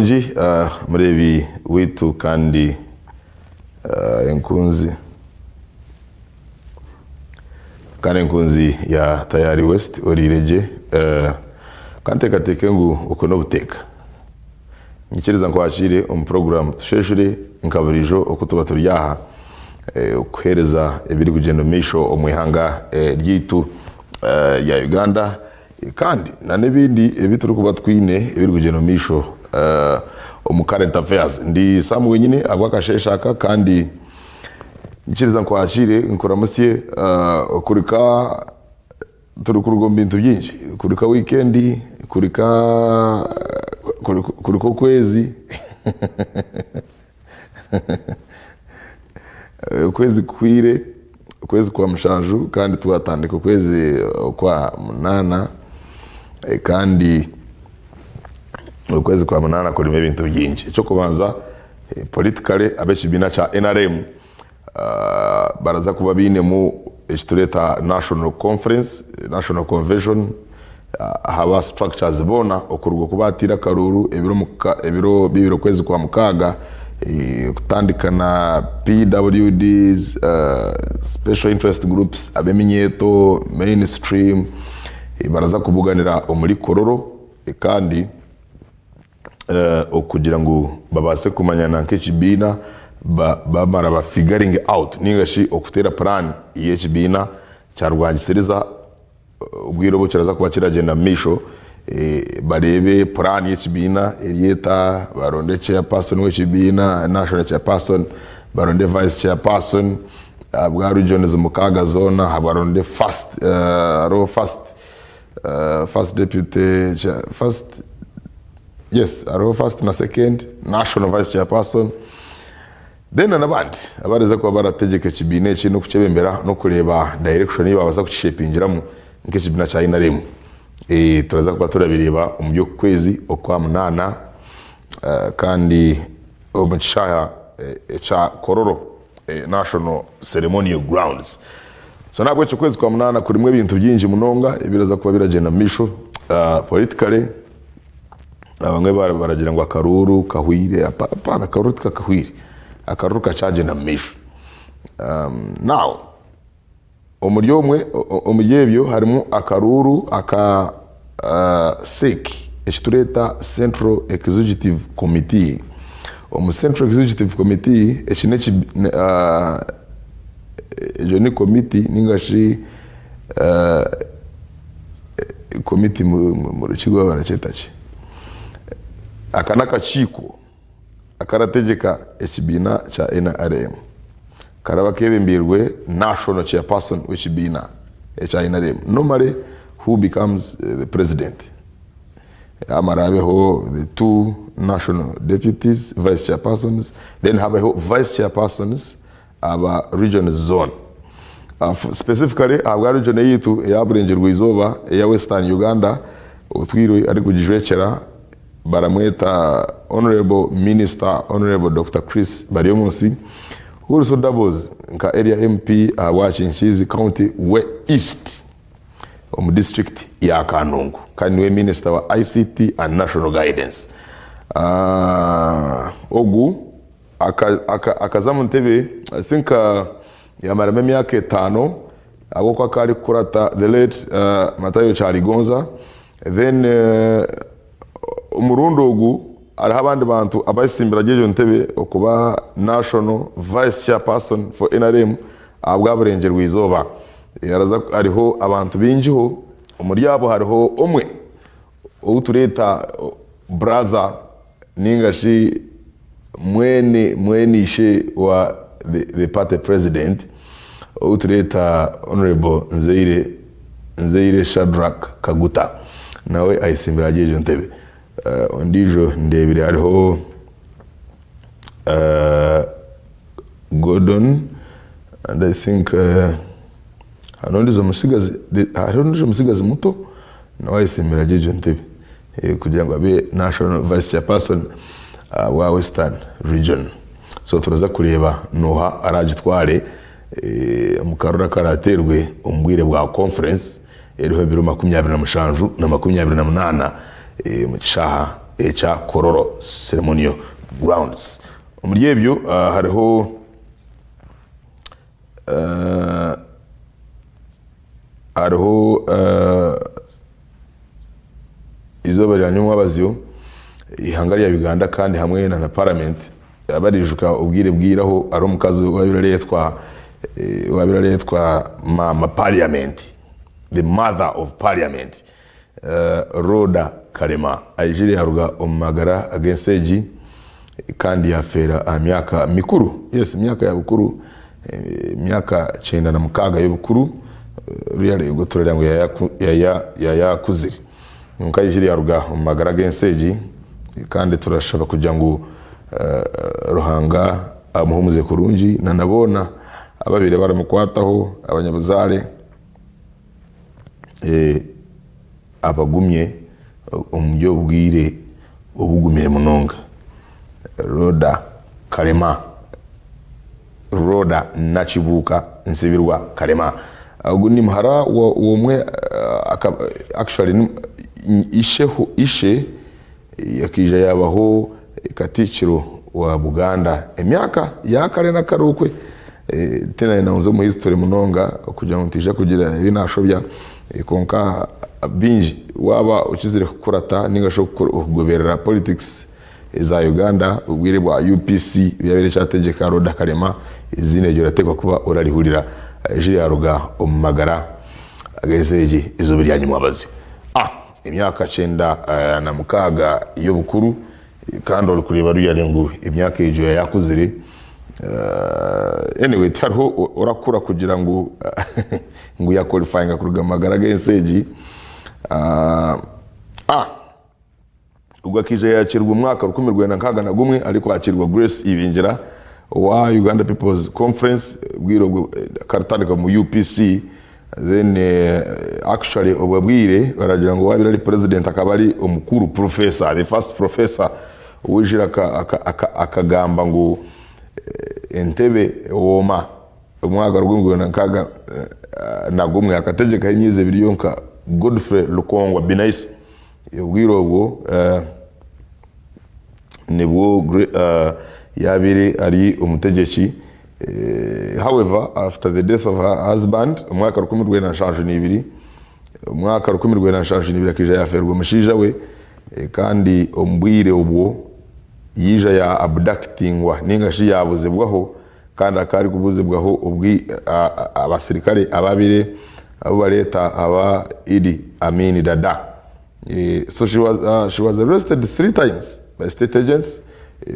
Kurungi mureebi waitu kandi enkunzi kandi enkunzi ya Tayari West oriire gye. Ka nteekateeke ngu okwo n'obuteeka. Nyikiriza nkwakiire omu puroguraamu Tusheeshure nka buriijo oku tuba turi aha kuheereza ebirikugyenda omu maisho omu ihanga ryaitu rya Uganda. Kandi na n'ebindi ebi turikuba twine ebirikugyenda omu maisho omu current affairs. Ndi Sam wenyine ahabw'akasheeshe aka kandi nyikiriza nkwakiire nkuramutsye kurika turikuruga omu bintu bingi, kurika wiikendi, kurika kurika okwezi Okwezi kuhweire, okwezi kwa mushanju kandi twatandika okwezi okwa munaana kandi okwezi kwa munaana kurimu ebintu bingi. Eky'okubanza politically ab'ekibiina kya NRM baraza kuba bainemu eki tureeta national conference, national convention aha ba structures boona okuruga oku bateire akaruuru ebiro bibiri okwezi kwa mukaaga kutandika na PWDs, special interest groups, ab'eminyeeto, main stream baraza kubuganira omuri Kololo kandi okugira ngu babaase kumanyana nk'ekibiina bamara ba figuring out ninga shi okuteera puraani y'ekibiina kya rwangisiriza obwire obu kiraza kuba kiragyenda omu maisho bareebe puraani y'ekibiina eri eta, baronde chairperson w'ekibiina, national chairperson, baronde vice chairperson, ahabwa regions mukaaga zoona baronde first hariho first first deputy first yes hariho first na second national vice chairperson Then n'abandi abareza kuba barategyeka ekibiina eki n'okukyebembera n'okureeba direction ei babaasa kukishepingiramu nk'ekibiina kya NRM. Turaza kuba turabireeba omuri oku kwezi okwa munaana kandi omu kishaaha ekya Kololo National Ceremonial Grounds. So n'ahabw'ekyo okwezi kwa munaana kurimu ebintu bingi munonga ebiraza kuba biragyenda omu maisho politically. Abamwe baragira ngu akaruuru kahwire, hapana akaruuru tikakahwire, akaruuru kakyagyenda omu maisho. Now omuri omwe omuri ebyo harimu akaruuru aka CEC eki tureeta Central Executive Committee. Omu Central Executive Committee eki egyo ni committee ninga shi Committee mu rukiga barakyeta ki? Aka n'akakiiko akarategyeka ekibiina kya NRM. Karaba kebembeirwe National Chairperson w'ekibiina ekya NRM normally who becomes the president. Hamara habeho the two national deputies, vice chairpersons, then habeho vice chairpersons aba regions zoona. Specifically ahabwa region eyaitu eya Burengyerwa Izooba eya Western Uganda, otwire arikugijwekyera baramweta Honourable Minister Honourable Dokita Chris Baryomunsi who also doubles nka area MP ahabwa Kinkiizi County East omu district ya Kanungu kandi niwe Minister wa ICT and National Guidance. Ogu Akaza omu ntebe I think yamaramu emyaka etano ahabw'okuba akaba arikukurata the late Matayo Kyaligonza then omurundi ogu hariho abandi bantu abatsimbire ahari egyo ntebe okuba national vice chairperson for NRM ahabwa Burengyerwa izooba. Hariho abantu baingiho omuri abo hariho omwe ou tureeta brother ninga shi mwene mwene ishe wa the, the party president ou tureeta Honourable Nzeire Nzeire Shadrack Kaguta nawe ayesimbire ahari egyo ntebe. Uh, ondiijo ndeebire hariho uh, Gordon and I think uh, hariho ondiijo musigazi hariho ondiijo musigazi muto nawe ayesimbire ahari egyo ntebe. Kugira ngu abe national vice chairperson wa western region. So turaza kureeba noha aragitware omu karuru akarateerwe omu bwire bwa conference eriho ebiro 27 na 28 omu kishaaha. ekya Kololo Ceremonial Grounds. Omuri ebyo hariho hariho eizooba rya nyomwabazyo eihanga rya Uganda kandi hamwe na paramenti abariijuka obwire bwiraho hariho omukazi owaabaire areetwa owaabaire areetwa maama parliament, the mother of parliament Rhoda Kalema aijire yaruga omu magara ag'ensi egi kandi yafeera aha myaka mikuru, yes emyaka ya bukuru, emyaka 96 y'obukuru really ogwo turareeba ngu yayakuzire kwonka aijire yaruga omu magara ag'ensi egi kandi turashaba kugira ngu Ruhanga amuhumuze kurungi na na boona ababaire baramukwataho abanyabuzaare. Abagumye omuri obu bwire obugumire munonga. Rhoda Kalema, Rhoda Nakibuuka Nsibirwa Kalema. Ogu ni muhara w'omwe actually ishe Yakaija yaabaho Katikkiro wa Buganda emyaka ya kare na kare okwe. Tinayenda ngu nze omu history munonga kugira ngu ntaija kugira ebi naashobya kwonka bingi waaba okizire kukurata ninga shi okugoberera politics eza Uganda obwire bwa UPC obu yaabaire ekyategyeka Rhoda Kalema eiziina eryo orateekwa kuba orarihurira eju ryaruga omu magara ag'ensi egi eizooba erya nyimwabazi. Emyaka 96 y'obukuru kandi orikureeba ruyare ngu emyaka egyo yayakuzire anyway tihariho orakura kugira ngu ngu ya qualifyinga kuruga omu magara g'ensi egi. Ogwo akaija yaakirwa omu mwaka 1961 arikwakirwa Grace Ibingira owa Uganda People's Conference obwire obwo akatandika omu UPC. Then actually obwo bwire baragira ngu owabaire ari president akaba ari omukuru professor, the first professor owaijire akagamba ngu entebe ewooma omwaka 1961 akategyekaho emyezi ebiri yonka Godfrey Lukongwa Binaisa obwire obwo nibwo yabaire ari omutegyeki. However, after the death of her husband omu mwaka 1972, omu mwaka 1972 akaija yafeerwa omushaija we kandi omu bwire obwo yaija ya abductingwa ninga shi yabuzibwaho kandi akaba arikubuzibwaho abasirikare ababaire abu bareeta aba Idi Amin Dada. So she was, she was arrested 3 times by state agents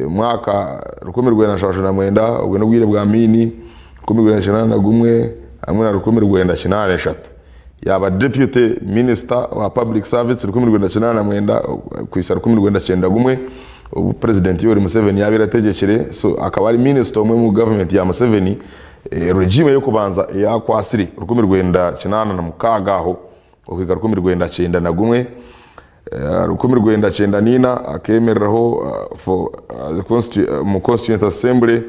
omwaka 1979, obwo n'obwire bwa Amini, 1981 hamwe na 1983. Yaaba deputy minister wa public service 1989 kuhitsya 1991 obu president Yoweri Museveni yaabaire ategyekire. So akaba ari minister omwe omu government ya Museveni, regime y'okubanza eyakwatsire 1986 aho okuhika 1991. 1994 akeemereraho for omu constituent assembly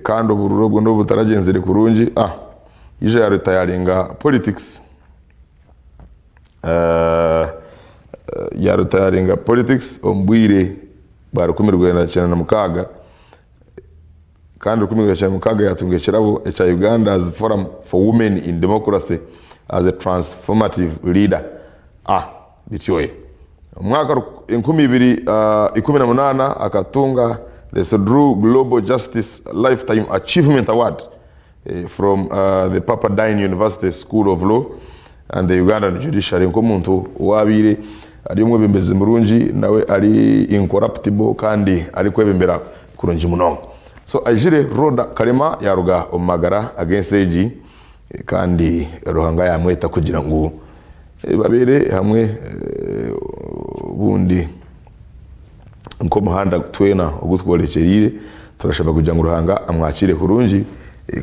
kandi obururu obwo n'obu butaragyenzire kurungi, yaija yaritayaringa politics, yaritayaringa politics omu bwire bwa 1996. Kandi 1996 yatunga ekirabo ekya Uganda's Forum for Women in Democracy as a Transformative Leader. A Bityoye. Omu mwaka 2018 akatunga the Sodru Global Justice Lifetime Achievement Award from the Pepperdine University School of Law and the Ugandan Judiciary nk'omuntu owaabaire ari omwebembezi murungi nawe ari incorruptible kandi arikwebembera kurungi munonga. So aijire Rhoda Kalema yaaruga omu magara ag'ensi egi kandi Ruhanga yaamweta kugira ngu babeere hamwe obundi nk'omuhanda twena ogu tworekyereire turashaba kugira ngu Ruhanga amwakiire kurungi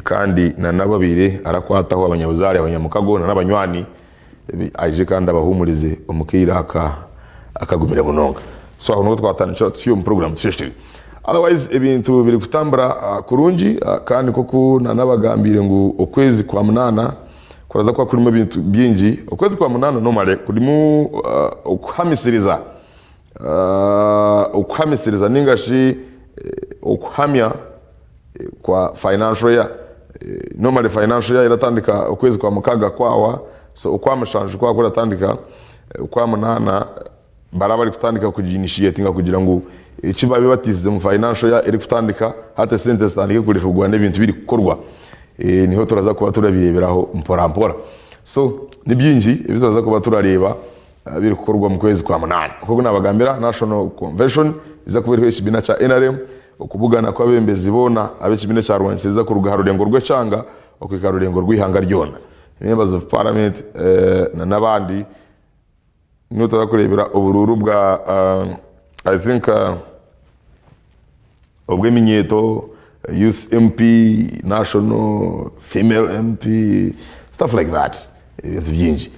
kandi na n'abu abaire arakwataho abanyabuzaare, abanyamukago na n'abanywani aije kandi abahuumurize omu kaire aka akagumire munonga. So aho niho twatandikira tutsya omu puroguraamu tusheshire. Otherwise ebintu biri kutambura kurungi kandi nk'oku nanabagambiire ngu okwezi kwa munaana kuraza kuba kurimu ebintu bingi. Okwezi kwa munaana normally kurimu okuhamisiriza. Okuhamisiriza ninga shi okuhamya kwa financial year. Normally financial year eratandika okwezi kwa mukaga kwahwa so okwa mushanju kwaba kuratandika okwa munana baraba bari kutandika kugi initiatinga kugira ngu eki babe batiisize omu financial year erikutandika hati esente zitandike kurihirwa n'ebintu biri kukorwa. Niho turaza kuba turabireberaho mpora mpora. So ni bingi ebi turaza kuba turareeba birikukorwa omu kwezi kwa munaana. Nk'oku naabagambira, National Convention eza kuba eriho ekibiina kya nrm, okubugana kw'abeebembezi boona ab'ekibiina ekya Rwanisiriza kuruga aha rurengo rw'ekyanga okuhika aha rurengo rw'eihanga ryona, Members of Parliament n'abandi. Niho turaza kureebera oburuuru bwa I think obw'eminyeeto, youth MP, national, female MP, stuff like that, ebintu bingi.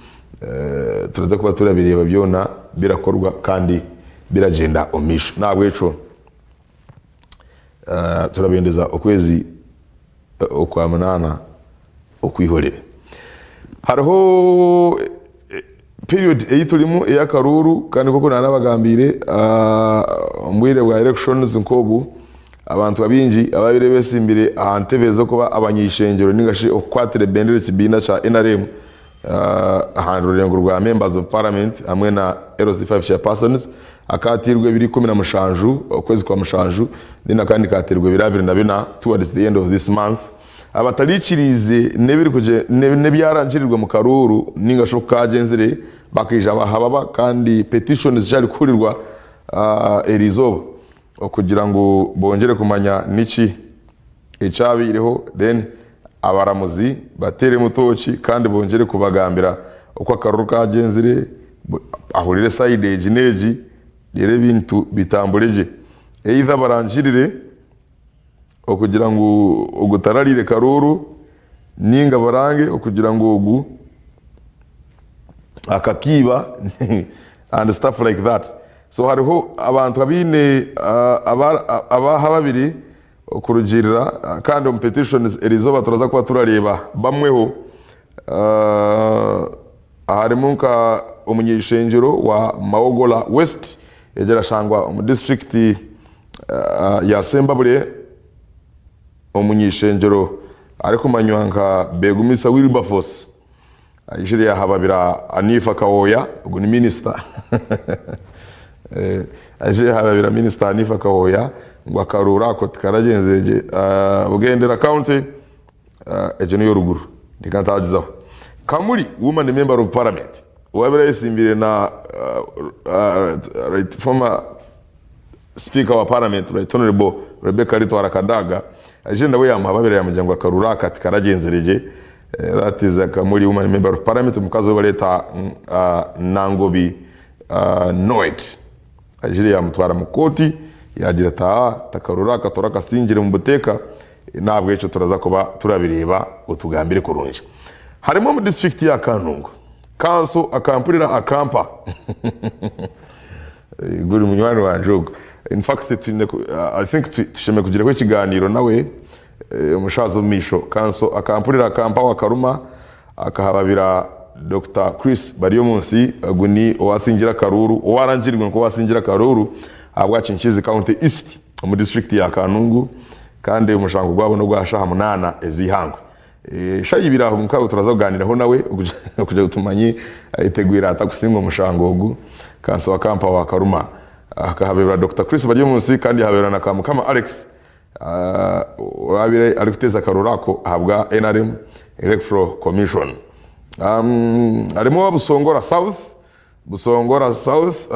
Turaza kuba turabireeba byona birakorwa kandi biragyenda omu maisho. N'ahabw'ekyo turabendeza okwezi okwa munaana okwihorere. Hariho period ei turimu ey'akaruuru kandi nk'oku naanabagambiire omu bwire bwa elections nk'obu, abantu abaingi ababaire beesimbire aha ntebe z'okuba abanyaishengyero ninga shi okukwatira ebendera ekibiina kya NRM aha rurengo rwa members of parliament hamwe na LC5 chairpersons akateirwe ebiro 17 okwezi kwa mushanju then akandi kateirwe ebiro 24 towards the end of this month. Abatariikiriize n'ebyarangirirwe mu karuuru ninga shi oku kaagyenzire bakaija bahababa kandi petitions zikyari kuhurirwa eriizooba okugira ngu bongyere kumanya niki ekyabaireho then abaramuzi bateeremu tooki kandi bongyere kubagambira oku akaruuru kaagyenzire ahurire sayidi egi n'egi reero ebintu bitambure gye. Either barangirire okugira ngu ogu tarariire karuuru ninga barange okugira ngu ogu akakiiba and stuff like that. So hariho abantu abaine abaha babiri okurugiirira kandi omu petitions eriizooba turaza kuba turareeba bamweho harimu nka omunyeishengyero wa Mawogola West egi erashangwa omu disiturikiti ya Sembabule omunyeishengyero arikumanywa nka Begumisa Wilberforce aijire yahababira Anifa Kawooya ogu ni minisita aijire yahababira minisita Anifa Kawooya ngu akaruuru ako tikaragyenzire gye. Bugendera county egyo n'eyoruguru reka ntagizaho. Kamuli woman member of parliament owabaire ayetsimbire na former Sipiika wa Paramenti Right Honourable Rebecca Alitwala Kadaga aije nawe yamuhababira yamugira ngu akaruru aka tikaragyenzire gye that is Kamuli Woman Member of Parliament omukazi ou bareeta Nangobi Noet aijire yamutwara mu kooti yagira ati aa akaruru aka torakasingire omu buteeka n'ahabw'ekyo turaza kuba turabireeba otugambire kurungi. Harimu omu disiturikiti ya Kanungu kanso akampurira akampa Guri munywani wangye ogu. In fact twine ku I think tushemereire kugiraho ekigaaniiro nawe omu shaaha z'omu maisho. Kanso akampurira akampa wakaruma akahababira Dokita Chris Baryomunsi ogu ni owasingire akaruuru owarangirirwe nk'owasingire akaruuru ahabwa Kinkizi County East omu disiturikiti ya Kanungu kandi omushango gwabo n'ogwa shaaha munaana ez'eihangwe. Eshaaha ibiri aho nkawe turaza kugaaniiraho nawe kugira ngu tumanye ayetegwire ata kusinga omushango ogu. Kanso wa Kampa wa Karuma akahaberwa Dokita Chris Baryomunsi kandi yahaberwa na Kamukama Alex owaabaire arikuteeza akaruuru ako ahabwa nrm Electoral Commission. Harimu owa Busongora South, Busongora South,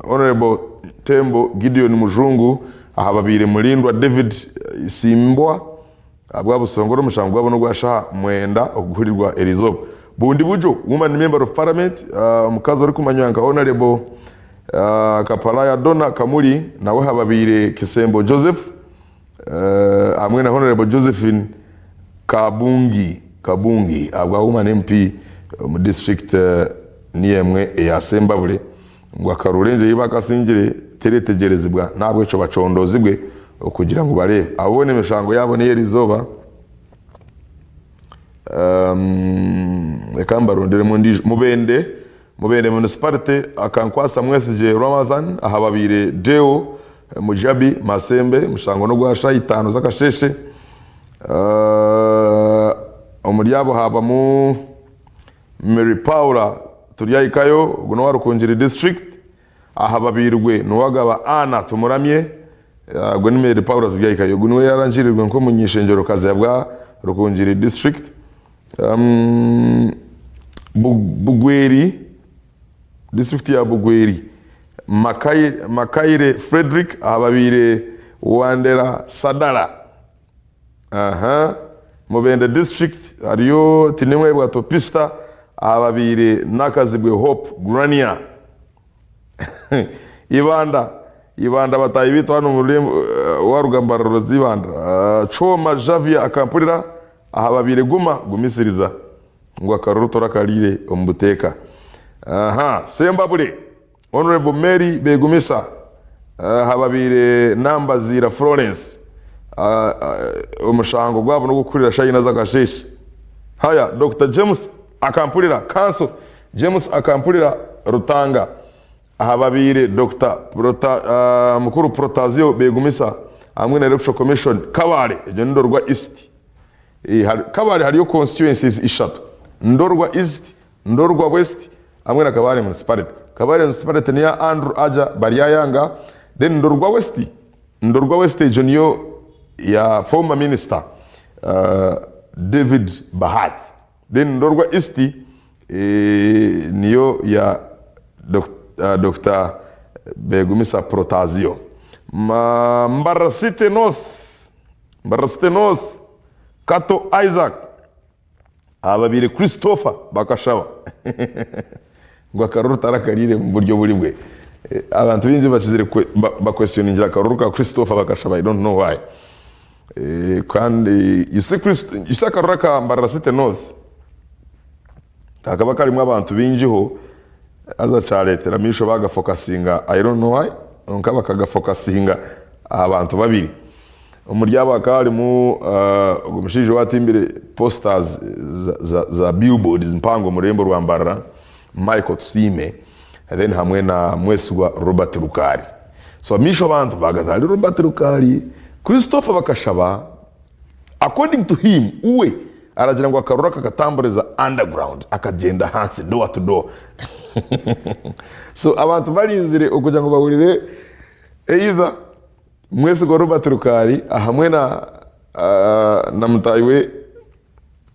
Honourable Tembo Gideon Mujungu ahababaire Mulindwa David Isimbwa ahabwa Busongora omushango gwabo n'ogwa shaaha mwenda okuguhurirwa eriizooba. Bundibugyo Woman Member of Parliament omukazi orikumanywa nka Honourable Kapalaya Donna Kamuli nawe ahababaire Kisembo Joseph hamwe na Honourable Josephine Kabungi Kabungi ahabwa Woman MP omu district niyo emwe eya Sembabule ngu akaruuru enju ei bakasingire teretegyerezibwa n'ahabw'ekyo bacondoozibwe okugira ngu bareebe. Abo boona emishango yaabo n'ey'erizooba. Reka mbaronderemu endiijo. Mubende. Mubende Municipality, Akankwasa Mwesigye Ramathan ahababiire Deo Mujabi Masembe, omushango n'ogwa shaaha itaano z'akasheeshe. Omuri abo haabamu Mary Paula Turyahikayo, ogu n'owa Rukungiri District. Ahababiirwe Nuwagaba Anna Tumuramye, ogwo ni Mary Paula Turyahikayo, ogu niwe yaarangirirwe nk'omuny'eishengyerokazi ahabwa Rukungiri District. Bugweri, disiturikiti ya Bugweri, Makaire Fredrick ahababiire Wandera Sadala. Mubende disiturikiti hariyo Tinimwebwa Topista ahababiire Nakazibwe Hope Grania. Ibanda, Ibanda bataahi baitu hanu omu rurembo waruga Mbarara oza Ibanda. Kyoma Javier Akampurira Aha babaire guma gumisiriza ngu akaruru torakariire omu buteeka. Aha Sembabule Honourable Mary Begumisa aha babaire Nambaziira Florence omushango gwabo n'ogw'okuhurira shaaha ina z'akasheeshe. Haya Dokita James Akampurira Counsel James Akampurira Rutanga aha babaire Dokita Mukuru Protazio Begumisa hamwe na Electoral Commission Kabale egyo ni Ndorwa East. Kabale hariyo constituencies ishatu, Ndorwa East, Ndorwa West hamwe na Kabale Municipality. Kabale Municipality niya Andrew Aja Baryayanga, then Ndorwa West, Ndorwa West egyo niyo ya former minister David Bahati, then Ndorwa East niyo ya Dokita Begumisa Protazio. Mbarara City North Mbarara North, Kato Isaac, ababaire Christopher bakashaba ngu akaruru tarakariire omu buryo oburi bwe. Abantu baingi bakizire bakwestioningira akaruru ka Christopher bakashaba I don't know why. Kandi you see Christ, you see akaruru aka Mbarara City North kakaba karimu abantu baingiho haza kyareetera amaisho bagafokasinga I don't know why kwonka bakagafokasinga aha bantu babiri. Omuri abo hakaba harimu ogwo mushaija owatimbire posters za billboards mpango omu rurembo rwa Mbarara, Michael Tusiime then hamwe na Mwesigwa Robert Rukari. So amaisho abantu baagaza ahari Robert Rukari. Christopher Bakashaba according to him uwe aragira ngu akaruru akakatamburiza underground akagyenda ahansi door to door. So abantu barinzire okugira ngu bahurire either Mwesigwa Robert Rukaari ahamwe na na mutaahi we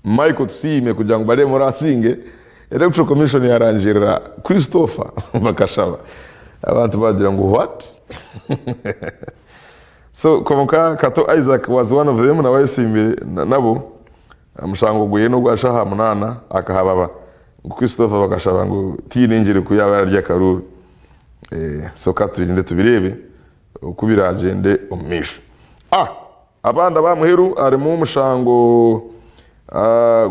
Michael Tusiime kugira ngu bareebe oraasinge, Electoral Commission yarangirira Christopher Bakashaba. Abantu baagira ngu what? So kwonka Kato Isaac was one of them nawe ayesimbire nabo, omushango gweye n'ogwa shaaha munaana akahababa ngu Christopher Bakashaba ngu tihaine engyeri ku yaaba ararya akaruuru. So katurinde tubireebe. Oku biragyende omu maisho. A Abandi aba muheru harimu omushango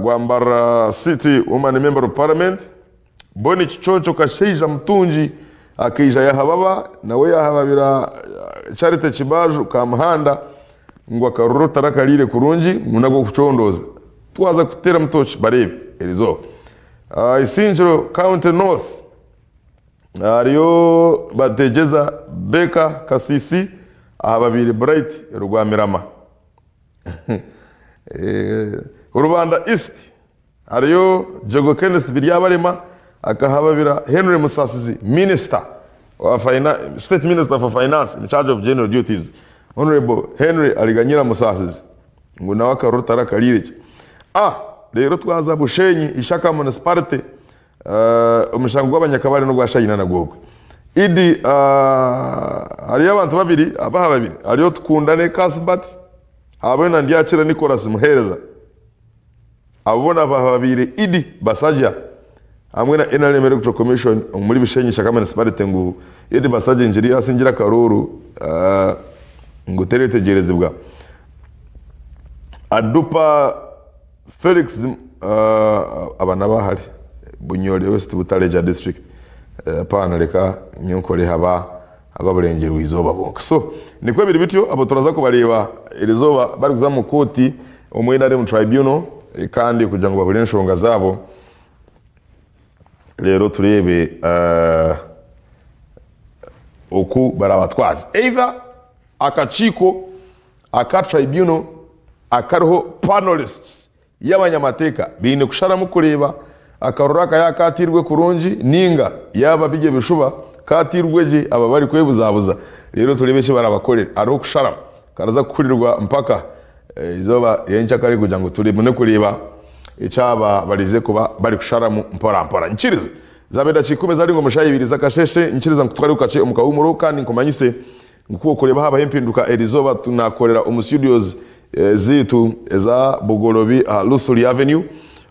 gwa Mbarara City Woman Member of Parliament, Bonny Kiconco Kashaija Mutungi akaija yahababa nawe yahababira Charity Kibaju Kamuhanda ngu akaruru tarakariire kurungi ngu n'ag'okucondooza. Twaza kuteeramu tooki bareebe erizooba. Isingiro County North. Hariyo Bategyeza Baker Kasisi aha babaire Bright Rwamirama. Rubanda East hariyo Jogo Kenneth Biryabarema akahababira Henry Musasizi Minister wa State Minister for Finance in charge of General Duties Honourable Henry Aliganyira Musasizi ngu nawe akaruru tarakariire gye. Reero twaza Bushenyi Ishaka Municipality Omushango gw'abanyakabare n'ogwa Shayina nagwo ogwe. Idi hariyo abantu babiri abaha babiri hariyo Tukundane Cuthbert hamwe na Ndyakira Nicholas Muhereza. Abo boona bahababiire Idi Basajja hamwe na NRM Electoral Commission omuri Bishenyi Ishaka Municipality ngu Idi Basajja engyeri yaasingire akaruuru ngu teretegyerezibwa. Adupa Felix aba naba ahari Bunyore West Butaleja district apaana reka nyowe nkore aba aba Burengyerwa izooba bonka. So nikwo biri bityo abo turaza kubareeba erizooba barikuza omu kooti omu NRM tribunal kandi kugira ngu bahurire enshonga zaabo. Reero tureebe oku barabatwaze. Either akakiiko aka tribunal akariho panelists y'abanyamateeka baine kusharamu kureeba akaruru aka yaaba kaateirwe kurungi nainga yaaba biri ebishuba kaateirwe gye aba barikwebuzabuza reero tureebe eki barabakorere. Hariho okusharamu karaza kuhurirwa mpaka eizooba ryenkyakare kugira ngu tubone kureeba eki aba barize kuba barikusharamu mpora mpora. Nyikirize zaaba edakiika ikumi zarenga omu shaaha ibiri z'akasheeshe, nyikiriza nkutware kakye omu kahuumuro kandi nkumanyise ngu ku orikureeba haabaho empinduka eri izooba tunakorera omu studios zaitu eza Bugolobi aha Luthuli Avenue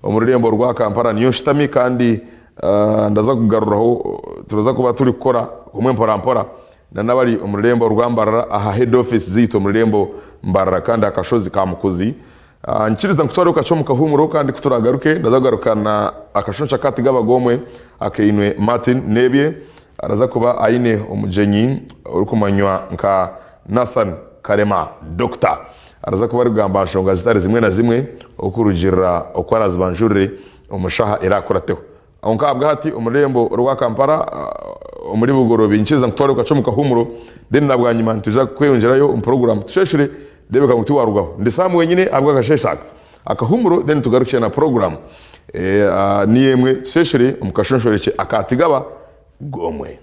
omu rurembo rwa Kampala niyo nshutami kandi ndaza kugaruraho turaza kuba turikukora kumwe mpora mpora na n'abari omu rurembo rwa Mbarara aha head office zaitu omu rurembo Mbarara kandi aha kashozi ka Mukuzi. Nyikiriza nkutwareho kakye omu kahuumuro kandi ku turaagaruke ndaza kugaruka na akashonsha ka Tigaba Gomwe akainwe Martin Nebye araza kuba aine omugyenyi orikumanywa nka Nathan Karema Doctor. Araza kuba arikugamba aha nshonga zitari zimwe na zimwe okurugiirira oku arazibanjurire omu shaaha eraakurateho. Kwonka ahabwahati omu rurembo rwa Kampala omuri Bugorobi nikiriza nkutware kakye omu kahuumuro then na bwanyima nitwija kweyongyerayo omu puroguraamu tusheeshure reebeka ngu tiwarugaho. Ndi Sam wenyine ahabw'akasheeshe aka. Akahuumuro then tugarukye na puroguraamu niyo emwe tusheeshure omu kashonshorekye aka Tigaba Gomwe.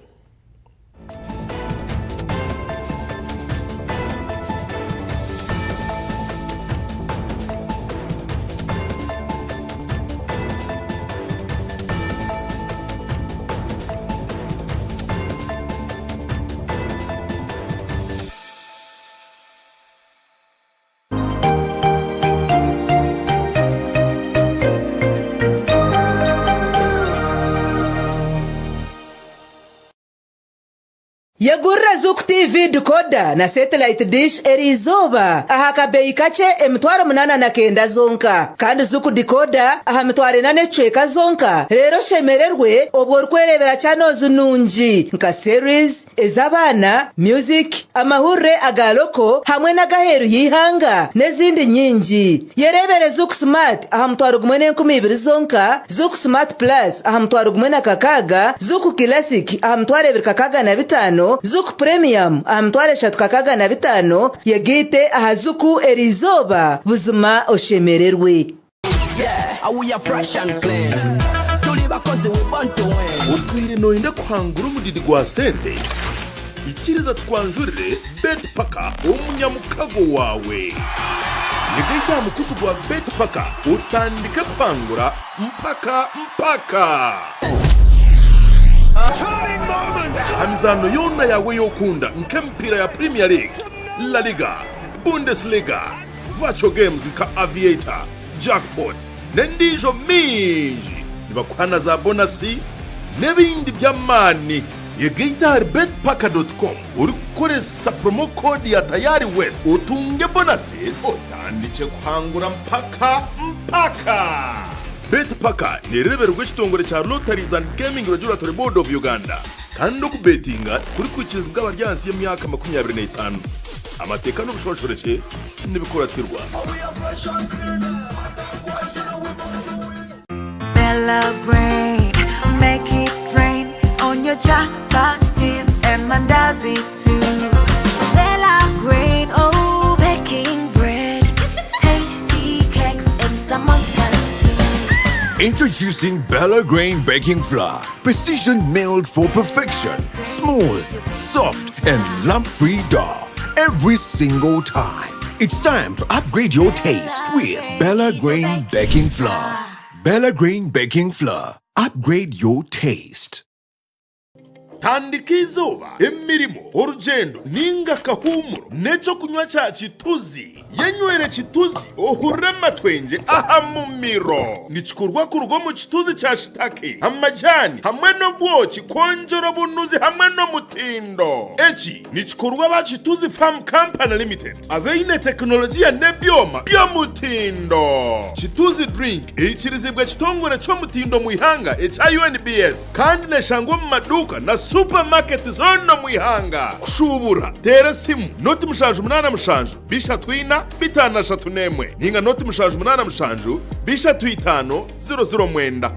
Yegurira Zuku TV decoder na satellite dish eriizooba aha kabeeyi kakye 8,900 zonka. Kandi Zuku decoder aha 4,000 n'ekicweka zonka reero oshemererwe obwo orikwereebera channels nungi nka series, ez'abaana, music, amahurire aga loko hamwe n'ag'aheeru y'eihanga n'ezindi nyingi. Yereebere Zuku Smart aha 1,200 zonka, Zuku Smart Plus aha 1,600, Zuku Classic aha 2,605, Zuku Premium aha 3,605, yegaite aha Zuku eriizooba buzima oshemererwe. Otwire nooyenda kuhangura omudidi gwa sente? Ikiriza tukwanjurire Betpaka omunyamukago waawe. Yegaita aha mukutu gwa Betpaka otandike kuhangura mpaka mpaka! Aha mizaano yoona yaawe ei okunda nk'emipiira ya Premier League, La Liga, Bundesliga, Virtual games nka Aviator, Jackpot n'endiijo mingi nibakuha na za bonasi n'ebindi by'amaani. Yegaita ahari betpaka dot com orikukoresa promo code ya Tayari West otunge bonuses otandikye kuhangura mpaka mpaka! Betpaka nereebererwa ekitongore kya Lotteries and Gaming Regulatory Board of Uganda kandi okubetinga tikurikwikirizibwa abari ahansi y'emyaka 25. Amateeka n'obushonshorekye nibikuratirwa. Bella Grain, make it rain on your chapatis and mandazi too. Bella Grain, oh, baking bread, tasty cakes and samosas too. Introducing Bella Grain Baking Flour. Precision milled for perfection. Smooth, soft, and lump-free dough. Every single time. It's time to upgrade your taste with Bella Grain Baking Flour. Bella Grain Baking Flour. Upgrade your taste. Tandika eizooba, emirimo, orugyendo nainga akahuumuro n'eky'okunywa kya kituzi. Yenywere kituzi ohurire amatwengye aha mumiro. Nikikorwa kuruga omu kituzi kya shitake, amajani hamwe n'obwoki kwongyera obunuzi hamwe n'omutindo. Eki nikikorwa aba Kituzi Farm Company Limited abaine tekinologiya n'ebyoma by'omutindo. Kituzi Drink eikirizibwa ekitongore ky'omutindo omu ihanga ekya UNBS. Kandi neshangwa omu maduuka na supamaketi zoona omu ihanga. Kushuubura, teera esimu noti 787 34 51 ninga noti 787 35 00 9.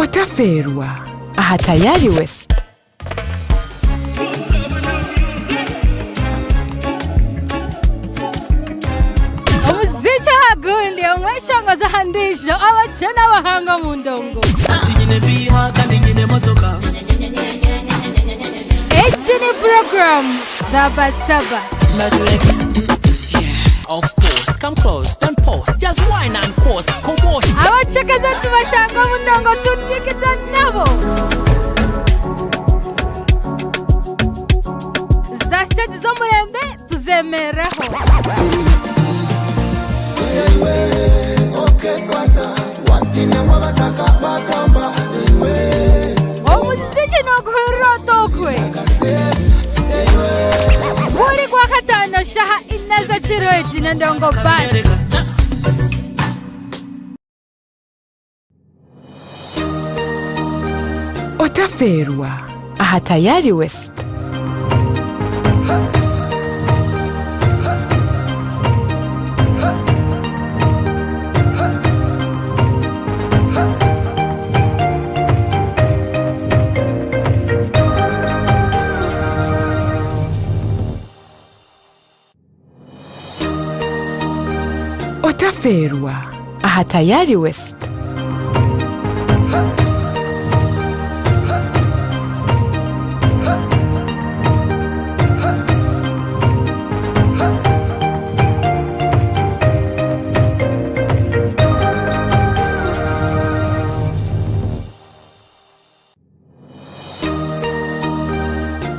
Otafeerwa aha Tayari West. Omuziki aha gundi, omweshongozi aha ndiijo, abakye n'abahanga omu ndongo. Egi ni puroguraamu Zaba Saba. Abacekeza nitubashanga omu ndongo tudigita nabo. Za siteegi z'omurembe tuzemerereho. Omuziki nooguhurira ota okwe? Buri Gwakataano shaaha ina z'ekiro egi n'Endongo Band. Otafeerwa aha Tayari West. Otafeerwa aha Tayari West.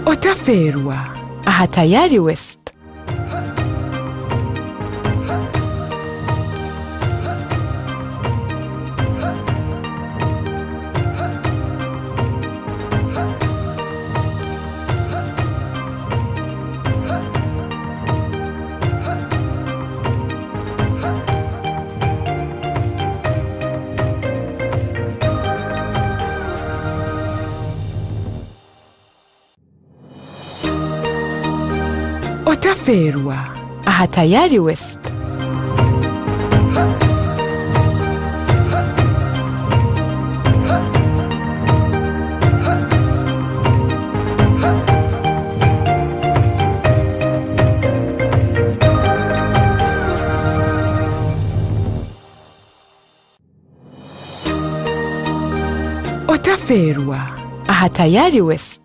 Otafeerwa aha Tayari West. Otafeerwa aha Tayari West. Otafeerwa aha Tayari West.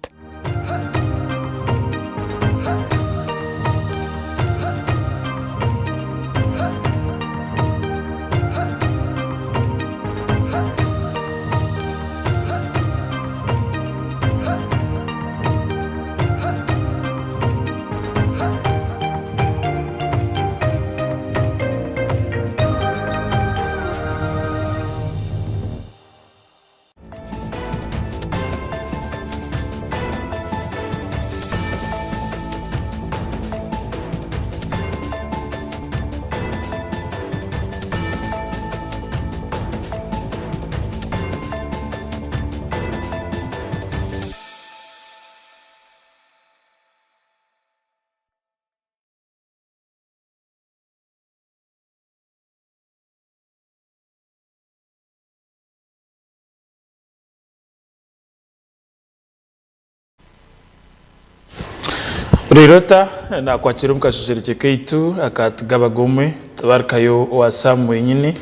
Rirota nakwakira omu kashusherekye kaitu aka Tugaba Gomwe Tabarikayo owa Sam wenyini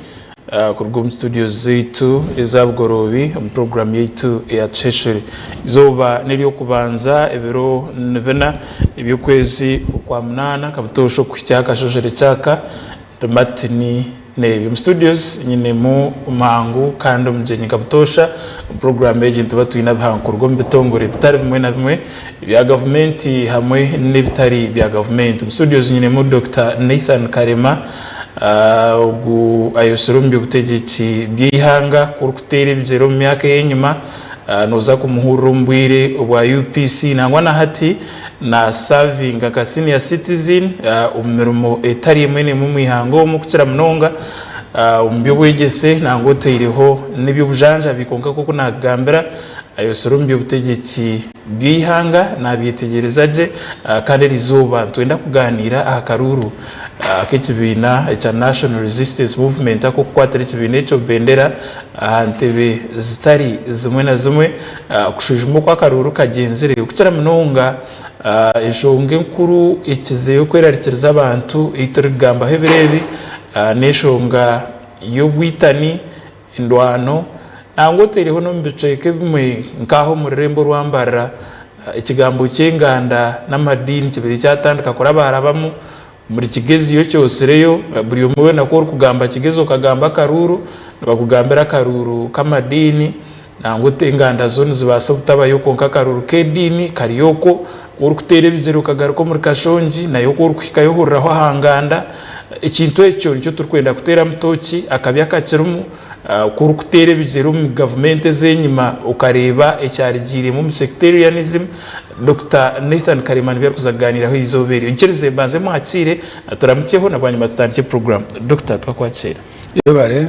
kuruga omu studio zaitu eza Bugoroobi omu puroguraamu yaitu eya Tusheshure. Eizooba n'ery'okubanza ebiro nibina eby'okwezi okwa munaana kabutoosha okuhitsya aha kashosherekye aka Ndi Martin Nebi. Omu studios nyinemu omuhangu kandi omugyenyi nka butoosha. Omu puroguraamu egi nituba twine abahangu kuruga omu bitongore bitari bimwe na bimwe ebya gavumenti hamwe n'ebitari bya gavumenti. Omu studios nyinemu Dokita Nathan Karema, ogu ayosire omu by'obutegyeki by'eihanga ku orikuteera ebigyere omu myaka ey'enyima nooza kumuhurira omu bwire obwa UPC nangwa na hati Na savinga nka senior citizen omu mirimo etari emwe n'emwe omu ihanga omu kukira munonga omu by'obwegyese nangwa otaireho n'eby'obujanjabi kwonka nk'oku naakugambira Ayosire omu by'obutegyeki bw'eihanga naabyetegyereza gye kandi eri izooba nitwenda kugaaniira aha karuuru ak'ekibiina ekya National Resistance Movement ak'okukwatira ekibiina ekyo bendera aha ntebe zitari zimwe na zimwe kushwijuma oku akaruuru kagyenzire okukira munonga enshonga enkuru ekizeyo kwerarikiriza abantu ei turikugambaho ebiro ebi n'enshonga y'obwitani Endwano, nangwa otaireho n'omu bicweka ebimwe nk'aha omu rurembo orwa Mbarara, ekigambo ky'enganda n'amadiini kibaire kyatandika kurabarabamu. Buri kigezi iyo kyotsireyo, buri omwe weena ku orikugamba kigezi okagamba akaruuru, nibakugambira akaruuru k'amadiini, nangwa oti enganda zo nizibaasa obutabayo kwonka akaruuru k'ediini kari okwo. Ku orikuteera ebigyere okagaruka omuri Kashongi, nayo ku orikuhikayo ohuriraho aha nganda. Ekintu ekyo nikyo turikwenda kuteeramu tooki, akabi akakirimu, ku orikuteera ebigyere omu gavumenti ez'enyima okareeba ekyarigiiremu omu sectarianism, Dokita Nathan Karema nibyo arikuza kugaaniiraho eizooba eryo. Nyikirize mbanze mwakiire, turamutsyeho na bwanyima tutandikye puroguraamu. Dokita twakwakiira. Yebare,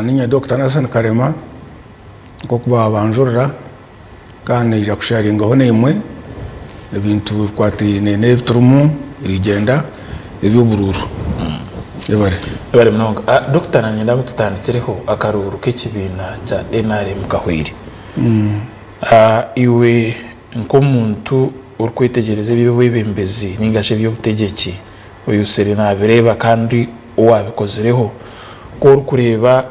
Niinye Dokita Nathan Karema nk'oku baabanjurira. Kandi naija kusharingaho naimwe ebintu bikwataine n'ebi turimu erigyenda eby'oburuuru. Yebare. Yebare munonga. Dokita nanyenda ngu tutandikireho akaruuru k'ekibiina kya nrm kahweire. Iwe nk'omuntu orikwetegyereza eby'obwebembezi ninga shi eby'obutegyeki, oyosire nabireeba kandi owabikozireho, ku orikureeba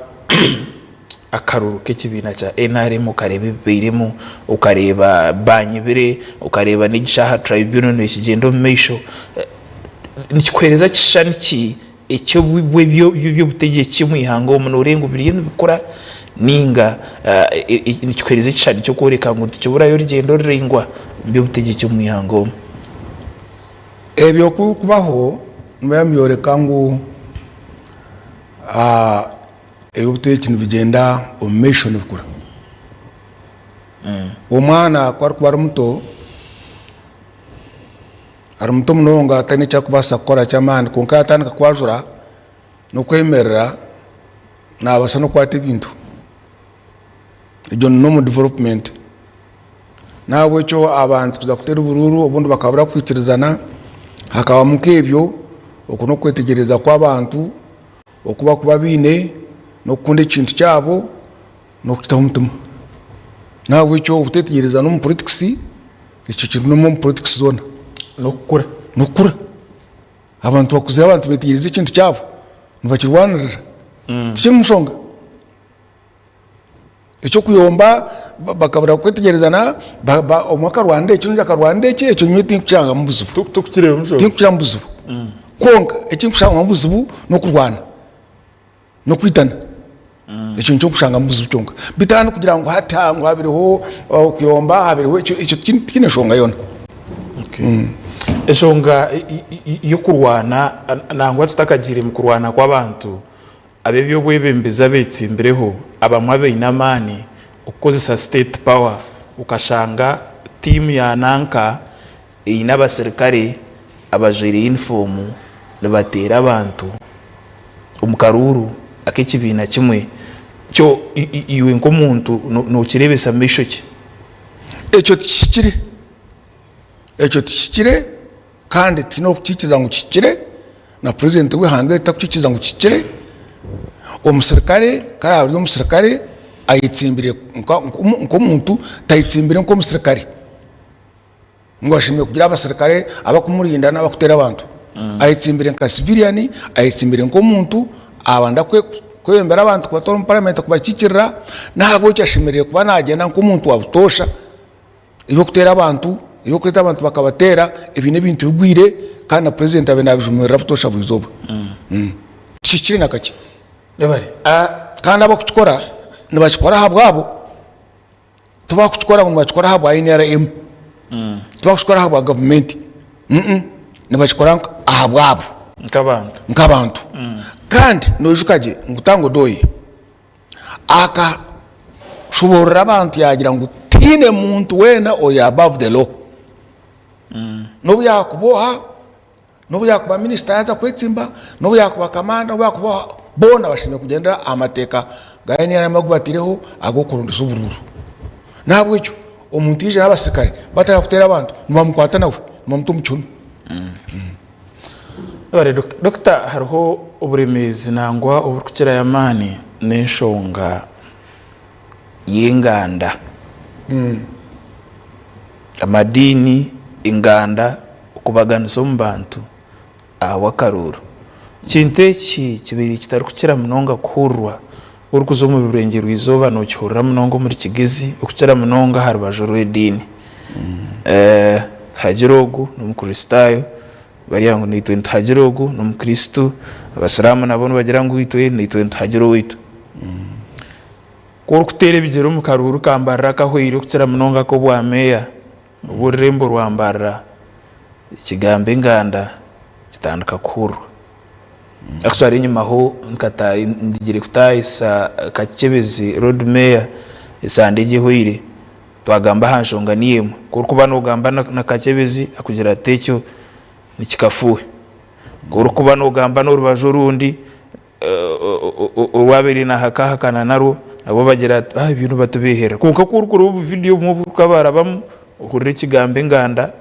akaruru k'ekibiina kya nrm okareeba ebibairemu, okareeba banyibire, okareeba n'egi shaaha tribunal nekigyenda omu maisho, nikikuheereza kishushani ki eky'eby'obutegyeki omu ihanga omu? Nooreeba ngu biriyo nibikura ninga nikikuheereza ekishushani ky'okworeka ngu nitukiburayo orugyendo ruraingwa omu by'obutegyeki omu ihanga omu? Ebyo ku birikubaho nibiba nibyoreka ngu Eby'obutegyeki nibigyenda omu maisho nibikura. Omwana ku arikuba ari muto, ari muto munonga taine eki arikubaasa kukora ky'amaani kwonka yaatandika kwajura n'okwemerera naabaasa n'okukwata ebintu. Egyo ni normal development. N'ahabw'ekyo abantu kuza kuteera oburuuru obundi bakabura kwikirizana hakabamu nk'ebyo, okwo n'okwetegyereza kw'abantu. Oku barikuba baine n'okukunda ekintu kyabo n'okukitaho omutima. N'ahabw'ekyo obutetegyereza n'omu politikisi, ekyo kiri n'omu politikisi zoona. N'okukura. N'okukura. Abantu bakuzire abantu beetegyereza ekintu kyabo, nibakirwanirira. Tikirimu nshonga. Eky'okuyomba bakabura kwetegyerezana, omwe akarwanira eki ondiijo akarwanira eki, ekyo nyowe tinkushangamu buzibu. Tinkukireebamu buzibu. Kwonka eki nkushangamu obuzibu n'okurwana, n'okwitana. Ekyo nikyo nkushangamu obuzibu kyonka. Beitu hanu kugira ngu hati ngu habireho okuyomba, habireho ekyo, ekyo tikiine nshonga yoona. Enshonga y'okurwana nangwa tutakagiire mu kurwana kw'abantu, Ab'eby'obwebembezi abetsimbireho abamwe abaine amaani okukozesa state power okashanga tiimu ya nanka eine abasirikare abajwaire yunifoomu nibateera abantu omu karuuru ak'ekibiina kimwe kyo iwe nk'omuntu nokireebesa maisho ki? Ekyo tikihikire. Ekyo tikihikire kandi tihaine orikukiikiriza ngu kihikire na purezidenti w'eihanga eri tarikukiikiriza ngu kihikire. Omusirikare ku araabe ari omusirikare ayetsimbire nk'omuntu tayetsimbire nk'omusirikare ngu ashemereire kugira abasirikare abakumurinda n'abakuteera abantu. Ayetsimbire nka siviriyani, ayetsimbire nk'omuntu abanda kwebembera abantu kubatwara omu paramenti kubakiikirira n'ahabw'ekyo ashemereire kuba naagyenda nk'omuntu wa butoosha. Eby'okuteera abantu, eby'okureeta abantu bakabateera, ebyo n'ebintu bigwire kandi na purezidenti abaire naabijumirira butoosha buri izooba. Tikihikire na kakye. Kandi abakukikora nibakikora ahabwabo, tibakukikora ngu nibakikora ahabwa NRM, tibakukikora ahabwa gavumenti, nibakikora ahabwabo Nk'abantu. nk'abantu. Kandi noijuka gye ngu Tanga Odoi Akashoboorora abantu yaagira ngu tihaine muntu weena ori above the law. N'obu yaakuba oha, n'obu yaakuba minisita yaaza kwetsimba, n'obu yaakuba kamanda, n'obu yaakuba oha, boona bashemereire kugyendera aha mateeka ga NRM agu bataireho ag'okurondesa oburuuru. N'ahabw'ekyo omuntu yaija n'abasirikare batandika kuteera abantu, nibamukwata nawe nibamuta omu kihome. Webare Doctor. Doctor hariho oburemeezi nangwa oburikukirayo amaani n'enshonga y'enganda. Amadiini, enganda, okubaganisa omu bantu ahabw'akaruuru. Ekintu eki kibaire kitarikukira munonga kuhurirwa. Ku orikuza omuri Burengyerwa Izooba nookihurira munonga omuri Kigezi okukira munonga aha rubaju rw'ediini. Tihagira ogu n'Omukristaayo, bariya ngu naitwe nituhagira ogu n'Omukristo, Abasiraamu nabo nibagira ngu itwe naitwe nituhagira owaitu. Ku orikuteera ebigyere omu karuuru ka Mbarara akahweire okukira munonga ak'obwa meeya, obw'orurembo rwa Mbarara, ekigambo enganda kitandika kuhurirwa. Actually enyimaho ndigire kutaahisa Kakyebezi Lord Mayor esande egi ehweire, twagamba aha nshonga niyo emwe. Ku orikuba nogamba na Kakyebezi akugira ati ekyo nikikafuuhe. Ku orikuba nogamba n'orubaju orundi orwabaire nahakahakana narwo, nabo bagira bati ebyo nibatubeherera. Kwonka ku orikureeba obuvidiyo obumwe oburikuba barabamu, ohurira ekigambo enganda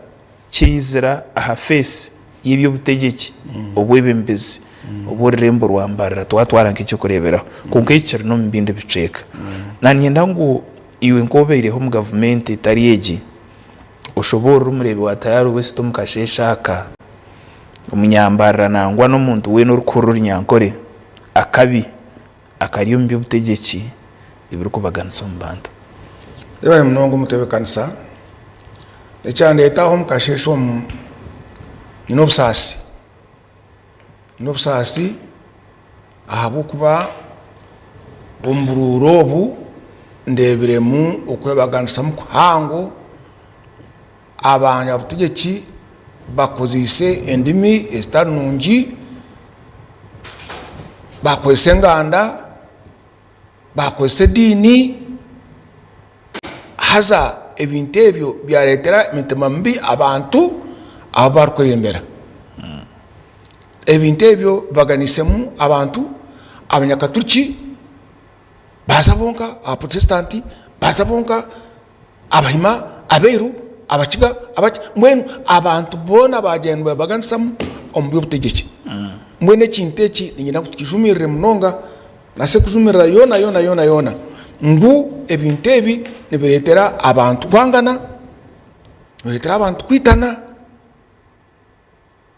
kyaizira aha feesi y'eby'obutegyeki obwebembezi obw'orurembo rwa Mbarara twatwara nk'eky'okureeberaho. Kwonka ekyo kiri n'omu bindi bicweka. Naniinyenda ngu iwe nk'obaireho omu gavumenti etari egi, oshoboorore omureebi wa Tayari West omu kasheeshe aka, Omunyambarara nangwa n'omuntu weena orikuhurira Orunyankore, akabi akari omu by'obutegyeki ebirikubaganisa omu bantu. Yebare munonga omutebekanisa. Ekyandeeta aha omu kasheeshe omu, nyine obusaasi. Nyine obusaasi ahabw'okuba omu buruuru obu ndeebiremu okwebaganisamu kuhango. Abanyabutegyeki bakozeise endimi ezitari nungi, bakozesa enganda, bakozesa ediini, haza ebintu ebyo byareetera emitima mibi abantu abu barikwebembera. Ebintu ebyo bibaganiisemu abantu, abanyakaturiki baaza bonka, abaporotesitanti baaza bonka. Abahima, Abairu, Abakiga, abaki, mbwenu abantu boona baagyenda nibabaganisamu omu by'obutegyeki. Mbwenu ekintu eki niinyenda ngu tukijumirire munonga, nase kujumirira yoona yoona yoona yoona ngu ebintu ebi nibireetera abantu kwangana, nibireetera abantu kwitana,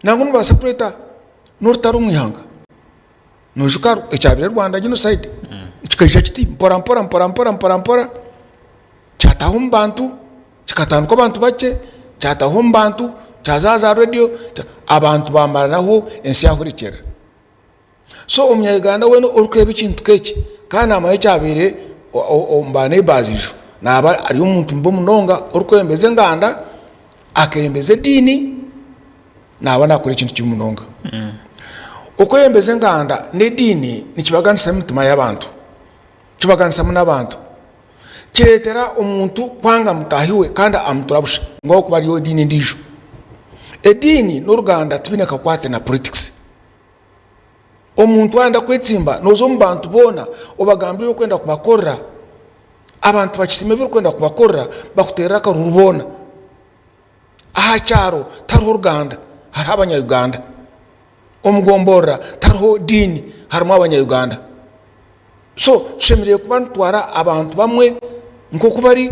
Nangwa nibabaasa kureeta n'orutaro omu ihanga. Noijuka ekyabaire Rwanda genocide kikaija kiti mpora mpora mpora mpora mpora mpora kyataaha omu bantu, kikatandikwa abantu bakye, kyataaha omu bantu, kyaza aha za rediyo, abantu baamaranaho ensi yaahwerekyerera. So omunya-Uganda weena orikureeba ekintu nk'eki kandi naamanya ekyabaire omu ba neighbours ijo, naaba ari omuntu mubi munonga orikwebembeza enganda, akeebembeza ediini, naaba naakora ekintu kibi munonga. Okwebembeza enganda n'ediini nikibaganisamu emitima y'abantu, kibaganisamu n'abantu. Kireetera omuntu kwanga mutaahi we kandi amutura busha ngu ahabw'okuba ari ow'ediini endiijo. Ediini n'oruganda tibiine kakwate na politics. Omuntu ayenda kwetsimba noza omu bantu boona obagambira ebi orikwenda kubakorera, abantu bakisiima ebi orikwenda kubakorera bakuteerera akaruru boona. Aha kyaro tihariho oruganda hariho abanya Uganda, omu gomborora tihariho diini harimu abanya Uganda. So tushemereire kuba nitutwara abantu bamwe nk'oku bari,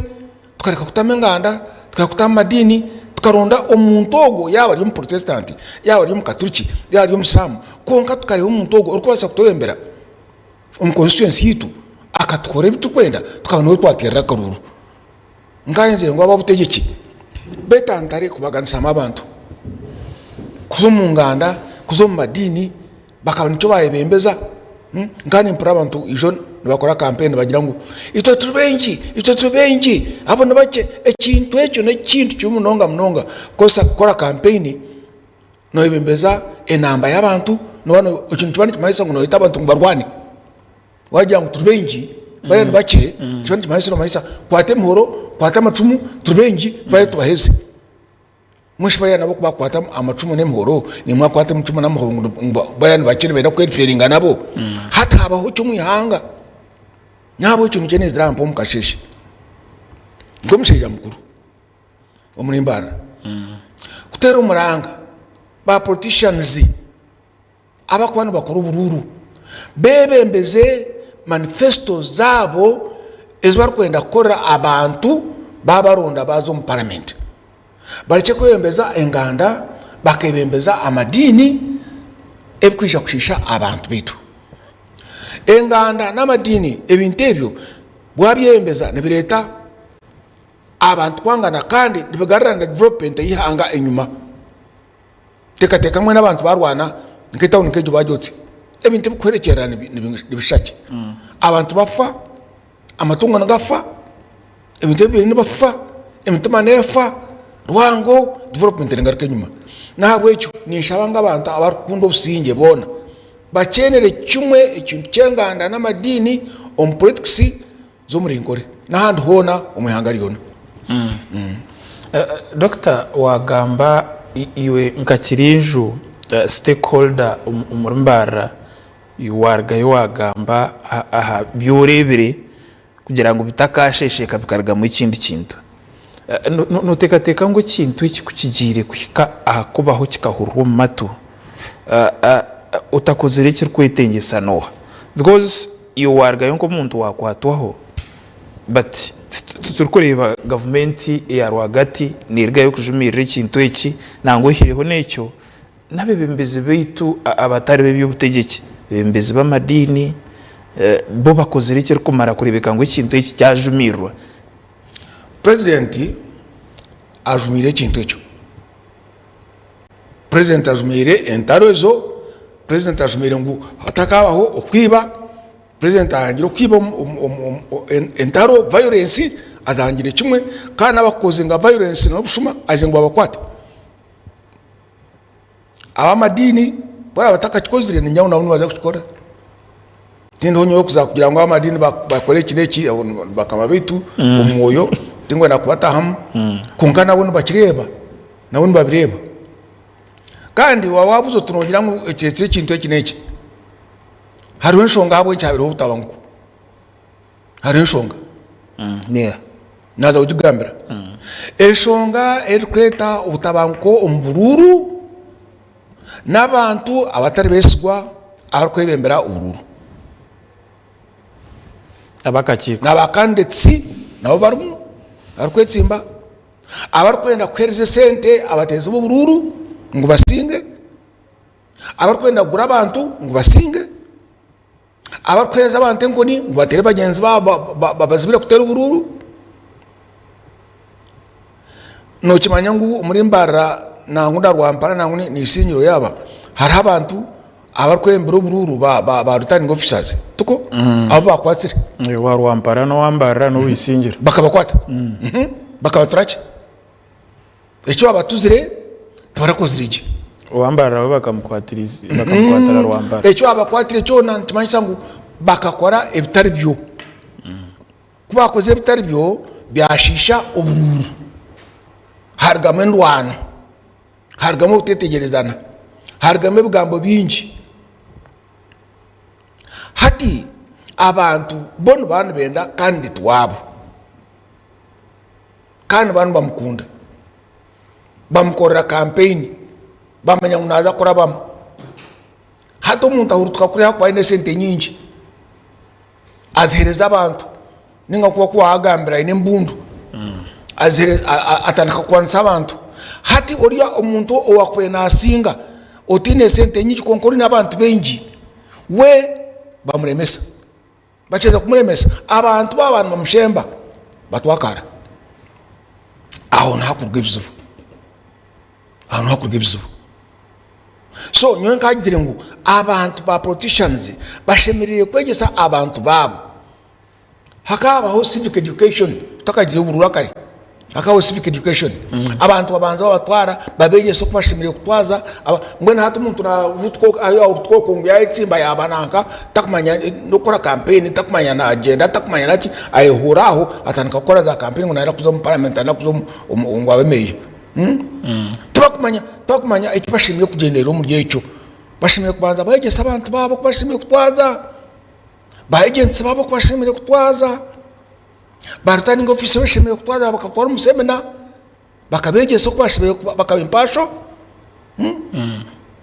tukareka kutamu enganda, tukareka kutamu amadiini, tukaronda omuntu ogwo yaaba ari omuporotesitanti, yaaba ari omukaturiki, yaaba ari omusiraamu, kwonka tukareeba omuntu ogwo orikubaasa kutwebembera omu konsituwensi yaitu akatukorera ebi turikwenda tukaba niwe twateerera akaruuru. Nkaayenzire ngu ab'obutegyeki beetantare kubaganisamu abantu, kuza omu nganda, kuza omu madiini. Bakaba nikyo bayebembeza. Nkaba nimpurira abantu ijo nibakora kampeyini nibagira ngu itwe turi baingi, itwe turi baingi, abo ni bakye. Ekintu ekyo n'ekintu kibi munonga munonga kukozesa kukora kampeyini noyebembeza enamba y'abantu, ekyo nikiba nikimanyisa ngu noyeta abantu ngu barwane. Wagira ngu turi baingi bariya ni bakye, nikiba nikimanyisa nomanyisa kwata emihoro, kwata amacumu turi baingi bariya tubaheze. Mbwenu shi bariya nabo ku baakukwata amacumu n'emihoro, naimwe mwakwata amacumu n'amahoro ngu bariya nibakye nibenda kweriferinga nabo? Hati habaho ki omu ihanga? N'ahabw'ekyo nikyo neezire aha mpa omu kasheeshe. Nk'omushaija mukuru omuri Mbarara kuteera omuranga ba politicians abakuba nibakora oburuuru bebembeze manifesto zaabo ezi barikwenda kukorera abantu babaronda baaza omu paramenti. Barekye kwebembeza enganda bakebembeza amadiini ebirikwija kushiisha abantu baitu. Enganda n'amadiini ebintu ebyo wabyebembeza nibireeta abantu kwangana kandi nibigarura na development y'eihanga enyima. Teekateeka mbwenu abantu barwana nk'etawuni nk'egyo bagyotsya, ebintu ebirikuhwerekyerera nibishusha ki? Abantu bafa, amatungo nigafa, ebintu ebibaire nibafa, emitima neefa, rwango, development negaruka enyima. N'ahabw'ekyo ninshaba ngu abantu abarikukunda obusingye boona bakyenere kimwe ekintu ky'enganda n'amadiini omu politics z'omuri Nkore n'ahandi hoona omu ihanga ryona. Dokita wagamba iwe nka Kirinju stakeholder omuri Mbarara warugayo wagamba aha byorebire kugira ngu bitakashesheka bikarugamu ekindi kintu. Noteekateeka ngu ekintu eki kukigiire kuhika aha kubaho kikahurirwa omu matu otakozire ekirikwetengyesa nooha? Because iwe waarugayo nk'omuntu waakwatwaho but titurikureeba gavumenti eya rwagati neerugayo kujumirira ekintu eki nangwa oihireho n'ekyo n'abeebembezi baitu abatari b'eby'obutegyeki, abeebembezi b'amadiini bo bakozire ekirikumara kureebeka ngu ekintu eki kyajumirirwa. Purezidenti ajumiire ekintu ekyo. Purezidenti ajumiire entaro ezo, purezidenti ajumiire ngu hatakabaho okwiba, purezidenti ayangire okwiba entaro, violence azangire kimwe kandi n'abakukozinga violence n'obushuma agize ngu babakwate. Ab'amadiini ku baraabe batakakikozire niinyija ngu nabo nibaza kukikora. Tindiho nyowe kuza kugira ngu ab'amadiini bakore eki n'eki abo ni bakama baitu omu mwoyo tinkwenda kubatahamu kwonka nabo nibakireeba nabo nibabireeba. Kandi waaba waabuza oti noogira ngu ekireetsire ekintu eki n'eki, hariho enshonga ahabw'enki haabireho obutabanguko. Hariho enshonga. Naaza kugikugambira. Enshonga erikureeta obutabanguko omu buruuru n'abantu abatari beesigwa abarikwebembera oburuuru. Ab'akakiiko. Na ba candidates nabo barimu abarikwetsimba, abarikwenda kuheereza esente abateezi b'oburuuru ngu basinge, abarikwenda kugura abantu ngu basinge. Abarikuheereza abantu enkoni ngu bateere bagyenzi baabo babazibire kuteera oburuuru. Nokimanya ngu omuri Mbarara nangwa na Rwampara nangwa na Isingiro yaaba hariho abantu abarikwebembera oburuuru ba returning officers tikwo? Abu bakwatsire. Owa Rwampara n'owa Mbarara n'owa Isingiro. Bakabakwata bakabatura ki? Eki babatuzire tibarakozire gye. Owa Mbarara we bakamukwatira Rwampara. Eki babakwatire kyona nikimanyisa ngu bakakora ebitari byo. Ku bakozire ebitari byo byashiisha oburuuru, harugamu endwano, harugamu obutetegyerezana, harugamu ebigambo bingi. Hati abantu bo nibaba nibenda candidate waabo. Kandi nibaba nibamukunda, bamukorera kampeyini, bamanya ngu naaza kurabamu. Hati omuntu ahurutuka kuriya ahakuba aine esente nyingi, aziheereza abantu, ninga nkoku waagambire aine embundu, atandika kurwanisa abantu. Hati oriya omuntu owaakubaire naasinga otaine esente nyingi kwonka oine abantu baingi, we bamuremesa. Bakyeza kumuremesa, abantu baaba nibamushemba batwakara. Aho niho hakuruga ebizibu, aho niho hakuruga ebizibu. So nyowe nkagizire ngu abantu ba politicians bashemereire kwegyesa abantu baabo. Hakabaho civic education tutakagizire obururu akare. Hakabaho civic education abantu babanza babatwara babegyesa oku bashemereire kutwaza mbwenu hati omuntu nahutuka okwo ngu yayetsimba yaba nanka takumanya nokukora campaign takumanya nagyenda takumanya naki ayehuura aho atandika kukora za campaign ngu nayenda kuza omu parliament nayenda kuza ngu abe meeya tibakumanya tibakumanya eki bashemereire kugyenderera omuri ekyo bashemereire kubanza begyesa abantu baabo oku bashemereire kutwaza ba agents baabo oku bashemereire kutwaza. Ba returning officer bashemereire kutwara bakatwara omu seminar bakabeegyesa oku bashemereire kuba bakaba empaasho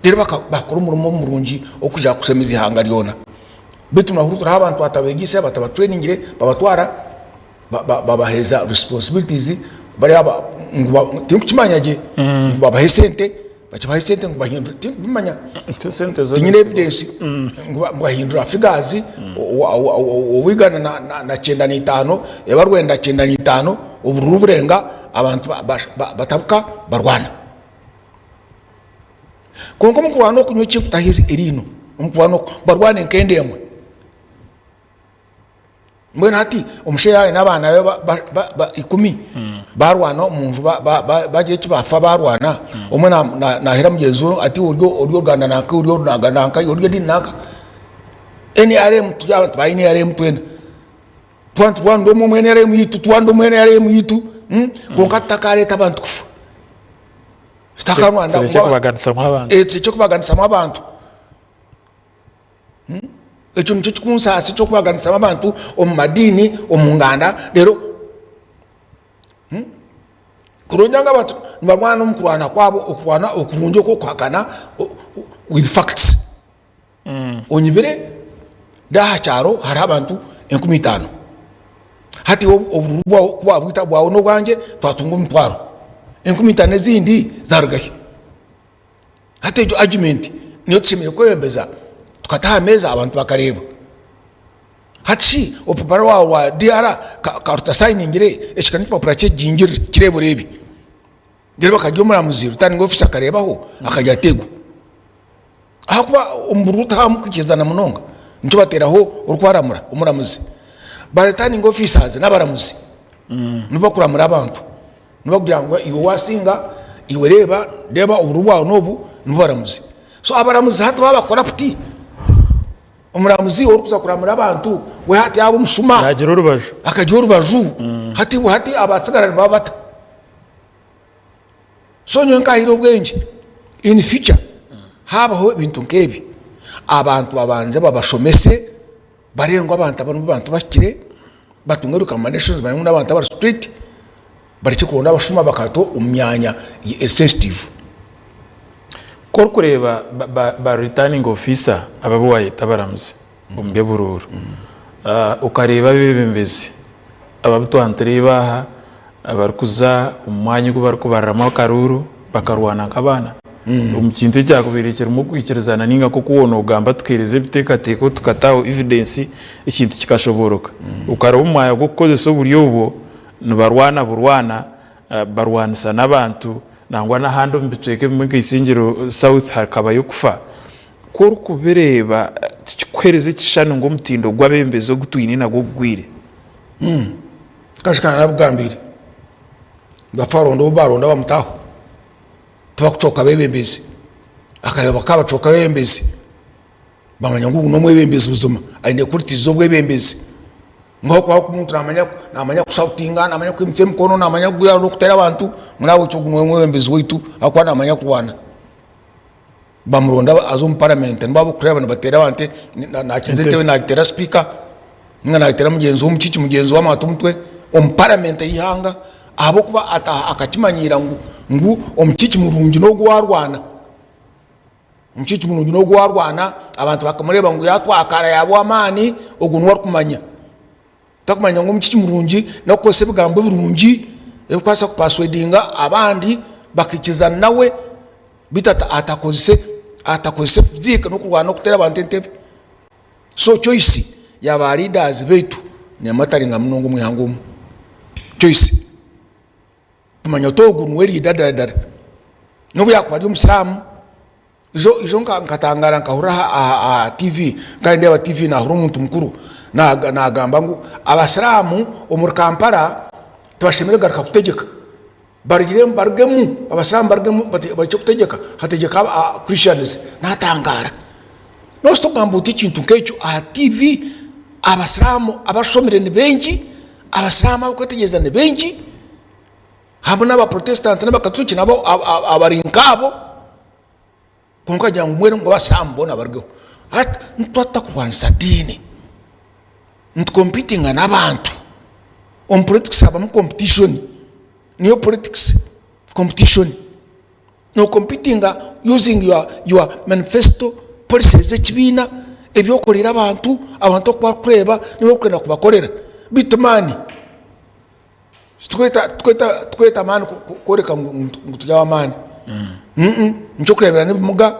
reero bakora omurimo murungi ogw'okuza kushemeza eihanga ryona. Beitu nohurira turiho abantu batabeegyeise batabatreningire babatwara babaheereza responsibilities bariya ngu tinkukimanya gye ngu babahe esente bakibaha esente ngu bahindure tinkubimanya tinyine evidence ngu bahindura figures ow'eigana na kyenda n'eitaano eba rwenda kyenda n'eitaano obururu burenga abantu batabuka barwana. Kwonka omu kurwana oku nyowe ekinkutaho eriino omu kurwana oku barwane nk'enda emwe. Mbwenu hati omushaija yaaba aine abaana be ikumi barwana omu nju bagira eki bafa barwana, omwe naahera mugyenzi we ati ori oruganda nanka ori oruganda nanka ori ediini nanka. NRM turi abantu ba NRM twena. Twaba niturwanira omwe omu NRM yaitu, turwanire omu NRM yaitu kwonka tutakareeta abantu kufa. Tutakarwanira Turekye kubaganisamu abantu. Turekye kubaganisamu abantu. Ekyo nikyo kikunsaasa eky'okubaganisamu abantu omu madiini, omu nganda reero kurungi ngu abantu nibarwana omu kurwana kwabo okurwana okurungi okw'okuhakana with facts. Onyibire aha kyaro hariho abantu 5000 hati obururu bwawe ku wabwita bwawe n'obwangye twatunga omutwaro, 5000 ezindi zarugahi? Hati egyo argument niyo tushemereire kwebembeza tukata aha meeza abantu bakareeba. Hati shi orupapura rwawe rwa DR ka rutasayiningire eki ka n'ekipapura ky'ekigingirire kireebe oreebe. Reero bakagira omuramuzi returning officer akareebaho akagira ati ego. Ahakuba omu bururu tihabamu kwikirizana munonga nikyo bateeraho orikubaramura omuramuzi. Ba returning officers n'abaramuzi nibo bakuramura abantu. Nibakugira ngu iwe wasinga, iwe reeba, reeba obururu bwawe n'obu, nibo baramuzi. So abaramuzi hati baaba corrupt, omuramuzi orikuza kuramura abantu we hati yaaba omushuma. Yaagira orubaju. Akagira orubaju, hati hati abatsigara nibaba bata? So nyowe nkahaire obwengye, in future haabaho ebintu nk'ebi, abantu babanze babashomese, Bareebe ngu abantu aba nibo bantu bahikire, batunge recommendations bamanye ngu n'abantu abari straight, barekye kuronda abashuma bakabata omu myanya eri sensitive. Ku orikureeba ba returning officer aba abu wayeta abaramuzi omu by'oburuuru, okareeba abeebembezi aba abu twaba nitureeba aha abarikuza omu mwanya ogu barikubariramu akaruuru bakarwana nk'abaana omu kintu ekyakubaire kirimu okwikirizana ninga nk'oku waaba nogamba tukaheereza ebiteekateeko tukataho evidence ekintu kikashobooroka. Okareeba omu mwanya gw'okukozesa oburyo obwo nibarwana burwana barwanisa n'abantu nangwa n'ahandi omu bicweka ebimwe nka Isingiro South hakabayo okufa. Ku orikubireeba tikikuheereza ekishushani ngu omutindo gw'abeebembezi ogu twine nagwo gugwire? Kashika narabugambiire bafa baronda ou baronda bamutaho tibakucooka abebembezi akareeba bakaba bacooka abebembezi bamanya ngu ogu nomwebembezi buzima aine qualities zobwebembezi ngu ahakuba omuntu namanya namanya kushoutinga namanya kwimutsya emikono namanya kugura nokuteera abantu ngu nahabwekyo ogu niwe mwebembezi waitu ahakuba namanya kurwana. Bamuronda aza omu parliament nibo abarikureeba nibateera abantu nakiza entebe nagiteera sipiika ninga nagiteera mugyenzi we omukiiki mugyenzi we amwata omutwe omu parliament ey'eihanga ahabw'okuba akakimanyiira ngu ngu omukiiki murungi n'ogu owarwana, omukiiki murungi n'ogu owarwana abantu bakamureeba ngu yatwakara yaaba ow'amaani ogwo niwe arikumanya. Takumanya ngu omukiiki murungi n'okukozesa ebigambo ebirungi ebirikubaasa kupaswedinga abandi bakaikirizana nawe beitu atakozese atakozese fiziika n'okurwana n'okuteera abantu entebe. So choice ya ba leaders beitu nemataringa munonga omu ihanga omu. Choice. Kumanya oti ogu niwe leader dara dara. N'obu yakuba ari omusiraamu. Ijo ijo nkatangara nkahurira aha TV, nkaba nindeeba TV nahurira omuntu mukuru nagamba ngu abasiraamu omuri Kampala tibashemereire kugaruka kutegyeka, barugiremu barugemu abasiraamu barugemu barekye kutegyeka hategyeke Christians. Natangara. Nobaasa kugamba ota ekintu nk'ekyo aha TV, abasiraamu abashomire ni baingi, abasiraamu abakwetegyereza ni baingi, Hamwe n'Abaprotesitanti n'Abakaturiki nabo abari nk'abo, kwonka agira ngu mbwenu ngu Abasiraamu boona barugeho. Hati nituba tutakurwanisa diini, nitukompitinga n'abantu. Omu politics habamu competition. Niyo politics, competition. No competinga using your, your manifesto, policies z'ekibiina, ebi okoreire abantu, abantu oku barikureeba n'ebi orikwenda kubakorera. Beitu maani, titweta, titweta, titweta amaani kworeka ngu ngu turi ab'amaani. Nikyokureebera n'ebimuga,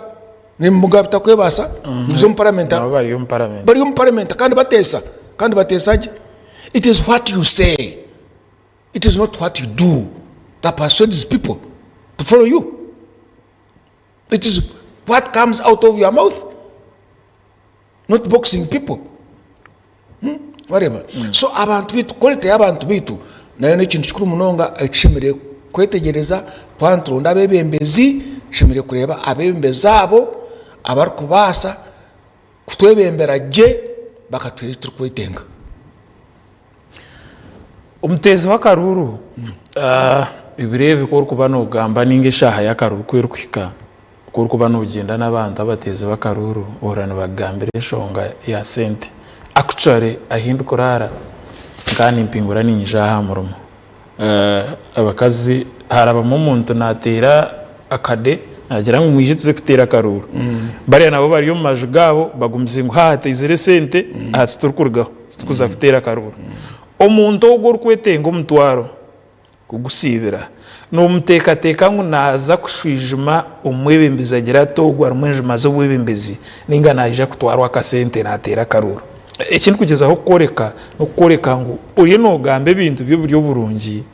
n'ebimuga bitakwebaasa nibiza omu paramenta. Nabo bari omu paramenta. Bari omu paramenta kandi bateesa, kandi bateesa gye. It is what you say. It is not what you do that persuades people to follow you. It is what comes out of your mouth, not boxing people. Hmm? Wareba? Mm. So abantu bitu quality y'abantu bitu nayo n'ekintu kikuru munonga ekishemereire kwetegyereza twaba nituronda abebembezi tushemereire kureeba abebembezi abo abarikubaasa kutwebembera gye bakatuha ebi turikwetenga. Omuteezi w'akaruuru ebiro ebi ku orikuba noogamba nainga eshaaha y'akaruuru ku erikuhika, ku orikuba noogyenda n'abantu abateezi b'akaruuru ohurira nibakugambira enshonga ya sente. Actually ahi ndikuraara nkaba nimpingura niinyija aha murimo, abakazi harabamu omuntu naateera akade naagira ngu mwije tuze kuteera akaruuru. Bariya nabo bari omu maju gaabo bagumize ngu haaha teizire esente aha titurikurugaho titurikuza kuteera akaruuru. Omuntu ogwo orikwetenga omutwaro kugusiibira, noomuteekateeka ngu naaza kushwijuma omwebembezi agire ati ogu arimu enjuma z'obwebembezi nainga naija kutwarwa akasente naateera akaruuru? Eki ndikugyezaho kukworeka n'okukworeka ngu oriyo noogamba ebintu by'oburyo burungi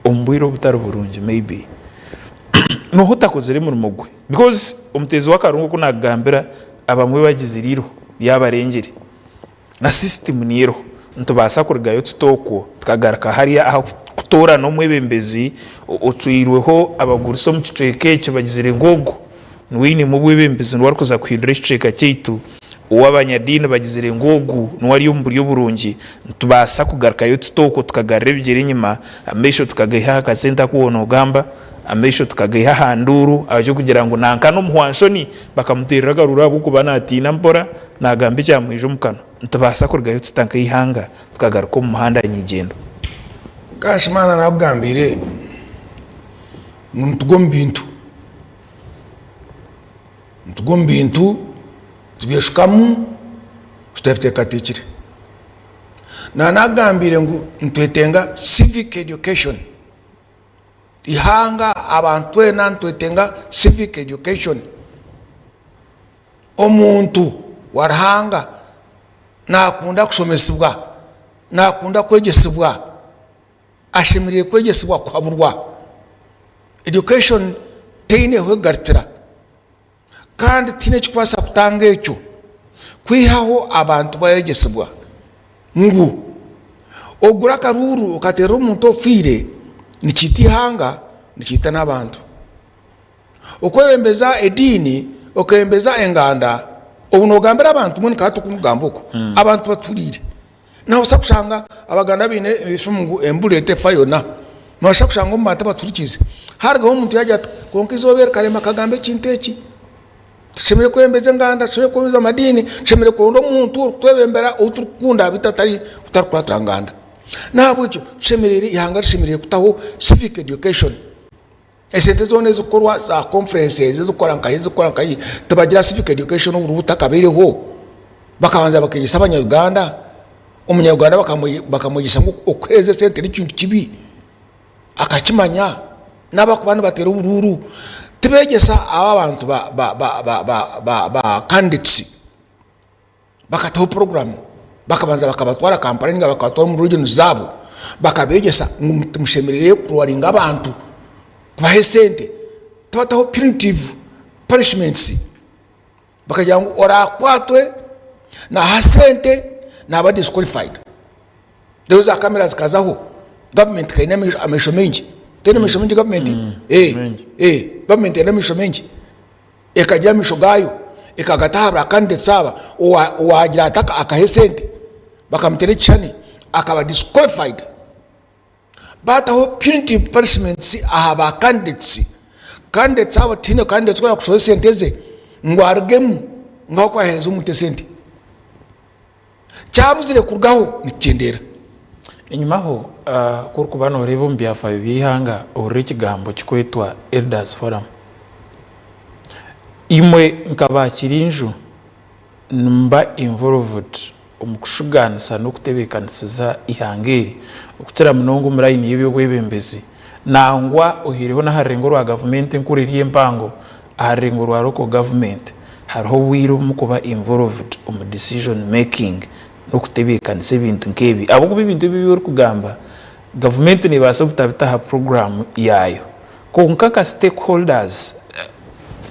omu bwire obutari burungi maybe. Nooha otakozire murimo gwe because omuteezi w'akaruru nk'oku naakugambira abamwe bagizire eiriho ryabarengire. Na system niyo eriho. Nitubaasa kurugayo tuta okwo tukagaruka hariya aha kutoorana omwebembezi ocwirweho abagurusi omu kicweka ekyo bagizire ngu ogu niwe ainemu obwebembezi niwe arikuza kuhindura ekicweka kyaitu, ou abanyadiini bagizire ngu ogu niwe ari omu buryo burungi. Nitubaasa kugarukayo tuta okwo tukagarura ebigyere enyima, amaisho tukagaiha aha kasente aku waaba noogamba, amaisho tukagaiha aha nduuru ahabw'okugira ngu nanka n'omuhwanshoni bakamuteerera akaruuru ahabw'okuba naatiina mpora. Naagamba ekyamwija omu kanwa. Nitubaasa kurugayo tuta nk'eihanga tukagaruka omu muhanda nyigyendwa? Mukashimana nakugambiire ngu nitugwa omu bintu, nitugwa omu bintu tubyeshukamu tutabiteekateekire. Nanakugambiire ngu nitwetenga civic education, eihanga abantu twena nitwetenga civic education. Omuntu wa Ruhanga nakunda kushomesibwa, nakunda kwegyesibwa, ashemereire kwegyesibwa kuhaburwa. Education teine ahu erikugarukira kandi tihaine ekirikubaasa kutanga ekyo kwihaho abantu bayegyesibwa ngu ogure akaruuru okateerera omuntu ofiire nikiita eihanga nikiita n'abantu. Okwebembeza ediini, okebembeza enganda, obu nogambira abantu mbwenu nka hati oku ndikugamba oku, abantu baturiire. Nobaasa kushanga abaganda baine efumu ngu embura etefa yona. Nobaasa kushanga omu bantu abaturikiize harugaho omuntu yagira ati kwonka eizooba eri Karema akagamba ekintu eki, tushemereire kwebembeza enganda, tushemereire kwebembeza amadiini, tushemereire kuronda omuntu orikutwebembera ou turikukunda beitu atari otarikukuratira nganda. Nahabwekyo tushemereire, eihanga rishemereire kutaho civic education. Esente zoona ezikukorwa za conferences ezikukora nkahi ezikukora nkahi tibagira civic education oburi butakabaireho bakabanza bakegyesa abanya Uganda omunya Uganda bakamwegyesa ngu okuhereza esente nekintu kibi akakimanya nabakuba nibatera oburuuru tibegyesa abo abantu ba ba ba candidates. Bakataho puroguramu bakabanza bakabatwara Kampala ninga bakabatwara omu regions zaabo bakabegyesa ngu timushemereire kurwaringa abantu kubaha esente tibataho punitive punishments bakagira ngu orakwatwe naha sente naba disqualified reero za kamera zikazaho gavumenti ekaine amaisho maingi teine amaisho maingi gavumenti gavumenti eine amaisho maingi. Ekagira amaisho gaayo ekagata aha ba candidates aba, owaagira ati akaha esente bakamuteera ekishushani akaba disqualified. Baataho punitive punishments aha ba candidates, candidates abo tihaine candidate orikwenda kushohora esente ze ngu arugemu ngu ahabw'okuba yaaheereza omuntu esente. Kyabuzire kurugaho nikukyendeera. Enyimaho, ku orikuba nooreeba omu byafaayo by'eihanga, ohurira ekigambo kirikwetwa Elders Forum. Imwe nka ba Kirinju nimuba involved omu kushugaanisa n'okutebeekanisiza eihanga eri okukira munonga omu layini y'eby'obwebembezi nangwa oihireho n'aha rurengo rwa gavumenti enkuru eri empango aha rurengo rwa local government hariho obwire obu murikuba involved omu decision making n'okutebeekanisa ebintu nk'ebi ahabw'okuba ebintu ebi ebi orikugamba gavumenti neebaasa obutabita aha puroguraamu yaayo kwonka nka stakeholders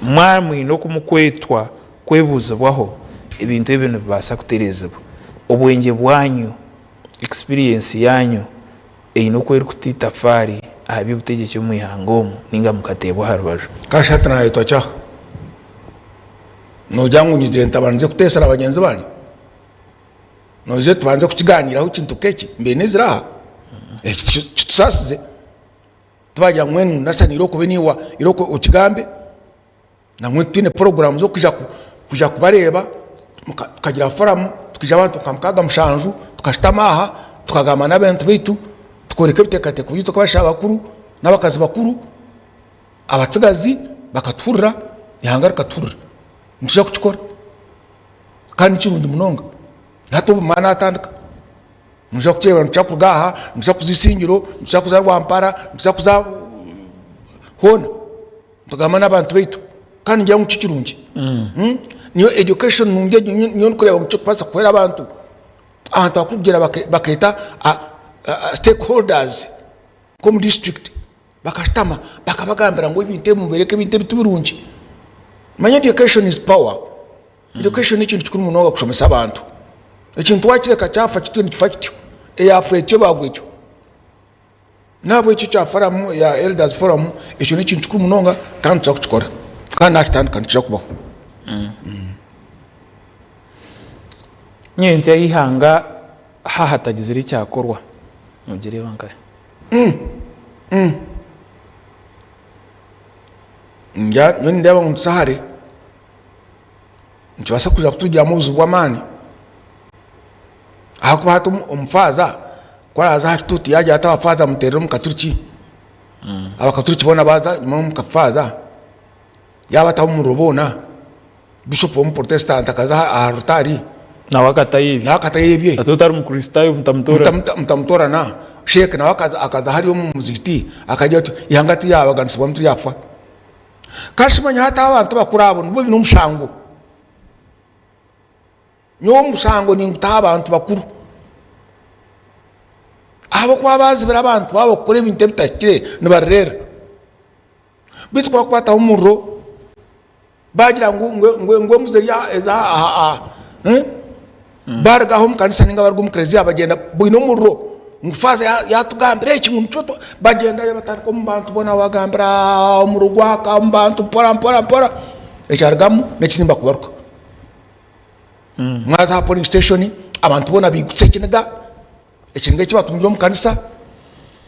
mwaba mwine oku murikwetwa kwebuuzibwaho, ebintu ebyo nibibaasa kutereezibwa. Obwengye bwanyu, experience yaanyu eine oku erikuta itafaari aha by'obutegyeki omu ihanga omu nainga mukateebwa aha rubaju. Kashi hati naayetwa ki aha? Noogira ngu nyizire ntabandize kuteesa na bagyenzi bangye? Noija tubanze kukigaaniiraho ekintu nk'eki? Mbaire neizire aha? Eki kitusaasize. Tibagira ngu mbwenu nasaniire okuba niiwe okigambe. Nangwa twine puroguraamu z'okwija kwija kubareeba tukagira foramu tukaija abantu nka mukaaga mushanju tukashutama aha tukagamba n'abantu baitu tukooreka ebiteekateeko byaitu nk'abashaija bakuru n'abakazi bakuru abatsigazi bakatuhurira eihanga rikatuhurira nitwija kukikora kandi nikirungi munonga hati obumara natandika noija kukireeba nituza kuruga aha nituza kuza Isingiro nituza kuza Rwampara nituza kuza hoona. Nitugamba n'abantu baitu kandi ningira ngu tikirungi. Niyo education nungi egyo niyo ndikureeba ngu kirikubaasa kuhwera abantu. Abantu abakurugyera bakeeta stakeholders nk'omu district bakashutama bakabagambira ngu ebintu ebi mubireeke ebintu ebi tibirungi. Omanya education is power. Education n'ekintu kikuru munonga kushomesa abantu. Ekintu wakireka kyafa kityo nikifa kityo, eyaafa etyo baagwa etyo. Nahabwekyo ekya foramu ya Elders Forum ekyo n'ekintu kikuru munonga kandi nituza kukikora kandi nakitandika nikija kubaho. Nyentsya y'eihanga hahatagizire ekyakorwa nogireeba nkahi? Nyowe nindeeba ngu nituza hare, nikibaasa kwija kutugiramu obuzibu bw'amaani ahakuba hati omufaaza Ku araaze aha kituuti yaagira ati abafaaza muteerere omu katuriki, abakaturiki boona baaza enyima omu kafaaza, yaabataho omuriro boona, bishopu w'omuporotesitanti akaza aha rutaari, Nawe akatayo ebye. nawe akatayo ebye. Ati otari mukristaayo mutamutoorana. Mutamutoorana. Sheeke nawe akaza hariya omu muzigiti akagira ati eihanga tiryabaganisibwamu tiryafa. Kandi shi manya hati abantu abakuru abo nibo baine omushango. Nyowe omushango ningutaha abantu bakuru ahabw'okuba baazibira abantu baabo kukora ebintu ebitahikire nibabireera. Beitu ku bakukwataho omuriro baagira ngu ngu embuzi eri aha aha baruga aho omu kanisa ninga baruga omu kereziya bagyenda baine omuriro ngu faaza yaatugambira eki ngu nikyo bagyenda batandika omu bantu boona babagambira omuriro gwaka omu bantu mpora mpora mpora ekyarugamu n'ekizimba kubaruka. Mwaza aha polling station abantu boona baigutse ekiniga, ekiniga eki batungire omu kanisa,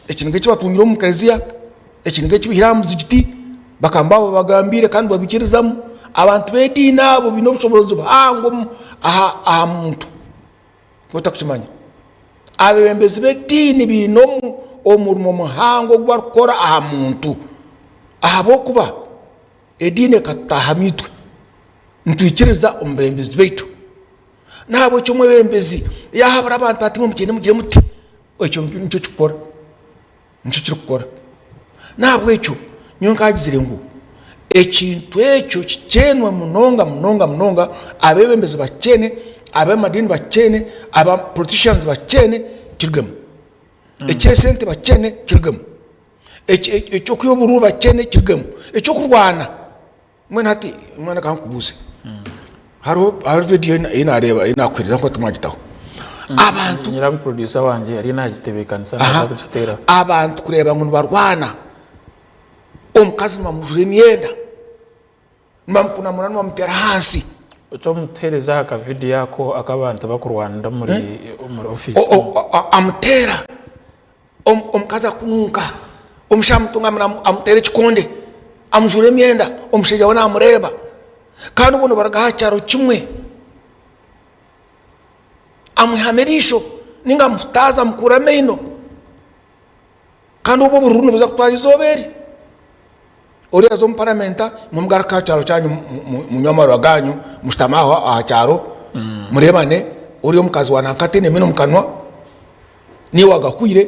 ekiniga eki batungire omu kereziya, ekiniga eki baihire aha muzigiti, bakaba babagambiire kandi babiikirizamu. Abantu b'ediini abo baine obushoboorozi buhango aha muntu ou otarikukimanya. Abeebembezi b'ediini baine omurimo muhango ogu barikukora aha muntu ahabw'okuba ediini ekatutaahamu itwe. Nitwikiriza omu beebembezi baitu. Nahabwekyo omwebembezi yaahabura abantu ati imwe mugyende mugire muti, ekyo nikyo kirikukora, nikyo kirikukora. Nahabwekyo nyowe nkagizire ngu ekintu ekyo kikyenwe munonga munonga munonga, abeebembezi bakikyene, ab'amadiini bakikyene, aba politicians bakikyene kirugemu. Eky'esente bakikyene kirugemu. Eky'okwiha oburuuru bakikyene kirugemu. Eky'okurwana. Mbwenu hati mwana ka nkubuuze hariho hariho vidiyo ei naareeba ei naakuheereza nkuba timwagitaho abantu Nyira ngu producer wangye ariyo naagitebeekanisa naaza Aha. kugiteeraho. abantu kureeba ngu nibarwana omukazi nibamujura emyenda nibamukunamura nibamuteera ahansi Ekyomutuheereza aha kavidiyo ako ak'abantu bakurwanira omuri omuri ofiisi. O- o- o- amuteera Omukazi akununka, omushaija amutungamira amuteera ekikonde, amujuura emyenda, omushaija we namureeba kandi obwo nibaruga aha kyaro kimwe, amwihamu eriisho. Ninga amuhutaaze amukuure amaino. Kandi obwo obururu nibuza kutwara eizooba eri. Oriya aza omu paramenta, imwe mugaruke aha kyaro kyanyu munywe amarwa ganyu, mushutame aho aha kyaro mureebane, oriya omukazi wa nanka ataine maino omu kanwa, naiwe agahwire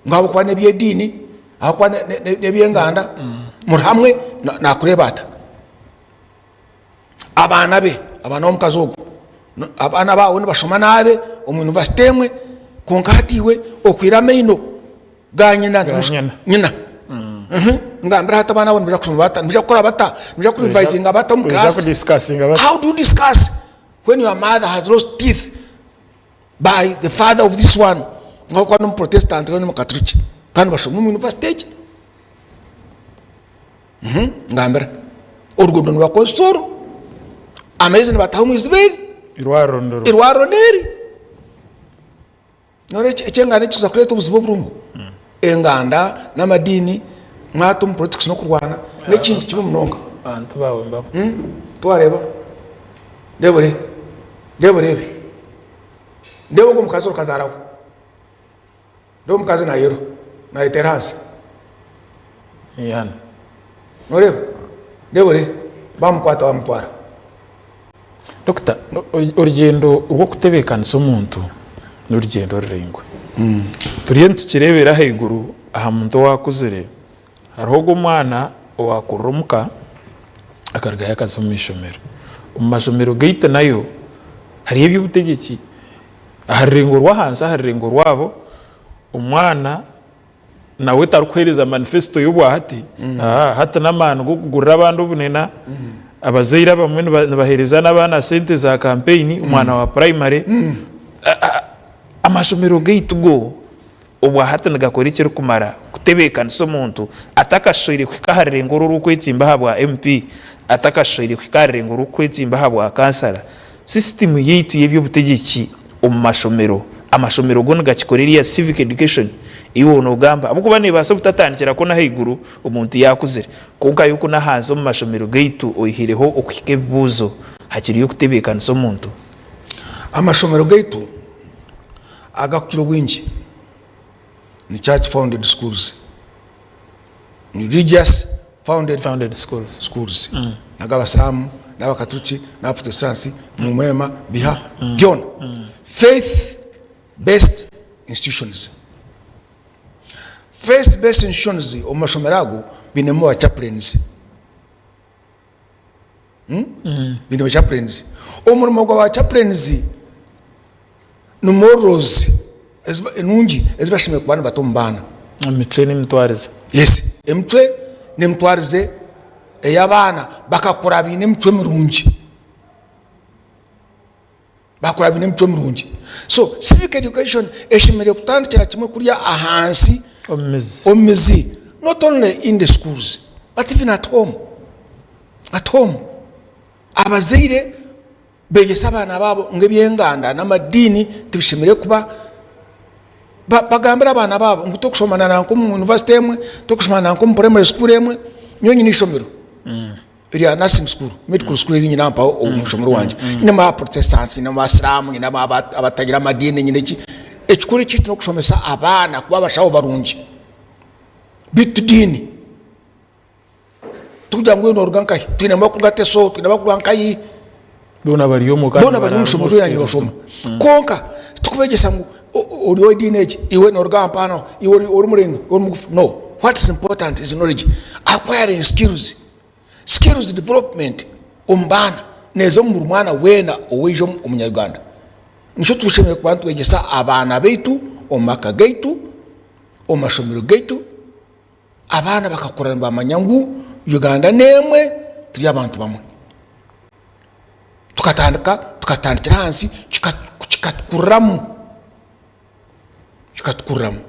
ngu ahabw'okuba n'eby'ediini, ahabw'okuba n'eby'enganda, muri hamwe naakureeba ata? Abaana be, abaana b'omukazi ogwo, abaana baawe nibashoma naabe omu yunivasite emwe, kwonka hati iwe okwire amaino ga nyina, nyina. Ngambira hati abaana abo nibaija kushoma bata, nibaija kukura bata, nibaija kurivayizinga bata omu kiraasi? How do you discuss when your mother has lost teeth by the father of this one ahabw'okuba n'omuprotestant we n'omukaturiki kandi bashoma omu yunivasite egi? Ngambira, oruguudo nibakozesa oru, amaizi nibataha omu iziba eri, Irwariro nirwo. irwariro n'eri. Noreeba eky'enganda ekikuza kureeta obuzibu oburimu, enganda n'amadiini mwata omu politics n'okurwana n'ekintu kibi munonga. Abantu baawe mbabo. Tiwareeba? Reeba oreebe, reeba oreebe, reeba ogwo omukazi orikazaaraho. Reeba omukazi nayerwa nayeteera ahansi. Hano. Noreeba? Reeba ore bamukwata bamutwara. Dokita, orugyendo rw'okutebeekanisa omuntu n'orugyendo ruraingwa. Turiyo nitukireebera ahaiguru aha muntu owaakuzire, hariho ogwo omwana owaakurira omuka akarugayo akaza omu ishomero. Omu mashomero gaitu nayo hariyo eby'obutegyeki. Aha rurengo rw'ahansi aha rurengo rwabo, omwana nawe tarikuheereza manifesito y'obwahati, hati n'amaani g'okugurira abandi obunena, abazaire abamwe nibaheereza n'abaana sente za kampeyini, omwana wa purayimare. Amashomero gaitu go obwahati nigakora ekirikumara kutebeekanisa omuntu atakashoire kuhika aha rurengo oru orw'okwetsimba aha bwa MP, atakashoire kuhika aha rurengo rw'okwetsimba aha bwa kansara. Sisitimu yaitu y'eby'obutegyeki omu mashomero, amashomero go nigakikora eriya civic education ei waaba noogamba ahabw'okuba neebaasa obutatandikira kwo n'ahaiguru omuntu yaakuzire kwonka yo kunu ahansi omu mashomero gaitu oihireho okuhika ebibuuzo hakiriyo okutebeekanisa omuntu. Amashomero gaitu agakukira obwingi ni church founded schools, ni religious founded, founded schools, schools. Mm. N'agabasiraamu n'abakaturiki n'abaprotestanti mumwema biha mm. byona mm. faith based institutions faith based institutions omu mashomero ago bainemu ba chaplains Hmm? Baine ba chaplains. Omurimo gwa ba chaplains ni morals enungi ezi bashemereire kuba nibata omu baana. Emicwe n'emitwarize. Yes, emicwe n'emitwarize ey'abaana bakakura baine emicwe mirungi. Bakura baine emicwe mirungi. So civic education eshemereire kutandikira kimwe kuriya ahansi Omu mizi. omu mizi not only in the schools but even at home. At home abazaire begyese abaana baabo ngu eby'enganda n'amadiini tibishemereire kuba bagambire abaana baabo ngu tokushoma na nanka omu university emwe, tokushoma na nanka omu primary school emwe, nyowe nyine eishomero. Erya nursing school, medical school eri nyine mpaho omu ishomero wangye. Nyinemu aba protestants, nyinemu abasiraamu, nyinemu abatagira amadiini, nyine ki. Ekikuru ekyaitu n'okushomesa abaana kuba abashaho barungi. Beitu ti diini. Tikugira ngu iwe nooruga nkahi, twinemu abarikuruga Teso, twinemu abarikuruga nkahi. Boona bari omwo kandi Boona bari omu ishomero ryangye nibashoma. Kwonka tikubegyesa ngu ori ow'ediini egi, iwe nooruga aha mpaano, iwe ori muraingwa, iwe ori mugufu. No, what is important is knowledge, acquiring skills. Skills development omu baana neeza omu buri mwana weena owaija omunya Uganda. Nikyo tushemereire kuba nitwegyesa abaana baitu omu maka gaitu, omu mashomero gaitu, abaana bakakura nibamanya ngu Uganda n'emwe turi abantu bamwe. Tukatandika tukatandikira ahansi kikatukuriramu kikatukuriramu.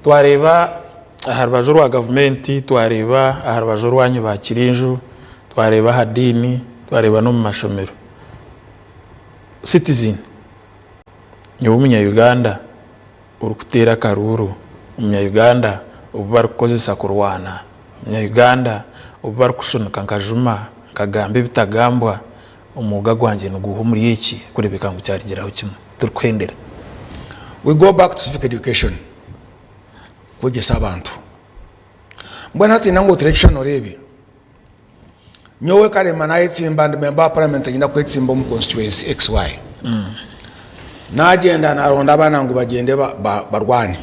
Twareeba aha rubaju rwa gavumenti, twareeba aha rubaju orwanyu ba Kirinju, twareeba aha diini, twareeba n'omu mashomero. Citizen, nyowe omunya Uganda orikuteera akaruuru, omunya Uganda obu barikukozesa kurwana, omunya Uganda obu barikushunika nkajuma nkagamba ebitagambwa, omwoga gwangye niguuha omuri eki kureebeka ngu kyarugiraho kimwe. Turikuhendera. We go back to civic education, kwegyesa abantu. Mbwenu hati nangwa oteere ekishushani oreebe, nyowe Karema nayetsimba ndi member wa parliament niinyenda kwetsimba omu constituency XY. Nagyenda naronda abaana ngu bagyende barwane.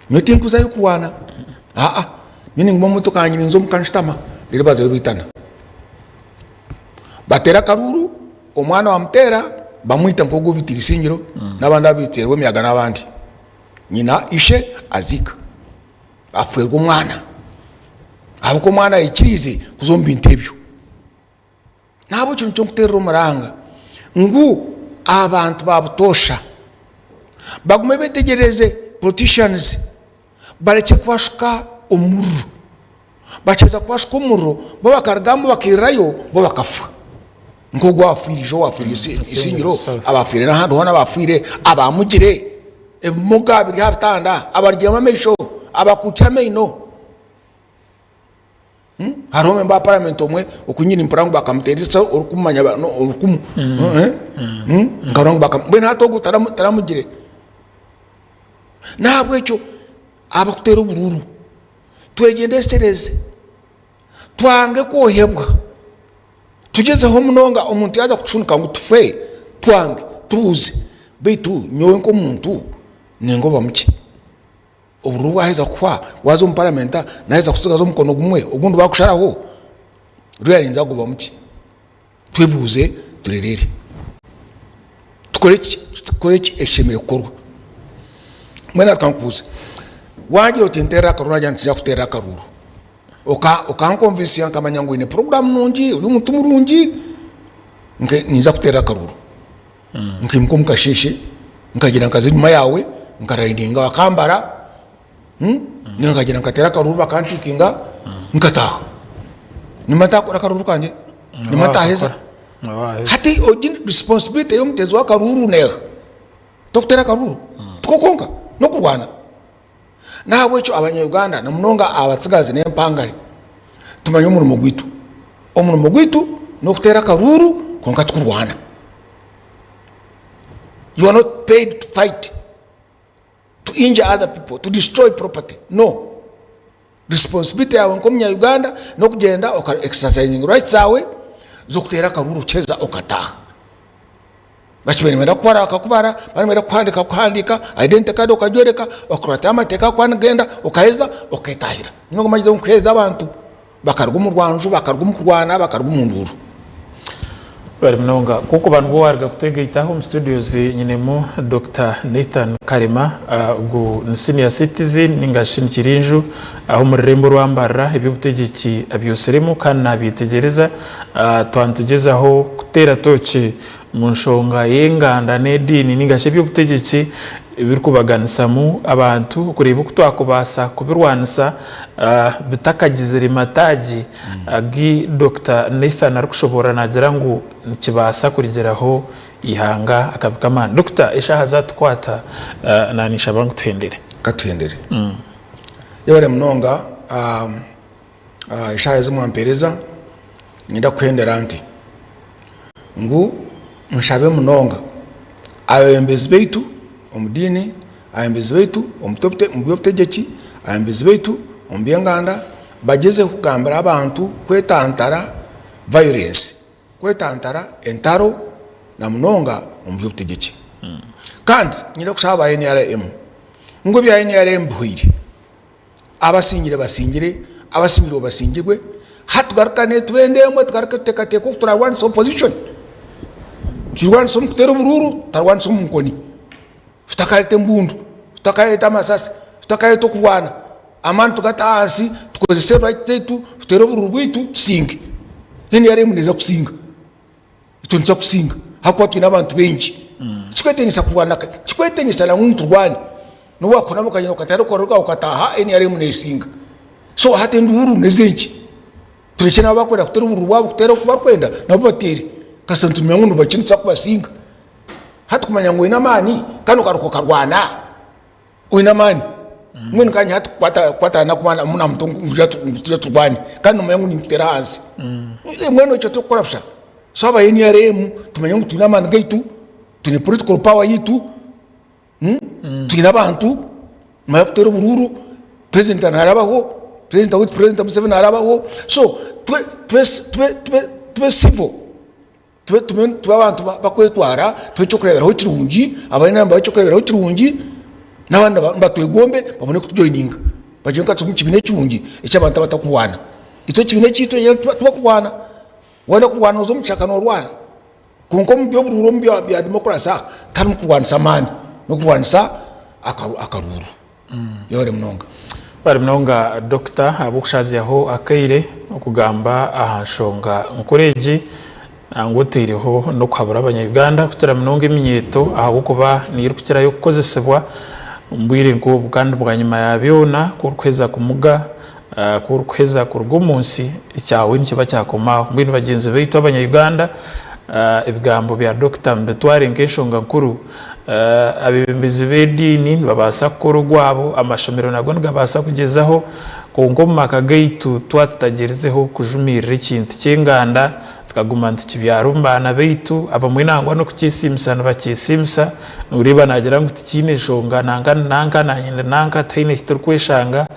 Nyowe tinkuzayo kurwana, aa, nyowe ninguma omu motoka yangye ninza omuka nshutama reero bazayo baitana. Bateera akaruuru, omwana bamuteera bamwita nk'ogu obaitiire Isingiro n'abandi abaiteirwe emiyaga n'abandi. Nyina ishe aziika, afeerwa omwana ahabw'okuba omwana aikiriize kuza omu bintu ebyo. Nahabwekyo nikyo nkuteerera omuranga ngu abantu ba butoosha bagume betegyereze politicians barekye kubashuka omuriro. Bakyeza kubashuka omuriro bo bakarugamu bakairirayo bo bakafa. Nk'ogu owafiire ijo owafiire Isingiro, abafiire n'ahandi hoona abafiire, abamugire, ebimuga biri aha bitanda, abarugiremu amaisho, abakuukire amaino. Hariho memba wa paramenti omwe oku nyine nimpurira ngu bakamuteera eisasi orikumumanya orikumu nkarora ngu mbwenu hati ogwo taramugire. Nahabwekyo abakuteera oburuuru twegyendesereze twange kwohebwa tugyezeho munonga omuntu yaaza kutushunika ngu tufe twange tubuuze beitu nyowe nk'omuntu ningoba mukye. Obururu bwaheza kuhwa waaza omu paramenta naheza kutsigaza omukono gumwe ogundi bakusharaho reero ninza kugobamu ki? Twebuuze turereere tukore ki tukore ki ekishemereire kukorwa. Mbwenu hati kankubuuze wagira oti nteerera akaruuru nagira nti tinza kuteerera akaruuru okankonvinsinga nkamanya ngu oine puroguraamu nungi ori omuntu murungi ninza kuteerera akaruuru. Nkaimuka omu kasheeshe nkagyenda nkaza enyima yaawe nkarayindinga bakambara ninga nkagyenda nkateera akaruuru bakantiikinga nkataaha. Nimba ntakora akaruuru kangye? Nimba ntaheza? Hati egi responsibility y'omuteezi w'akaruuru neeha? T'okuteera akaruuru? Tikwo kwonka, n'okurwana. N'ahabw'ekyo Abanya-Uganda na munonga abatsigazi n'empangare tumanye omurimo gwaitu. Omurimo gwaitu n'okuteera akaruuru kwonka tikurwana. You are not paid to fight, to injure other people, to destroy property. No. Responsibility yaawe nk'omunya-Uganda n'okugyenda oka exercising rights zaawe z'okuteera akaruuru okiheza okataaha. Bakibaire nibenda kukubara bakakubara, baaba nibenda kukuhandiika bakakuhandiika, identity card okagyoreka, okakurataho amateeka agu nigenda, okaheza oketahira. Nyowe ngu ngu kuheereza abantu bakaruga omu rwanju, bakaruga omu kurwana, bakaruga omu nduuru. Bari munonga. Kw'okuba nibwo waaruga kutwegaitaho omu studios nyinemu Dokita Nathan Kalema, ogu ni senior citizen ninga shi ni kirinju aha omu rurembo orwa Mbarara eby'obutegyeki abyosiremu kandi nabyetegyereza. Twaba nitugyezaho kuteera tooki omu nshonga y'enganda n'ediini ninga shi eby'obutegyeki ebirikubaganisamu abantu kureeba oku twakubaasa kubirwanisa bitakagizire mataagi agu Dokita Nathan arikushoboorora naagira ngu nikibaasa kurugiraho eihanga akabi k'amaani. Dokita eshaaha zaatukwata naanishaba ngu tuhendere. Ka tuhendere. Yebare munonga Eshaaha ezi mwampeereza niinyenda kuhendera nti ngu nshabe munonga abeebembezi baitu omu diini, abeebembezi baitu omu by'obutegyeki, abeebembezi baitu omu by'enganda bagyezeho kugambira abantu kwetantara violence, kwetantara entaro na munonga omu by'obutegyeki. Kandi niinyenda kushaba aba NRM ngu ebya NRM bihweire. Abasingire basingire, abasingirwe basingirwe, hati tugarukane tube endeemwe tugaruke tuteekateeke oku turarwanisa opposition. Tugirwanise omu kuteera oburuuru, tutarwanisa omu nkoni, tutakareeta embundu, tutakareeta amasasi, tutakareeta okurwana, amaani tugate ahansi tukozese rights zaitu tuteere oburuuru bwaitu tusinge. NRM neeza kusinga. Itwe nituza kusinga ahakuba twine abantu baingi. Tikikwetengyesa kurwana, tikikwetengyesa nangwa ngu turwane. N'obu wakuhunama okagyenda okateera okaruru kaawe okataaha, NRM neesinga. So hati enduuru n'ez'enki? Turekye nabo abakwenda kuteera obururu bwabo kuteera oku barikwenda nabo bateere. Kasita nitumanya ngu nibakye nituza kubasinga. Hati kumanya ngu oine amaani kandi okaruka okarwana. Oine amaani mbwenu kanye hati kukwata naku muna muto ngu tuje turwane kandi nomanya ngu ninkuteera ahansi mbwenu ekyo tokukora busha so aba NRM tumanye ngu twine amaani gaitu twine political power yaitu. Twine abantu nimara kuteera oburuuru president narabaho, president waitu president Museveni narabaho so tube tube tube tube tube civil tube tube tube abantu bakwetwara tube ekyokureeberaho kirungi abandi nabo babe ekyokureeberaho kirungi n'abandi nibatwegombe babone kutujoyininga bagire ngu ka turi omu kibiina ekirungi eky'abantu abatakurwana. Itwe ekibiina ekyaitu tibakurwana, waayenda kurwana oza omu kishaka noorwana. Kwonka omu by'oburuuru omu bya demokurasi aha tiharimu kurwanisa amaani, n'okurwanisa akaruuru. Yebare munonga. Webare munonga Dokita ahabw'okushaazyaho akaire okugamba aha nshonga nkuru egi nangwa oteireho n'okuhabura abanya Uganda kukira munonga eminyeeto ahabw'okuba niyo erikukirayo kukozesibwa omu bwire nk'obu kandi bwanyima ya byona ku orikuheza kumuga Ku orikuheza kuruga omu nsi, ekyawe nikiba kyakoma aho. Mbwenu bagyenzi baitu abanya Uganda, ebigambo bya Dokita mubitware nk'enshonga nkuru. Abeebembezi b'ediini nibabaasa kukora ogwabo, amashomero nago nigabaasa kugyezaho, kwonka omu maka gaitu twaba tutagyerizeho kujumiirira ekintu ky'enganda, tukaguma nitukibyara omu baana baitu, abamwe nangwa n'okukyesiimisa nibakyesiimisa, noreeba naagira ngu tikiine nshonga nanka nanka naanye ndi nanka tihaine eki turikweshanga.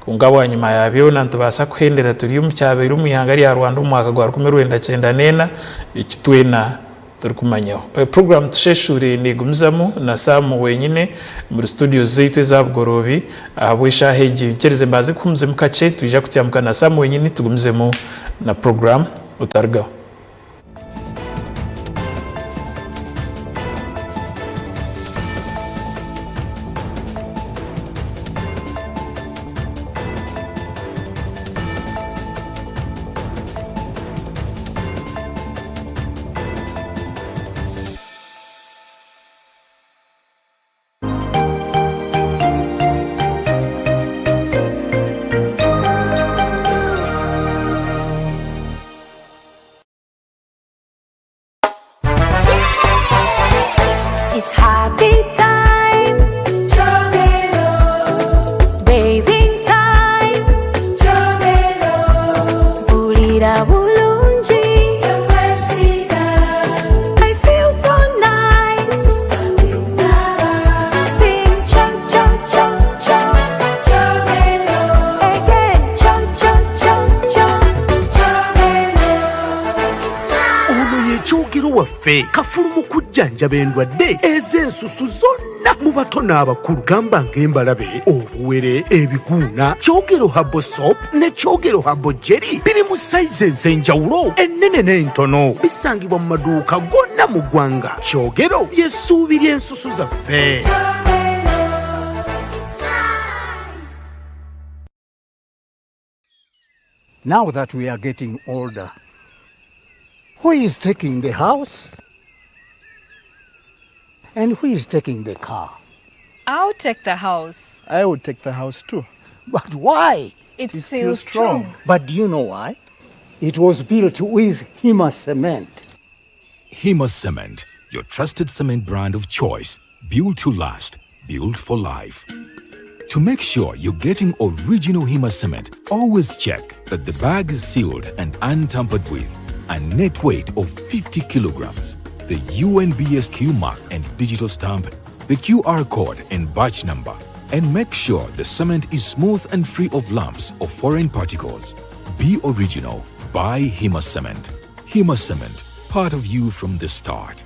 Kwonka bwanyima ya byona, nitubaasa kuhendera turi omu kyabaire omu ihanga rya Rwanda omu mwaka gwa 1904, eki twena turikumanyaho. Puroguraamu Tusheshuure neegumizamu na Sam wenyine omuri situdiyo zaitu eza Bugoroobi. Ahabw'eshaaha egi, nkyerize mbanze kuhuumuzemu kakye, twija kutsyamuka na Sam wenyini tugumizemu na puroguraamu. Otarigaho. It's happy time. Bathing time. Mpurira bulungi. I feel so nice. Sing cho cho cho cho. Again cho cho cho cho. Ono ye Kyogero waffe kafulu mu kujjanjaba endwadde ez'ensusu zonna mu bato n'abakulu gamba ng'embalabe, obuwere, ebiguuna. Kyogero Herbal Soap ne Kyogero Herbal Jelly biri mu sayizi ez'enjawulo ennene n'entono. Bisangibwa mu maduuka gonna mu ggwanga. Kyogero ly'essuubi ly'ensusu zaffe. Now that we are getting older, who is taking the house? And who is taking the car? I'll take the house. I would take the house too. But why? It's, it's still strong. strong. But do you know why? It was built with Hima cement. Hima Cement, your trusted cement brand of choice, built to last, built for life. To make sure you're getting original Hima cement, always check that the bag is sealed and untampered with, a net weight of 50 kilograms, the UNBSQ mark and digital stamp, the QR code and batch number, and make sure the cement is smooth and free of lumps or foreign particles. Be original. Buy Hima Cement. Hima Cement, part of you from the start.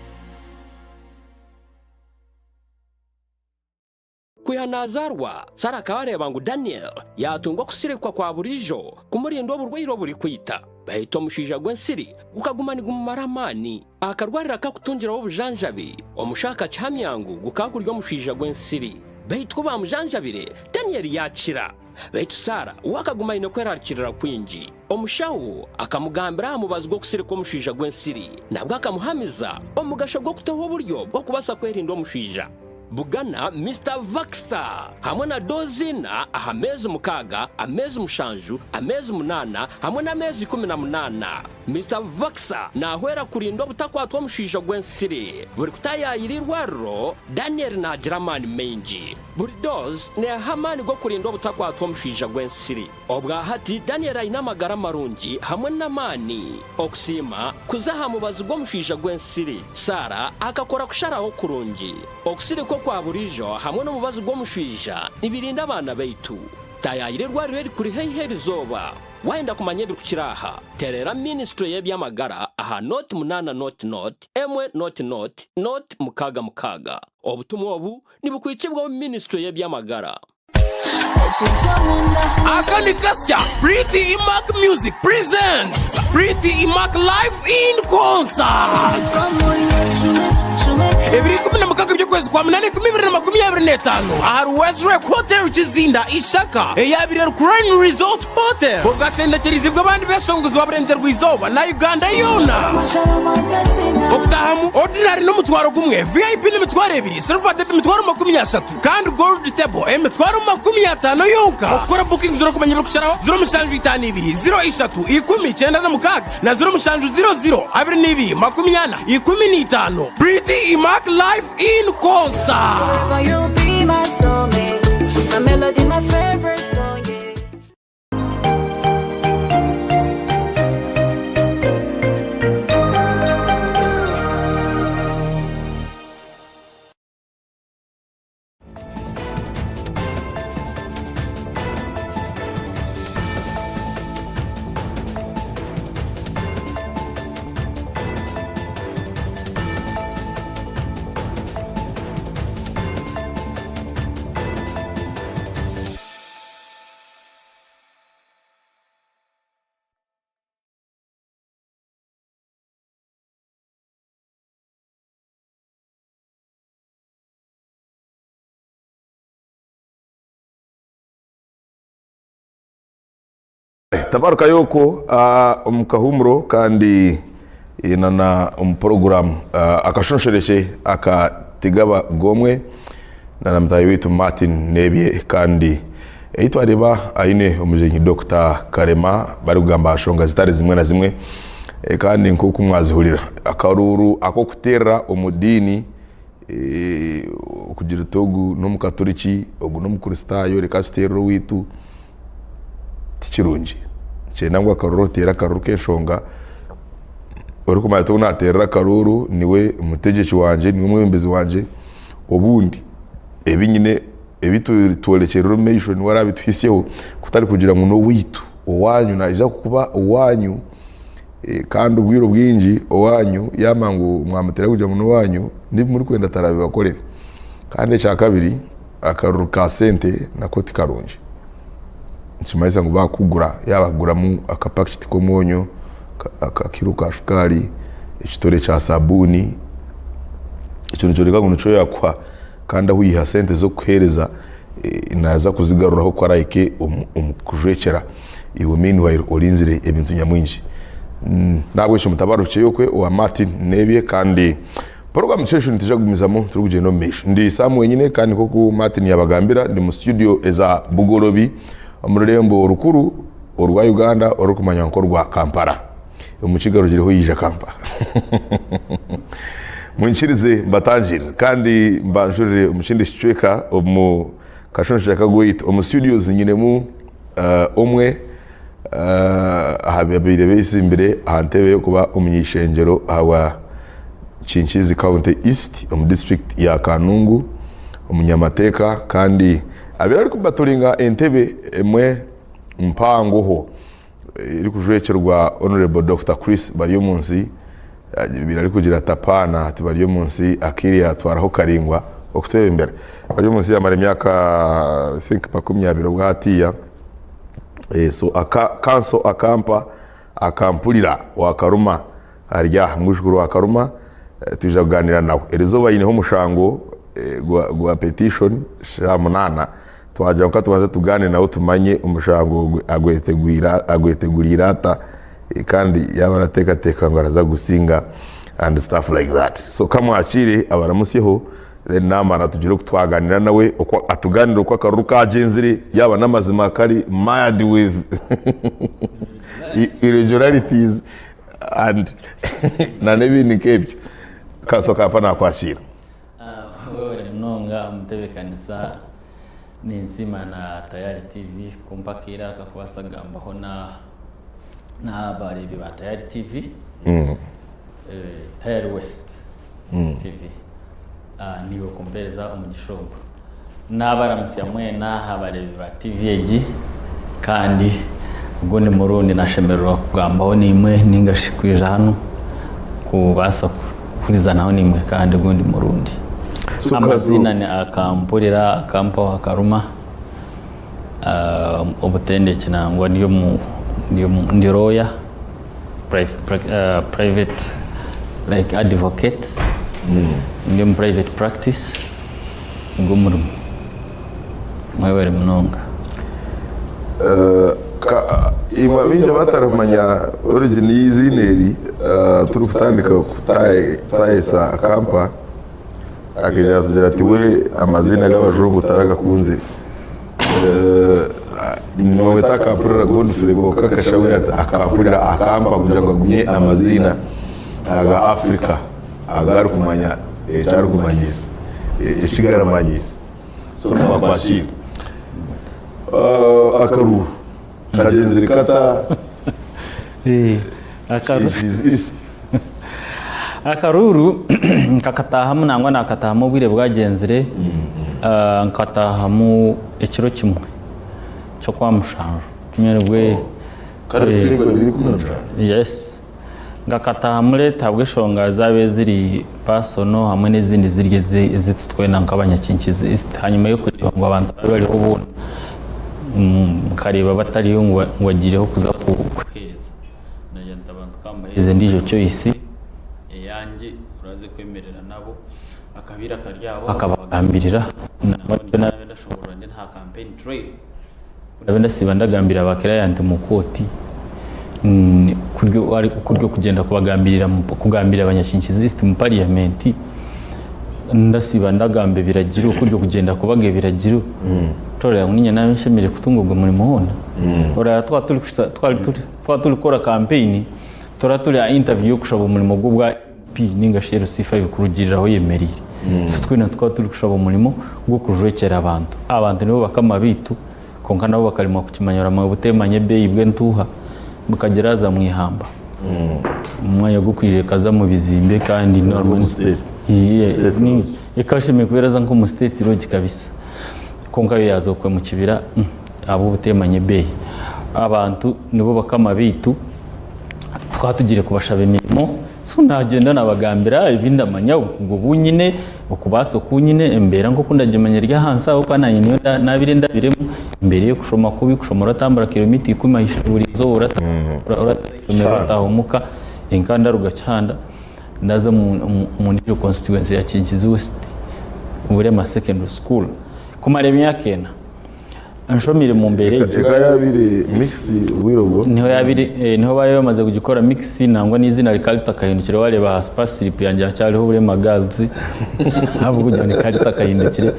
Kwiha naazaarwa, Sara akaba areeba ngu Daniel yaatunga okusirikwa kwa buriijo kumurinda oburwaire oburikwita. Baitu omushaija gw'ensiri gukaguma nigumumara amaani. Akarwariro akakutungiraho obujanjabi, omushaho akakihamya ngu gukaba guri omushaija gw'ensiri. Baitu ku baamujanjabire, Daniel yaakira. Baitu Sara we akaguma aine kwerarikirira kwingi. Omushaho akamugambira aha mubazi gw'okusirika omushaija gw'ensiri. Nabwo akamuhamiza omugasho gw'okutaho oburyo bw'okubaasa kwerinda omushaija. Bugana Mister Vaxa hamwe na doozi ina aha meezi mukaaga, ameezi mushanju, ameezi munaana hamwe n'ameezi 18. Mister Vaxa naahwera kurinda obutakwatwa omushaija gw'ensiri. Buri kutaayaayira eirwariro, Daniel naagira amaani maingi. Buri doozi neeha amaani g'okurinda obutakwatwa omushaija gw'ensiri. Obwa hati Daniel aine amagara marungi hamwe n'amaani. Okusiima kuza aha mubazi gw'omushaija gw'ensiri, Sarah akakora kusharaho kurungi. Okusirika. Okusirikwa okwa buriijo hamwe n'omubazi gw'omushwija nibirinda abaana baitu. Taayaayira erwariro erikuri haihi erizooba. Waayenda kumanya ebirikukira aha, teerera minisitule y'eby'amagara aha nooti munaana nooti nooti emwe nooti nooti nooti mukaaga mukaaga. Obutumwa obu nibukwitsibwaho minisitule y'eby'amagara. Aka ni kasya Pretty Imac Music presents Pretty Imac Live in Concert! Ebiro 16 by'okwezi kwa munana 2025 ahari Wesrec Hotel Kizinda Ishaka eyabaire eri Crane Resort Hotel obwashendekyeriizibwe abandi beshongozi ba Burengyerwa Izooba na Uganda yoona. Okutahamu Ordinary n'omutwaro gumwe, VIP n'emitwaro ebiri, Silver Table emitwaro 30. Kandi Gold Table emitwaro 50 yonka. Okukora bookings orikumanya ebirikusharaho, 0752 03 10 96 na 0700 22 40 15. Pretty Imac Live in Concert! Tabarukayo okwo omu kahuumuro kandi na omu puroguraamu akashonshorekye aka Tigaba Gomwe na mutaahi waitu Martin Nebye kandi ei twareeba aine omugyenyi Dokita Karema barikugamba aha nshonga zitari zimwe na zimwe kandi nk'oku mwazihurira akaruuru ak'okuteerera omu diini Okugira oti ogu n'omukaturiki, ogu n'omukristaayo reka tuteerere owaitu, tikirungi. Nikyenda ngu akaruuru oteere akaruuru k'enshonga, orikumanya oti ogu naateerera akaruuru niwe mutegyeki wangye, niwe mwebembezi wangye, obundi ebi nyine ebi tworekyerire omu maisho niwe arabituhisyeho kutari kugira ngu n'owaitu, owaanyu naija kuba owaanyu. Kandi obwire obwingi owaanyu yaamanya ngu mwamuteera kugira ngu n'owaanyu, n'ebi murikwenda taraabibakorere. Kandi ekyakabiri, akaruru ka sente nako ti karungi. Nikimanyisa ngu baakugura, yaaba bakuguramu akapakiti k'omwonyo, akakiro ka shukaari, ekitore kya sabuuni, ekyo nikyoreka ngu nikyo yaakuha kandi ahu oiha sente z'okukuheereza naaza kuzigaruraho ku araahike omu kujwekyera. Iwe meanwhile orinzire ebintu nyamwingi. Nahabwekyo mutabarukyeyo okwe owa Martin n'ebye kandi program session nituja kugumizamu turikugyenda omu maisho. Ndi Sam wenyine kandi nkoku Martin yabagambira ndi mu studio eza Bugolobi omu rurembo orukuru orwa Uganda orukumanywa nkorwa Kampala. Omukiga arugireho yaija Kampala. Munyikirize mbatangirire kandi mbanjurire omu kindi kicweka omu Kashonshorekye akagweitu omu studios nyinemu omwe aha babaire besimbire aha ntebe y'okuba omuny'eishengyero ahabwa Kinkizi County East omu district ya Kanungu, omunyamateeka kandi abaire arikubatoringa entebe emwe mpangoho erikujwekyerwa Honourable Dokita Chris Baryomunsi abaire arikugira ati apaana ati Baryomunsi akaire yatwaraho karaingwa okutwebembera. Baryomunsi yamara emyaka I think makumyabiri obwo hatiiya so kanso akampa akampurira wa Karuma ari aha mwijukuru wa Karuma twija kuganira nawe. Erizooba aineho omushango gwa petition shaaha munaana. Twagira ngu katubanze tugaanire nawe tumanye omushango ogu agweteguriire ata kandi yaaba arateekateeka ngu araza kugusinga and stuff like that. So kamwakiire abaramutsyeho then naamara tugire oku twaganira nawe atugaanire oku akaruru kaagyenzire yaaba n'amazima kari mired with irregularities and n'ebindi nk'ebyo. Kanso Kampa naakwakiira. Webare munonga omutebekanisa ninsiima na Tayari TV kumpa akaire aka kubaasa kugambaho n'abareebi ba Tayari TV, Tayari West TV. Niiwe kumpeereza omugisha ogu. Naabaramutsya mwena abareebi ba TV egi kandi ogundi murundi nashemererwa kugambaho naimwe nainga shi kwija hanu kubaasa kuhurizanaho naimwe kandi ogundi murundi. Amaziina ni Akampurira Akampaho Akaruma, obutendekye nangwa ndi omu ndi lawyer. private like advocate ndi omu private practice nigwo murimo mwebare munonga. Imwe abaingi abataramanya origin y'eiziina eri, turikutandika kutayesa Akampa, akaija yatugira ati we amaziina g'abajungu taragakunzire. Nimweta Akampurira Godfrey kwonka akashaho ati Akampurira Akampa kugira ngu agumye amaziina aga Africa agu arikumanya eki arikumanyisa, eki garamanyisa. So twakwakira. Akaruuru kagyenzire kata? Akaruuru nkakataahamu nangwa naakataahamu obwire bwagyenzire, nkataahamu ekiro kimwe ky'okwamushanju yes nkakataahamu late ahabw'enshonga zaabaire ziri personal hamwe n'ezindi ziri ezitu twena nk'abanyakinkizi East hanyuma y'okureeba ngu abantu baabaire bariho boona nkareeba batariyo ngu bagiireho kuza kuheereza. Nagira nti abantu ka mbaheereze endiijo choice eyangye oraze kwemerera nabo akabiire akari aho akabagambirira nangwa nikyo naabe ndashoboorora ndi aha campaign trail ku ndaabe ndasiiba ndagambira ba client mu kooti kuri okugyenda kubagambirira kugambira abanyakinkizi East mu parliament ndasiiba ndagamba ebiragiro kuri okugyenda kubaga ebiragiro toreeba ngu niinye naaba nshemereire kutunga ogwo murimo hoona oraaba twaba turi Twaba turi kukora kampeyini, turaba turi aha intaviyu y'okushaba omurimo gw'obwa MP ninga shi LC5 kurugiirira ahu oyemereire. So twena tukaba turi kushaba omurimo gw'okujwekyera abantu. Abantu nibo bakama baitu, kwonka nabo bakaremwa kukimanya oramanya obuteemanya ebeeyi bw'entuuha bukagira haza mu ihamba. Omu mwanya gw'okwija ekaza omu bizimbe kandi ekaba eshemereire kuba eraza nk'omu state lodge kabisa. Kwonka yo yaaza okwe mu kibira ahabw'obuteemanya ebeeyi. Abantu nibo bakama baitu, tukaba tugiire kubashaba emirimo, so naagyenda naabagambira ebi ndamanya, obukugu obu nyine, okubaasa oku nyine, embeera nk'oku ndagimanya eri ahansi ahabw'okuba naanye niyo naabaire ndabiremu, embeera ey'okushoma kubi, kushoma oratambura kiromita ikumi buri izooba orataha ishomero orataha omuka, nkaba ndaruga Kihanda ndaza omu ndiijo constituency ya Kinkizi West, Burema Secondary School kumara emyaka ena. Nshomire mu mbeera egyo. Eka yabaire mixed obwire obwo? Niho yabaire eh, niho baabaire bamaze kugikora mix nangwa n'eiziina rikaba ritakahindukire wareeba aha pass slip yangye hakyariho Burema Girls ahabw'okugira ngu rikaba ritakahindukire.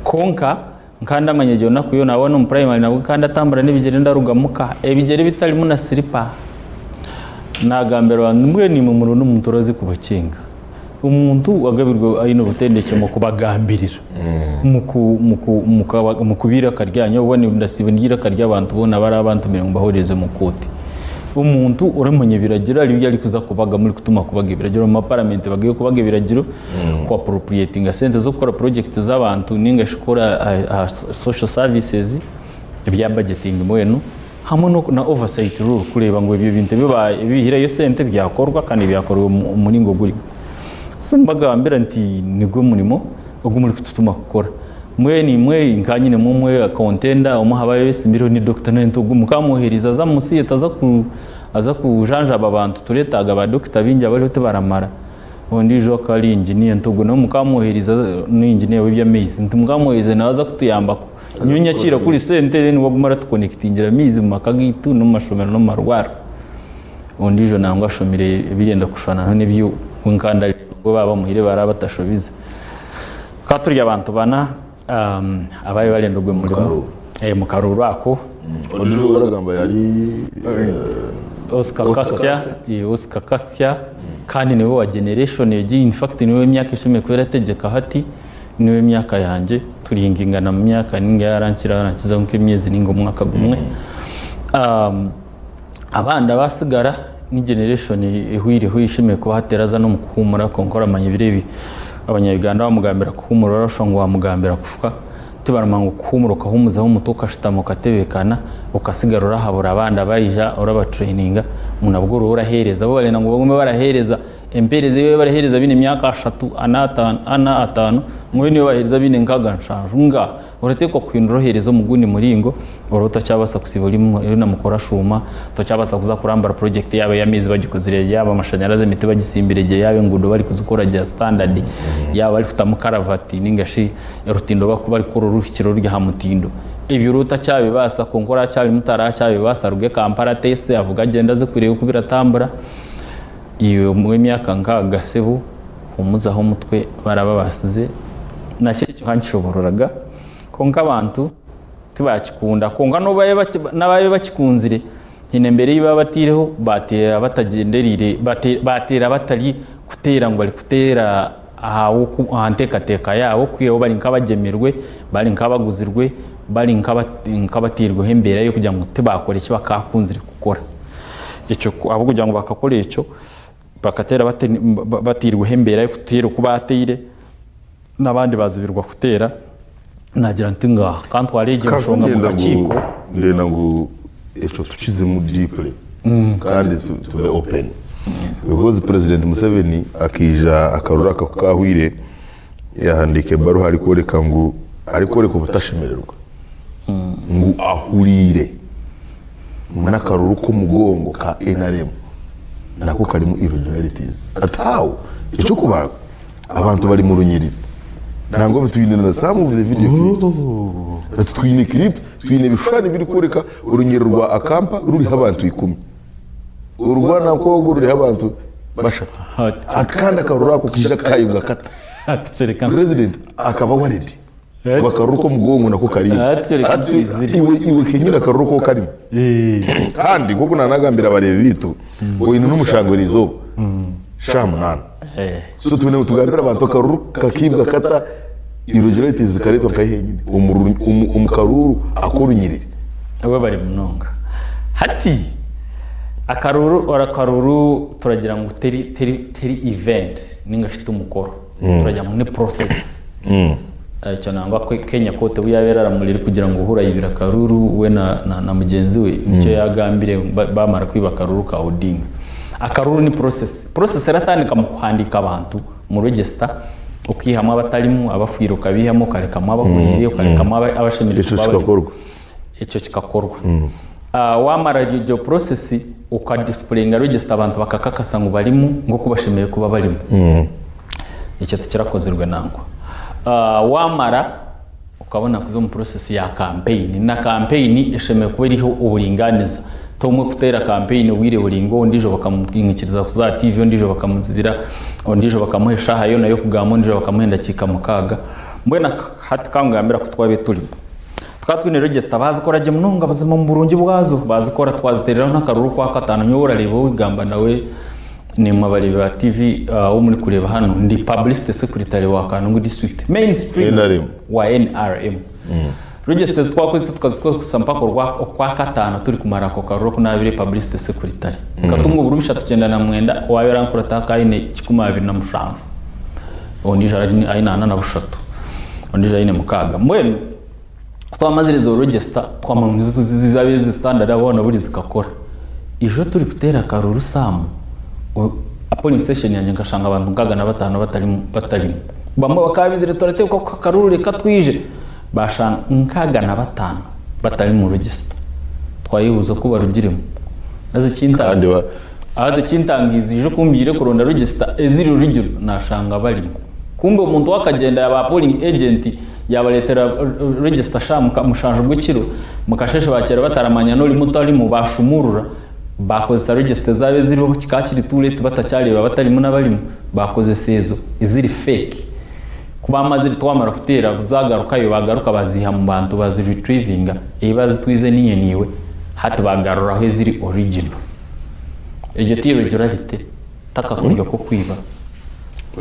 Kwonka nkaba ndamanya egyo naku yoona ahabw'okuba n'omu primary nabwo nkaba ndatambura n'ebigyere ndaruga muka ebigyere bitarimu na siripa. Naagambira abantu mbwenu imwe muronde omuntu oraze kubakyenga. Omuntu agabirwe aine obutendekye omu kubagambirira, omu kuba eiraka ryanyu, oba ndasiiba ndi eiraka ry'abantu boona abaraba bantumire ngu mbahorereze omu kooti. Omuntu oramanya ebiragiro hari ebi arikuza kubaga murikutuma kubaga ebiragiro omu maparamenti bagayo kubaga ebiragiro, ku appropriatinga sente z'okukora purojekiti z'abantu ninga shi kukora aha social services, ebya budgeting mbwenu. Hamwe na oversight role kureeba ngu ebyo bintu ebi baihireyo esente byakorwa kandi byakorwa omu muringo oguri gwo. So mbagambira nti nigwo murimo ogu murikututuma kukora. Mbwenu imwe nka nyinemu omwe contender omwe aha abeesimbireho ni doctor nawe nti ogu mukamwohereza aze omu theatre aze aza kujanjaba abantu tureetaaga ba doctor baingi abariho tibaramara. Ondiijo akaba ari engineer nti ogu nawe mukamwohereza ni engineer w'eby'amaizi nti mukamwohereza nawe aza kutuyambako. Nyowe nyakiira kuri sente then we agume aratukonekitingira amaizi omu maka gaitu n'omu mashomero n'omu marwariro. Ondiijo nangwa ashomire ebirenda kushushana n'ebi we nkaba ndareeba ngu baaba bamuhaire baraba batashobize. Tukaba turi abantu bana abaabaire barenda ogwo murimo omu karuuru ako. Ondiijo ou orikugamba yari Oscar Kasya, Oscar Kasya kandi niwe wa generation egi in fact niwe w'emyaka eshemereire kuba erategyeka hati. Niwe myaka yangye turingingana mu myaka ninga yarankira arankizaho nk'emyezi ninga omwaka gumwe. Abandi abasigara ni generation ehwireho eshemereire kuba hati eraza n'omu kuhuumura kwonka oramanya ebiro ebi. Abanya-Uganda wamugambira kuhuumura orashusha ngu wamugambira kufa. Tibaramanya ngu kuhuumura okahuumuzaho omutwe okashutama okatebeekana okasigara orahabura abandi abaija orabatraininga ngu nabwo oriho oraheereza. Bo barenda ngu bagume baraheereza empeereza ei baraheereza baine emyaka ashatu, ana, ataano, ana, ataano ngu bo niyo baheereza baine nkaaga nshanju. Ngaaha! Orateekwa kuhindura oheereze omu gundi muringo oraba otakyabaasa kusiiba ori na mukuru ashuuma, tokyabaasa kuza kurambura purojekiti yaaba ey'amaizi bagikozire gye, yaaba amashanyarazi emiti bagisimbire gye, yaaba enguudo barikuzikora gye aha sitandadi, yaaba barikutamu karavati nainga shi orutindo barikukora oruhikire ruri aha mutindo. Ebyo oraba otakyabibaasa kwonka orakyari muto arakyabibaasa aruge Kampala ateese avuge agyende aze kureeba oku biratambura. Iwe ow'emyaka nkaaga sebo humuzaho omutwe barababaasize nakyo ekyo nkakishobororaga kwonka abantu tibakikunda kwonka n'obu n'ababaire bakikunzire haine embeera ei baba bataireho bateera batagyendereire bateera batari kuteera ngu barikuteera aha nteekateeka yaabo kwihaho bari nk'abagyemirwe bari nk'abaguzirwe bari nk'abatairweho embeera y'okugira ngu tibakora eki bakaakunzire kukora. Ekyo ahabw'okugira ngu bakakora ekyo bakateera batairweho embeera y'okuteera oku baateire n'abandi baazibirwa kuteera, naagira nti ngaaha ka ntware egyo nshonga omu kakiiko. Ndenda ngu ekyo tukizemu deeply kandi tube open because President Museveni akaija akaruru aka ku kaahwire yaahandiika ebaruha arikworeka ngu arikworeka obutashemererwa ngu ahuriire ngu n'akaruru k'omugongo ka nrm nako karimu irregularities. Ati how? Eky'okubanza abantu bari mu runyiriri nangwa obu twine na some of the video clips. Ati twine clips, twine ebishushani birikworeka orunyiriri rwa Akampa ruriho abantu ikumi, orwa Nankoogo ruriho abantu bashatu. Ati kandi akaruru ako kaija kayibwa kata? President akaba worried. Ngu akaruru k'omugongo nako karimu. Hati iwe iwe kenyini akaruru ko karimu. Kandi nk'oku nanagambira abareebi baitu, oine n'omushango eriizooba shaaha munaana. So twine ngu tugambire abantu akaruru kakiibwa kata, irregularities zikareetwa nkahi henyini? Omu ru- omu- omu karuuru ak'orunyiriri. Webare munonga. Hati akaruru akaruru turagira ngu teri teri teri event ninga shi timukoro. Turagira ngu ni process. Ekyo nangwa Kenya kooti obu yaaba eraramura erikugira ngu Uhuru aibire akaruru we na mugyenzi we, nikyo yaagambire baamara kwiba akaruru ka Odinga. Akaruru ni process. Process eratandika mu kuhandiika abantu omu register, okaihamu abatarimu, abafiire okabaihamu, okarekamu abahuriire, okarekamu abashemereire Ekyo kuba barimu. kikakorwa. Ekyo kikakorwa. Waamara egyo process, okadisipulayinga register abantu bakakakasa ngu barimu nk'oku bashemereire kuba barimu. Ekyo tikirakozirwe nangwa. Waamara okabona kuza omu process ya kampeyini. Na kampeyini eshemereire kuba eriho oburingaaniza. Ti omwe kuteera kampeyini obwire buraingwa ondiijo bakamwikiriza kuza aha tiivi, ondiijo bakamuzibira, ondiijo bakamuha eshaaha yoona y'okugamba, ondiijo bakamuha endakiika mukaaga. Mbwenu hati ka nkugambire aku twabaire turimu. Tukaba twine register baazikora gye munonga buzima omu burungi bwazo baazikora twaziteereraho n'akaruru okwakataano nyowe orareeba orikugamba nawe Nimwe abareebi ba TV ou murikureeba hanu, ndi Publicity Secretary wa Kanungu District, Mainstream NRM. wa NRM. Register ezi twakozesa tukazikozesa mpaka orwa okwakataano turikumara ako karuru oku naabaire Publicity Secretary. Tukatunga oburo 394, owaabaire arankurata akaba aine 227, ondiijo aine 43, ondiijo aine mukaaga. Mbwenu Ku twamazire ezo register twamanya ngu zaabaire ziri standard aho buri zikakora. Ijo turikuteera akaruru Sam, aha polling station yangye nkashanga abantu 65 batarimu. Bamwe bakaba baizire turateekwa kuha akaruru reka twije, bashanga 65 batari mu register. Twayebuuza oku barugiremu. Haza ekintangiize ijo ku ngiire kuronda register eziri original nashanga barimu. Kumbe omuntu we akagyenda yaaba polling agent Yaabareetera register shaaha mushanju gw'ekiro, mukasheeshe baakyera bataramanya n'orimu otarimu, baashumurura, baakozesa register ezaabo eziriho kikaba kiri too late batakyareeba abatarimu n'abarimu, baakozesa ezo eziri fake. Ku baamazire twamara kuteera zaagarukayo, baagaruka baaziiha mu bantu baazi retrievinga, ei baazitwize niinye naiwe, hati baagaruraho eziri original. Egyo ti irregularity? Takakoryo k'okwiba.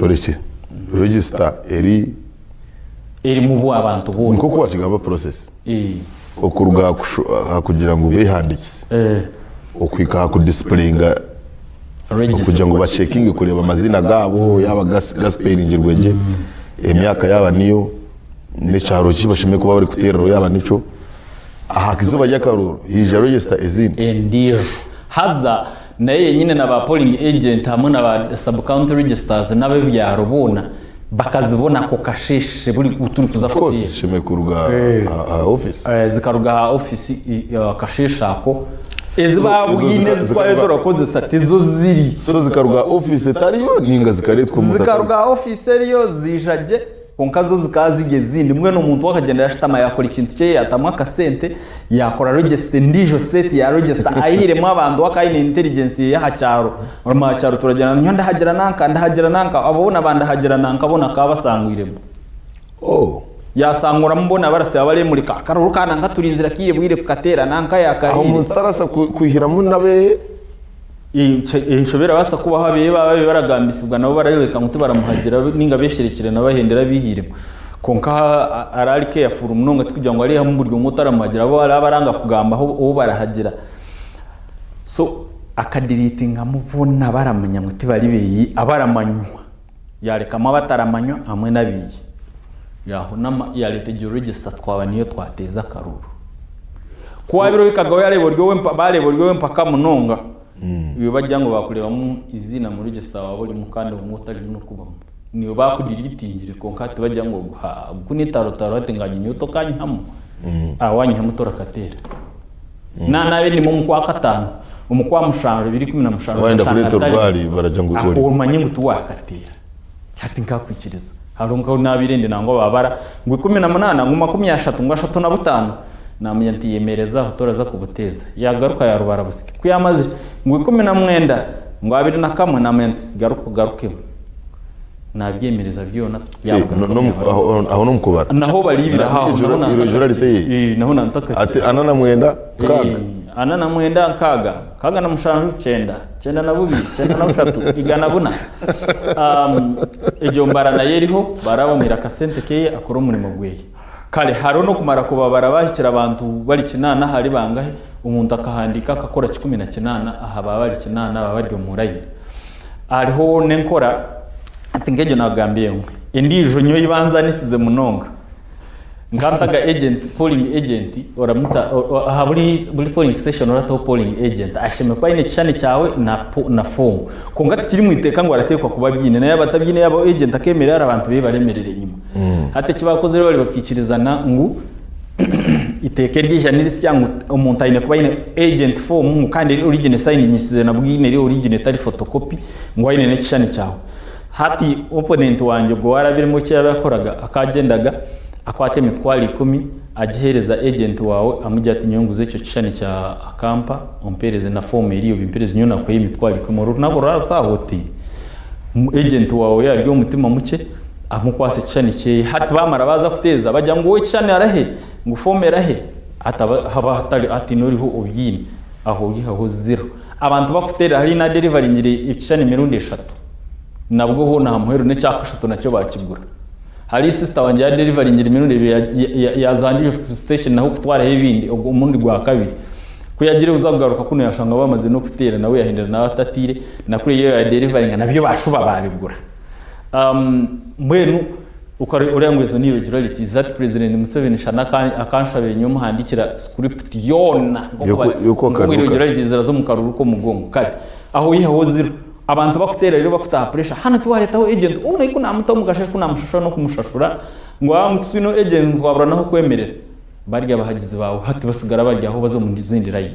Oreki register eri. Erimu bu abantu boona. Nk'oku wakigamba process okuruga aha kugira ngu behandikise okuhika aha kudisipulayinga. Okugira ngu bacekinge kureeba amaziina gaabo yaaba gasiperingirwe gye, emyaka yaaba niyo, n'ekyaro ki bashemereire kuba barikuteereraho yaaba nikyo. Aha izooba ry'akaruuru haija register ezindi. Endiijo. Haza nayo yenyine na ba polling agent hamwe na ba sub county registers n'abebyaro boona bakazibona ako kasheeshe buri ku turikuza Of course kuteera. zishemereire kuruga aha office. Zikaruga aha office akasheeshe ako. Ezi So, ezo baabwine ezi twabire zikaruga turakozesa tizo ziri. So zikaruga aha office etariyo ninga zikareetwa omuntu atariyo? Zikaruga aha office eriyo ziija gye. Kwonka zo zikaba ziri ezindi. Mbwenu omuntu we akagyenda yashutama yaakora ekintu kye yaatamu akasente, yaakora register endiijo set ya register aihiremu abantu we akaba aine intelligence ye y'aha kyaro. Omu aha kyaro turagira ngu nyowe ndahagira nanka, ndahagira nanka, abo boona ba ndahagira nanka boona akaba abasangwiremu. Oh. Yaasanguramu boona barasiba baremurika, akaruru ka nanka turinzire akaire bwire kukateera, nanka Aho yaakariire. omuntu tarabaasa kwihiramu n'abeeye? Enshobe erabaasa kubaho abeeye baaba babaire baragambisibwa nabo barayoreka ngu tibaramuhagira ninga besherekire nabo bahendera abihiiremu. Kwonka araba ari careful munonga tikugira ngu areihamu buri omwe otaramuhagira abu araba aranga kugambaho ou barahagira. So akadiriitingamu boona abaramanya ngu tibari beeye abaramanywa yarekamu abataramanywa hamwe n'abeeye. Yahunama yareeta egyo register twaba niyo twateeza akaruru. Ku waabire ohikaga waareeba ori ow'empa baareeba ori ow'empaka munonga, iwe bagira ngu baakureebamu eiziina omu register waaba orimu kandi obumwe otarimu n'okubamu. Niiwe baakudiriitingire kwonka hati bagira ngu ogu haa ogu ku n'etarotaro hati nganye nyowe tokaanyihamu, aha waanyihamu torakateera. Na naabe ndimu omu Kwakataano, omu Kwamushanju, 2017 Waayenda nkashanga kureeta ntarimu, orubaare baragira ngu aho ori. omanye ngu tiwaakateera. Hati nkakwikiriza. Hariho nk'ahu naabaire ndi nangwa baabara ngu 18 ngu 30 ngu 35 naamanya nti yemereza aho toraza kubuteeza. Yaagaruka yaarubara busiki. Ku yaamazire ngu 19 ngu 21 naamanya nti garuka ogarukemu. Naabyemereza byona Eh, no- no mu- aho aho no mu kubara. Naho bariibira aho Iryo naho irregularity nantakakire. Eh, naho nantakakire. Ati 49 nkaaga. 49 nkaaga, 67 kyenda. 92, 93, 104. Egyo mbara nayo eriho, baraba bamuhaire akasente keye akore omurimo gweye. Kare hariho n'okumara kubabara bahikire abantu bari kinaana ahari bangahe, omuntu akahandiika akakora 18 aha ba bari kinaana baba bari omu layini. Hariho n'enkora, hati nk'egyo naakugambira emwe, endiijo nyowe ei banzanisize munonga. Nkantaga agent, polling agent oramuta aha buri buri polling station orataho polling agent ashemereire kuba aine ekishushani kyawe na po na form kwonka tikiri mu iteeka ngu arateekwa kuba abyine na yaaba atabyine yaaba agent akemerera hari abantu beye baremerera enyima. Hati eki baakozire bari bakaikirizana ngu iteeka eryaija nirisya ngu omuntu aine kuba aine agent form ngu kandi eri original esayininisize nabwo eine eri original etari photocopy ngu aine n'ekishushani kyawe. Hati opponent wangye ogwo owarabiremu eki yaaba yakoraga akagyendaga akwata emitwaro ikumi agihereza agent waawe amugira ati nyowe nguza ekyo kishushani kya akampa ompereze na form eriyo obimpereze nyowe nakuhayo emitwaro ikumi oru nabwo oraba rutahotire agent waawe yaaba ari omutima mukye amukwasa ekishushani kyeye hati bamara baza kuteeza bagira ngu wowe ekishushani arahe ngu form erahe hati haba hatari hataine oriho obyine aho oyihaho zero abantu bakuterera hariya naderivaringire ekishushani emirundi eshatu. Nabwo hoona aha muheru n'ekya kashatu nakyo baakigura. Hariyo sisita wangye yaaderivaringire emirundi ebiri yaaza aha ndiijo siteesheni naho kutwaraho ebindi ogwo omurundi gwa kabiri. Ku yaagiire kuza kugaruka kunu yaashanga baamazire n'okuteera nawe yaahindura nawe atataire, na kuriya ei yaaderivaringa nabyo baashuba baabigura. Mbwenu oreeba ngu ezo n'irregularitizi. Hati Purezidenti Museveni shana akanshabire nyowe muhandiikira script yoona nk'oku irregularitizi ziraza omu karuru k'omugongo. Kare aho oiheho ziro. Abantu bakuteera reero bakutaha pressure hanu tiwaretaho agent ou nahi kunamuta omu kasheshe kunamushashura n'okumushashura ngu aa ngu titwine agent ngu twabura n'ahokwemerera bari abahagizi baawe hati basigara bari aho baza omu zindi line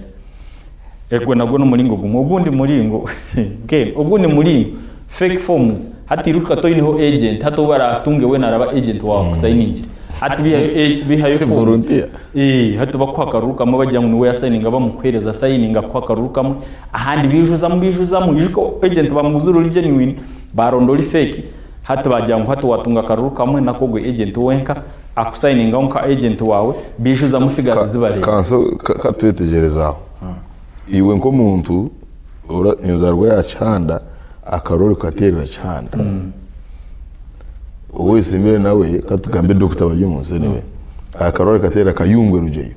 egwo nagwo n'omuringo gumwe ogundi muringo again ogundi muringo fake forms hati iruka toineho agent hati ou baratunge weena araba agent waawe akusayiningire hati bihayo bihayo forms Volunteer. Eeh hati bakuha akaruru kamwe bagira ngu niwe yasayininga bamukuhereza asayininga akuha akaruru kamwe ahandi biijuzamu biijuzamu ijuka agent bamuguza oruri genuine baronda ori fake hati bagira ngu hati watunga akaruru kamwe nako ogwe agent wenka akusayiningaho nka agent waawe biijuzamu figures zibareeba. Kanso katwetegyereze aho iwe nk'omuntu ora enzarwa ya kihanda akaruru orikukateerera kihanda ou oyesimbire nawe katugambe Dokita Baryomunsi anyway akaruru arikukateerera Kayungwe Rugyeyo.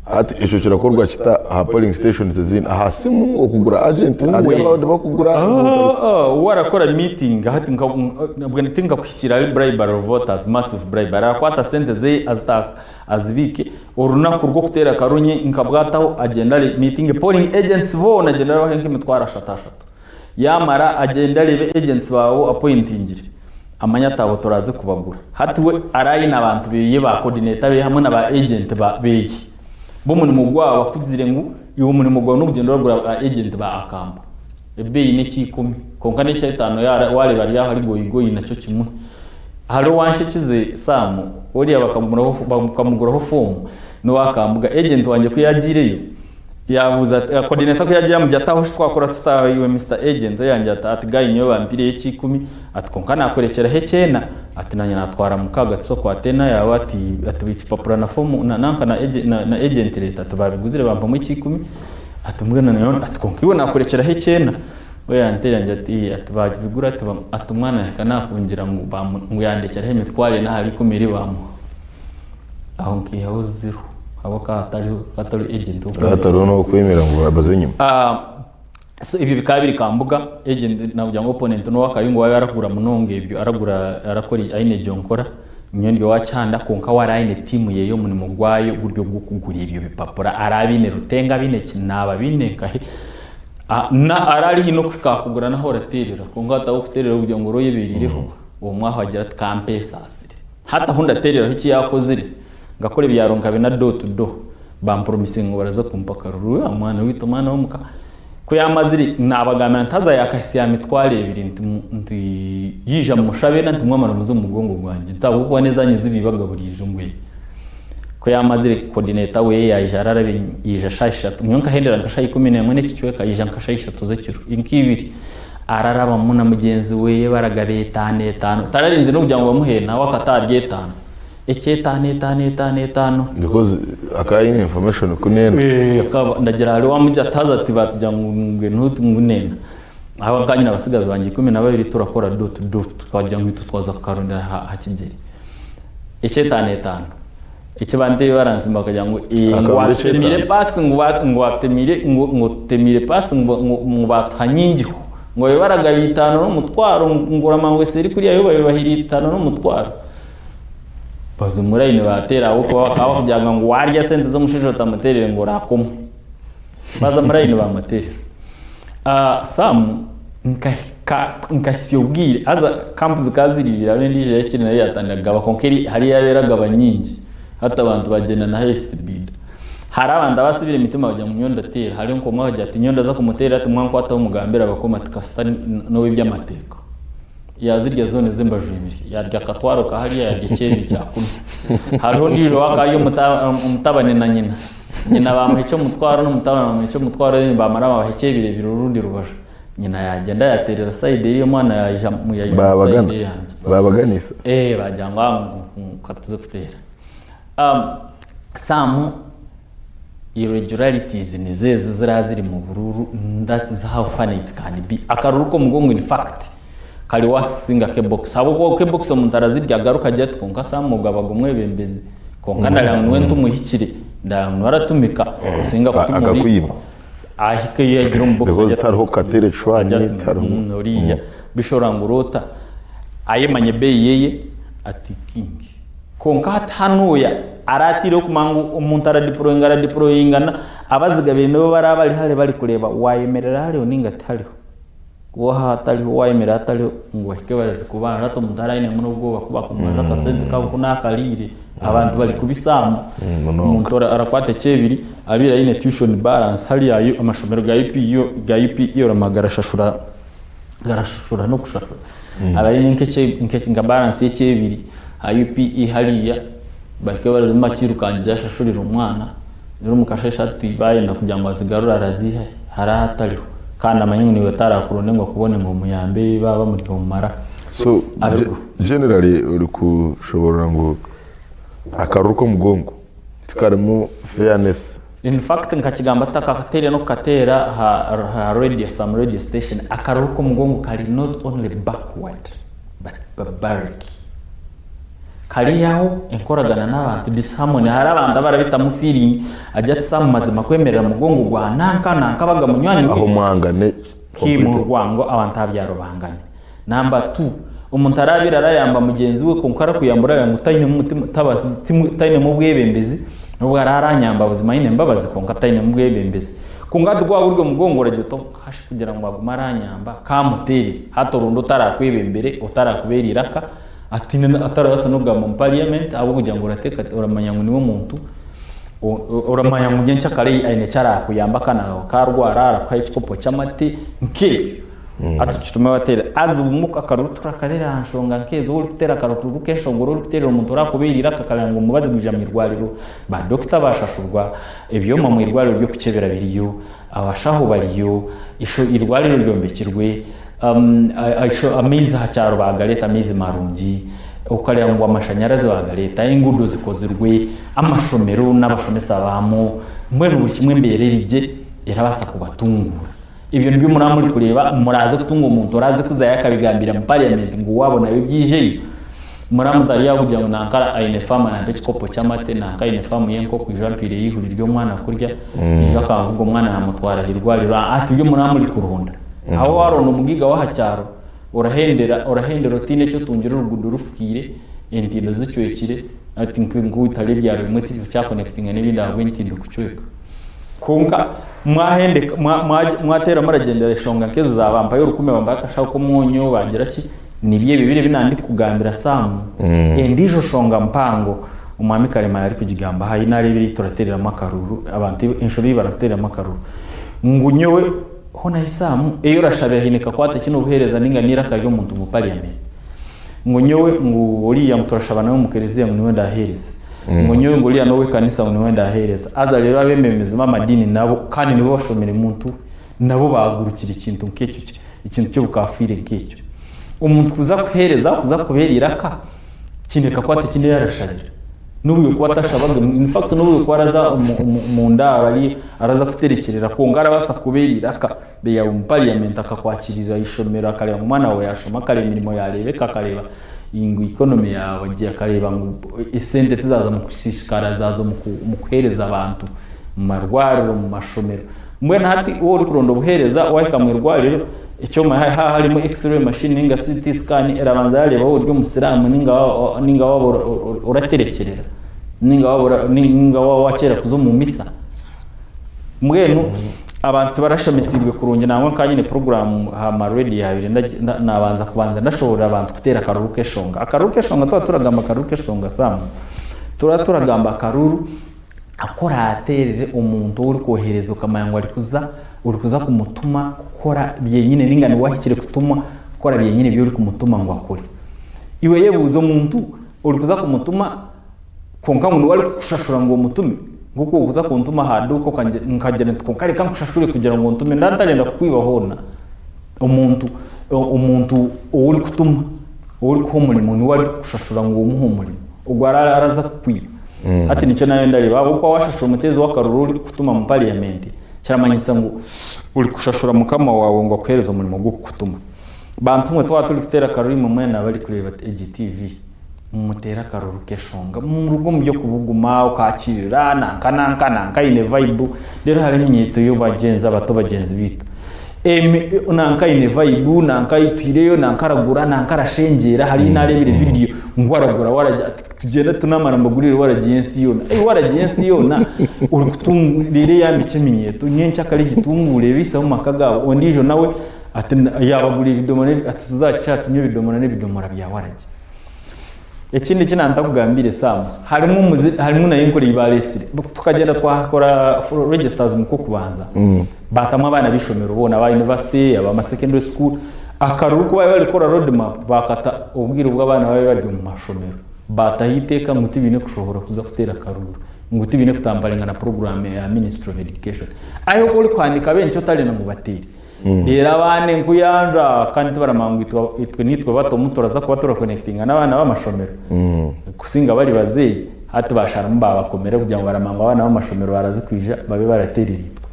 Hati ekyo kirakorwa kita aha polling stations ezindi? Aha simu okugura agent ari allowed bakugura? We arakora meeting hati nka tinkakuhikira ahari bribery of voters massive bribery arakwata sente zeye azita azibiike orunaku rw'okuteera akarunyi nkabwataho agyende are meeting polling agents boona agyende arabahe nk'emitwaro ashatu ashatu yamara agyende areebe agents baawe appointingire amanye ati abo turaze kubagura. Hati we arayine abantu beye ba coordinator beye hamwe na ba agent ba beye b'omurimo gwabo akugire ngu iwe omurimo gwawe n'okugyenda oragura ba agent ba Akamba ebeeyi n'ekyikumi kwonka n'ekyetaano wareba ari aho ari goyigoyi nakyo kimwe. Hariho owanshekize Sam oriya bakamuguraho form n'owakambuga agent wangye ku yagiireyo Yaabuuza ati, Coordinator ku yaagira yaamugira ati, Aho shi twakora tuta iwe Mister Agent? We yangira ati, Ati guy nyowe bampiireyo eky'ikumi, ati kwonka naakurekyeraho ekyena, ati naanye naatwara mukaaga tuza okwate ena yaawe, ati ati ekipapura na fomu na nanka na agent na na agent letter ati baabiguzire bampamu eky'ikumi, ati mbwenu nyowe ati kwonka iwe naakurekyeraho ekyena. We yanteera yangira ati, Ii ati baabigura ati ati omwana yahika naakungira ngu baamu ngu yandekyeraho emitwaro ena ahari ikumi eri baamuha. Aho nkaihaho zero ahabw'okuba hatariho hatariho agent w'okwemera. Hatariho n'okwemera ngu baze enyima. Ah, so ebyo bikaba biri kambuga agent nakugira ngu opponent n'owa Kayunga owaabaire arakugura munonga ebyo aragura arakora aine egyo nkora nyowe ndi owa Kyanda kwonka we araba aine tiimu ye y'omurimo gwayo guri ogw'okugura ebyo bipapura araba abiine Rutenga abiine Kinaaba abiine nkahi Ah, na araba ari haihi n'okuhika aha kugura n'ahu orateerera kwonka hataho kuteerera kugira ngu oraba oyebereireho omwe aho agira ati kampeesaasire. Hati ahu ndateereraho eki yaakozire, ngakora ebyaro nka bina door to door, bampromisinga ngu baraza kumpa akaruru, ah mwana waitu omwana w'omuka. Ku yaamazire naabagambira nti haza yaakahitsya aha mitwaro ebiri nti nti yaija mumushabe nti mwamara muze omu mugongo gwangye nti ahabw'okuba n'ezaanyu ezi baibaga buriijo mbwenu. Ku yaamazire coordinator we yaija araraba yaija shaaha ishatu, nyowe nkahendera nka shaaha ikumi n'emwe n'ekicweka yaija nka shaaha ishatu z'ekiro nk'ibiri. Ararabamu na mugyenzi we baragaba etaano etaano. Tararinzire n'okugira ngu bamuhe nawe akata ahari etaano. Eky'etaano etaano etaano etaano. Because akaba aine information ku neena. Eh, akaba ndagira hariho owamugira ati haza tibatugira ngu mbwenu ngu neena. Aho nkaba nyine abatsigazi bangye 12 turakora door to door tukagira ngu itwe twaza kukarondera aha kigyere. Eky'etaano etaano. Eki bantu ebi baransimba bakagira ngu "Eh, ngu Akabura watutemire ekyetaano. paasi ngu wa- ngu watemire ngu ngu otutemire paasi ngu ngu ngu batuha nyingiho ngu babe baragaba itaano n'omutwaro ngu oramanya ngu eseri kuriya yo babe bahire itaano n'omutwaro baza omu layini bateera ahabw'okuba bakaba bakugira ngu warya sente z'omushaija otamuteerire ngu orakomwe baza omu layini bamuteerera Ah, Sam nkahika nkahitsya obwire haza kampu zikaba ziri ibiri hariho endiijo ey'ekiri nayo yaatandika kugaba kwonka eri hariyo eyaaba eragaba nyingi hati abantu bagyenda na highest bidder. Hariho abantu abasibire emitima bagira ngu nyowe ndateera hariho nk'omwe akagira ati nyowe ndaza kumuteera ati mwankwataho mugambire abakoma ati kasita n'ow'eby'amateeka. Yaazirya zoona ez'embaju ibiri yaarya akatwaro ka hariya yaarya eky'ebiri kya kunu. Hariho ondiijo ow'akaba ari omutabani na nyina. Nyina baamuha eky'omutwaro n'omutabani bamuha eky'omutwaro then baamara baabaha eky'ebiri ebiri orundi rubaju. Nyina yaagyenda yaateerera sayidi eri omwana yaija yaija Baabagana sayidi eyangye. baabaganisa. Eh, baagira ngu ah, ngu ka tuze kuteera. Some irregularities nizo ezo eziraba ziri mu buruuru that is how funny it can be. Akaruru k'omugongo in fact kari worse kusinga ak'ebokisi ahabw'okuba ak'ebokisi omuntu arazirya agaruke agire ati kwonka Sam ogwo abaga omwebembezi kwonka ndareeba ngu niwe ntumuhikire ndareeba ngu niwe aratumika kusinga kutuma ori Akakwiba. ahika ei yagira omu bokisi Because agira ati tariho kukateera ekishwani agira ati tariho. Oriya bishobora ngu oroota ayemanya ebeeyi yeye ati king. Kwonka hati hanuya araateireho kumanya ngu omuntu aradiployinga aradiployinga na abazigabiire nibo baraba bari hare barikureeba wayemerera hariho ninga tihariho. Waaba hatariho wayemerera hatariho ngu bahike baraza kubanja hati omuntu araba ainemu n'obwoba ku bakumubanja akasente kabo ku naakariire abantu bari kubisaamu omuntu arakwata ekyebiri abaire aine tuition balance hariya amashomero ga UPE ga UPE oramanya garashashura garashashura n'okushashura aba aine nka balance y'ekyebiri aha UPE hariya bahike baraza bakirukangize ashashurire omwana Reero omu kasheeshe ati baayenda kugira ngu azigarure araziiha hi? Hariho ahatariho. Kandi amanye ngu naiwe tarakuronde ngu akubone ngu omuyambe baaba bamuri omu maraka. So generally orikushoborora ngu akaruru k'omugongo tikarimu fairness. In fact nkakigamba tutakakateire n'okukateera aha radio, some radio station, akaruru k'omugongo kari not only backward but barbaric. Karihaho enkoragana n'abantu disharmony hariho abantu abarabitamu feeling agira ati Sam mazima kwemerera mugongo gwa nanka nanka baga munywani we Aho mwangane Him rwango abantu aha byaro bangane. Number to omuntu arabire arayamba mugyenzi we kwonka arakuyamba orareeba ngu tainemu mutima tabazi timu tainemu obwebembezi nobu araabe aranyamba buzima aine embabazi kwonka tainemu bwebembezi. Kwonka hati ku waaba ori omugongo oragira oti hashi kugira ngu agume aranyamba kamuteerere hati oronde otarakwebembere otarakubeera eiraka Atiine atarabaasa n'okugamba omu parliament ahabw'okugira ngu orateekateeka oramanya ngu niwe muntu oramanya ngu nyenkyakare aine eki arakuyamba akaana kaawe kaarwara arakuha ekikopo ky'amate nk'ebyo. Hati kitume wateera haza obumwe akaruru turakareera aha nshonga nk'ezo waaba orikuteera akaruru k'enshonga ora orikuteerera omuntu orakubeera eiraka akareba ngu omubazi gwija omu irwariro, ba dokita baashashurwa, ebyoma omu irwariro by'okukyebera biriyo, abashaho bariyo, eirwariro ryombekirwe, Amaizi aha kyaro baagareeta amaizi marungi, okareeba ngu amashanyarazi baagareeta, enguudo zikozirwe, amashomero n'abashomesa baamwo, mbwenu buri kimwe embeera eri gye erabaasa kubatunguura. Ebyo nibyo muraba murikureeba, muraaze kutunga omuntu oraaze kuzayo akabigambira mu parliament ngu waabo nayo byijeyo, muraba mutari aho kugira ngu nanka aine faamu arampa ekikopo ky'amate, nanka aine faamu y'enkoko ijo ampiireyo eihuri ry'omwana kurya, ijo akanvuga omwana naamutwara aha irwariro, aa tibyo muraba murikuronda. Aho waronda omugaiga w'aha kyaro, orahendera orahendera otaine eki otungire oruguudo rufukiire, entindo zicwekire, hati nk'owaitu hariho ebyaro bimwe tibikyakonekitinga n'ebindi ahabw'entindo kucweka. Kwonka mwahendeka mwateera muragyendera enshonga nk'ezo za bampayo orukumi bampayo akashaho k'omwonyo bangira ki, nibyo ebyo biri ebi nandikukugambira Sam. Endiijo nshonga mpango Omwami Kalema yaarikugigambaho ahi naareebire ei turateereramu akaruuru, abantu enshobe ei barakuteereramu akaruuru, ngu nyowe Hoona hi Sam, ei orashabira haine kakwate ki n'obuheereza ninga n'eiraka ry'omuntu omu parliament? Ngu nyowe ngu oriya ngu turashaba nawe omu kereziya ngu niwe ndaheereza. Ngu nyowe ngu oriya n'ow'ekanisa ngu niwe ndaheereza. Haza reero abeebembezi b'amadiini nabo kandi nibo bashomire muntu nabo baagurukire ekintu nk'ekyo ekintu ky'obukafiire nk'ekyo. Omuntu kuza kuheereza, kuza kubeera eiraka, kiine kakwate ki n'ei arashabira? N'obu yokuba atashabaga, in fact n'obu yokuba araza omu ndaaro ari araza kuterekyerera kwonka arabaasa kukubeera eiraka yaaba omu parliament akakwakirira eishomero akareeba ngu omwana waawe yaashoma akareeba emirimo yaareebeka akareeba ngu economy yaaba gye akareeba ngu esente tizaaza mu kusiisikara zaaza omu kuheereza abantu omu marwariro omu mashomero. Mbwenu hati waaba orikuronda obuheereza waahika omu irwariro ekyoma haaba harimu x-ray machine ninga CT scan erabanza yareeba waaba ori omusiraamu ninga waaba oraterekyerera ninga waaba wakyera kuza omu misa. Mbwenu abantu tibarashomesiibwe kurungi nangwa nkaba nyine puroguraamu aha ma rediyo yaabaire naabanza kubanza ndashoboorora abantu kuteera akaruru k'eshonga. Akaruru k'eshonga twaba turagamba akaruru k'eshonga Sam, turaba turagamba akaruru Aku oraateerere omuntu ou orikwohereza okamanya ngu arikuza orikuza kumutuma kukora byenyine ninga niwe ahikire kutumwa kukora byenyine ebi orikumutuma ngu akore. Iwe yebuuze omuntu orikuza kumutuma kwonka ngu niwe arikukushashura ngu omutume nk'oku orikuza kuntuma aha duuka nkagira nti kwonka reka nkushashure kugira ngu ontume ndaba ntarenda kukwiba hoona. Omuntu omuntu ou orikutuma ou orikuha omurimo niwe arikukushashura ngu omuhe omurimo ogwo araza kukwiba. Hati nikyo nayo ndareba ahabw'okuba washashura omuteezi w'akaruru orikukutuma mu parliament kiramanyisa ngu orikushashura mukama waawe ngu akuheereze omurimo gw'okukutuma. Bantu mwe twaba turikuteera akaruru imwe mwena abarikureeba egi TV muteere akaruru k'eshonga muruge omu by'okubuguma okakiirira nanka nanka nanka aine vibe reero hariho eminyeeto y'abagyenzi abato bagyenzi baitu Nanka aine vibe, nanka aitwireyo, nanka aragura, nanka arashengyeera, hariyo nareebire vidiyo ngu aragura waragi ati tugyende tunamara mbagurire waragi y'ensi yoona. Ei waragi y'ensi yoona orikutunga reero eyambikye eminyeeto nyenkyakare egitunguure ebiise omu maka gaabo ondiijo nawe ati yaabagura ebidomora ati tuze aha kishaayi tunywe ebidomora n'ebidomora bya waragi. Ekindi eki naantakugambiire Sam, harimu omuze harimu nayo enkora ei baareetsire. Tukagyenda twakora registers omu kw'okubanza, baatamu abaana b'eishomero boona aba university, aba secondary school. Akaruru ku baabaire barikukora road map, baakata obwire obu abaana baabaire bari omu mashomero. Baataho eiteeka ngu tibaine kushohora kuza kuteera akaruuru, ngu tibaine kutamparinga na puroguraamu ya ministry of education. Ahi oku orikuhandiika benki otarenda ngu bateere. Reero abaana enkuyanja kandi tibaramanya ngu itwe nitwe bato omu turaza kuba turakonekitinga n'abaana b'amashomero kusinga bari bazeeyi hati basharamu babakomera kugira ngu baramanya ngu abaana b'amashomero baraza kwija babe barateerera itwe.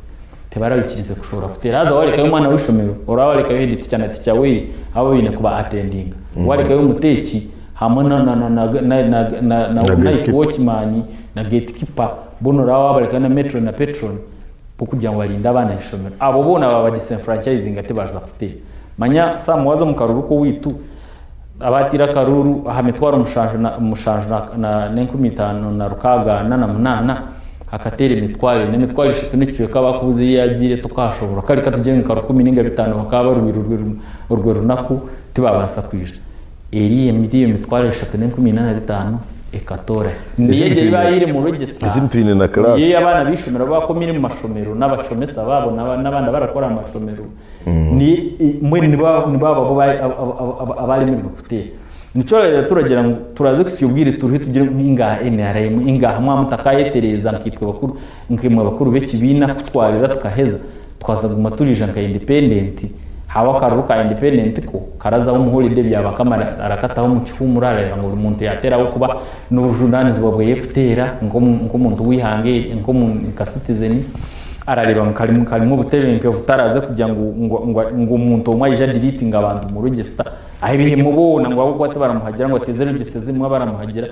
Tibarabaikirize kushohora kuteera. Haza warekayo omwana w'eishomero oraba warekayo head teacher na teacher weeye abo baine kuba attendinga. Warekayo omuteeki. hamwe na na na na na na na na night watchman na gatekeeper boona oraba wabareka na metron na patron b'okugira ngu barinde abaana aha ishomero. Abo boona baaba disenfranchisinga tibaaza kuteera. Manya Sam waaza omu karuuru k'owaitu abaatiire akaruuru aha mitwaro mushanju na mushanju na na n'enkumi itaano na 648 hakateera emitwaro ena, emitwaro eshatu n'ekicweka baakubuuza ei yaagiire tokaashoboorora. Kare katugire ngu nka rukumi nainga bitaano bakaba barwire orwo orwo runaku tibaabaasa kwija. Eriya eriya emitwaro eshatu n'enkumi ina na bitaano ekatoora hi? Niyo egyo ei baahaire mu register, Ekindi twine na niyo class. ei abaana b'eishomero baakomire omu mashomero n'abashomesa baabo n'abandi abarakora aha mashomero. Niyo mbwenu nibo nibo abo abu abaaremirwe kuteera. Nikyo orareeba turagira ngu turaze kuhitsya obwire turuhe tugire ngu ingaha NRM, ingaha mwaba mutakaayetereeza nkaitwe bakuru nkaimwe bakuru b'ekibiina kutwarira tukaheza, Twaza kuguma turiija nka independent, haawe akaruru ka independent ko karazaho omu holiday Byabakama arakataho omu kihuumuro arareeba ngu buri muntu yaateeraho kuba n'obujunaanizibwa bweye kuteera nk'omuntu w'eihanga eri nka citizen, arareeba ngu karimu karimu obutebenkevu taraze kugira ngu ngu omuntu omwe aije adiriitinge abantu omu register ahebihemu boona ngu ahabw'okuba tibaramuhagira ngu ateeze register ezimwe abaramuhagira.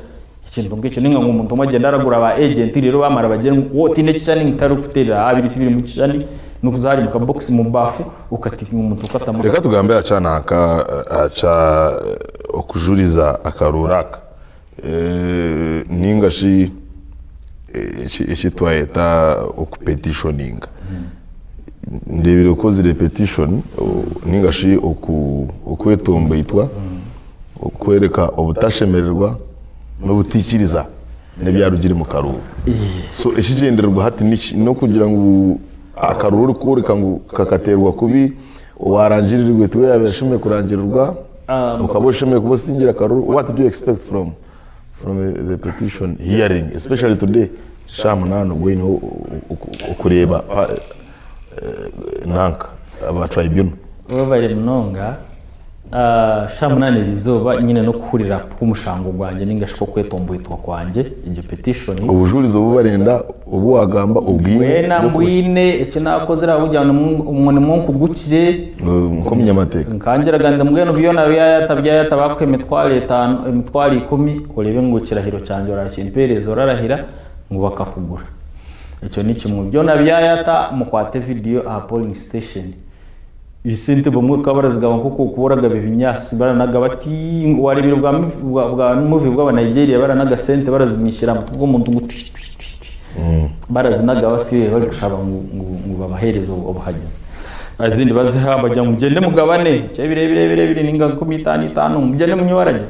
Ekintu nk'ekyo ninga ngu omuntu omwe agyende aragura ba agent reero bamara bagire ngu wowe otiine ekishushani ngu tarikuteerera aha biri tibirimu kishushani n'okuza ahari muka box mu baafu okatikinga omuntu okatamu Reka tugambe aha kya nanka aha kya okujuriza akaruuru aka ninga shi eki twayeta okupetishoninga. Ndeebire okozire petition ninga shi okwetomboitwa okworeka obutashemererwa n'obutaikiriza n'ebyarugire omu karuuru. So ekigyendererwa hati niki? N'okugira ngu akaruuru orikworeka ngu kakateerwa kubi, owarangirirwe tiwe yaabaire ashemereire kurangirirwa, okaba oshemereire kuba osingire akaruuru, what do you expect from from the petition hearing especially today shaaha munaana obwo oine okureeba nanka aba tribunal. Webare munonga. Shaaha munaana eriizooba nyine n'okuhurira kw'omushango gwangye ninga shi kw'okwetomboitwa kwangye, egyo petition. Obujurizi obu barenda obu wagamba obwine? Bwena mbwine, eki naakozire ahabw'okugira ngu nimwo nkugukire. Nk'omunyamateeka. Nkangiraga nti mbwenu byona byayata byayata baakuha emitwaro etaano, emitwaro ikumi oreebe ngu ekirahiro kyangye oraakimpeereza orarahira ngu bakakugura. Ekyo ni kimwe. Byona byayata mukwate vidiyo aha polling station. Esente bamwe bakaba barazigaba nk'oku orikuba oragaba ebinyaatsi baranaga bati wareebire bwa bwa muvi bw'aba Nigeria baranaga sente barazimiishira aha mutwe gw'omuntu ngu twi twi twi twi barazinaga basigaire barikushaba ngu ngu ngu babaheereze obuhagizi. Ezindi baziha bagira ngu mugyende mugabane eky'ebiro ebiri ebiri ebiri ninga 50 itaano mugyende munywaragye.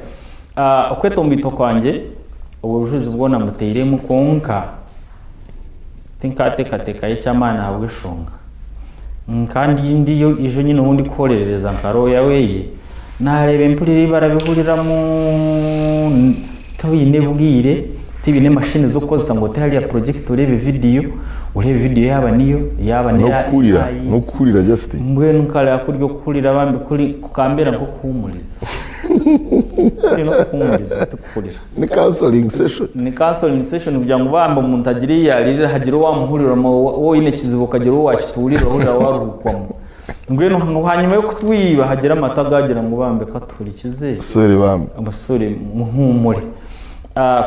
Okwetomboitwa kwangye obwo bujuzi bwona mbuteiremu kwonka Tinkateekateekayo eky'amaani ahabw'enshonga. Nka ndiyo ijo nyine ou ndikuhorerereza nka looya weye, naareeba empurira ei barabihuriramu tibaine bwire, tibaine mashini z'okukozesa ngu ote hariya projector oreebe vidiyo, oreebe vidiyo yaaba niyo, yaaba neya N'okuhurira, AI. n'okuhurira just. Mbwenu nkareeba kuri okuhurira bambi kuri kukambeera nk'okuhuumuriza. Kuri n'okuhuumuriza tikuhurira. Ni counseling session. Ni counseling session kugira ngu bambi omuntu agire ei yaririra hagire owamuhurira waaba oine ekizibu okagira ou wakituurira orahurira waruhukwamu. Mbwenu ngu hanyima y'okutwiba hagire amatu agagira ngu bambi katuhurikize. Sorry bambi. Sorry muhuumure.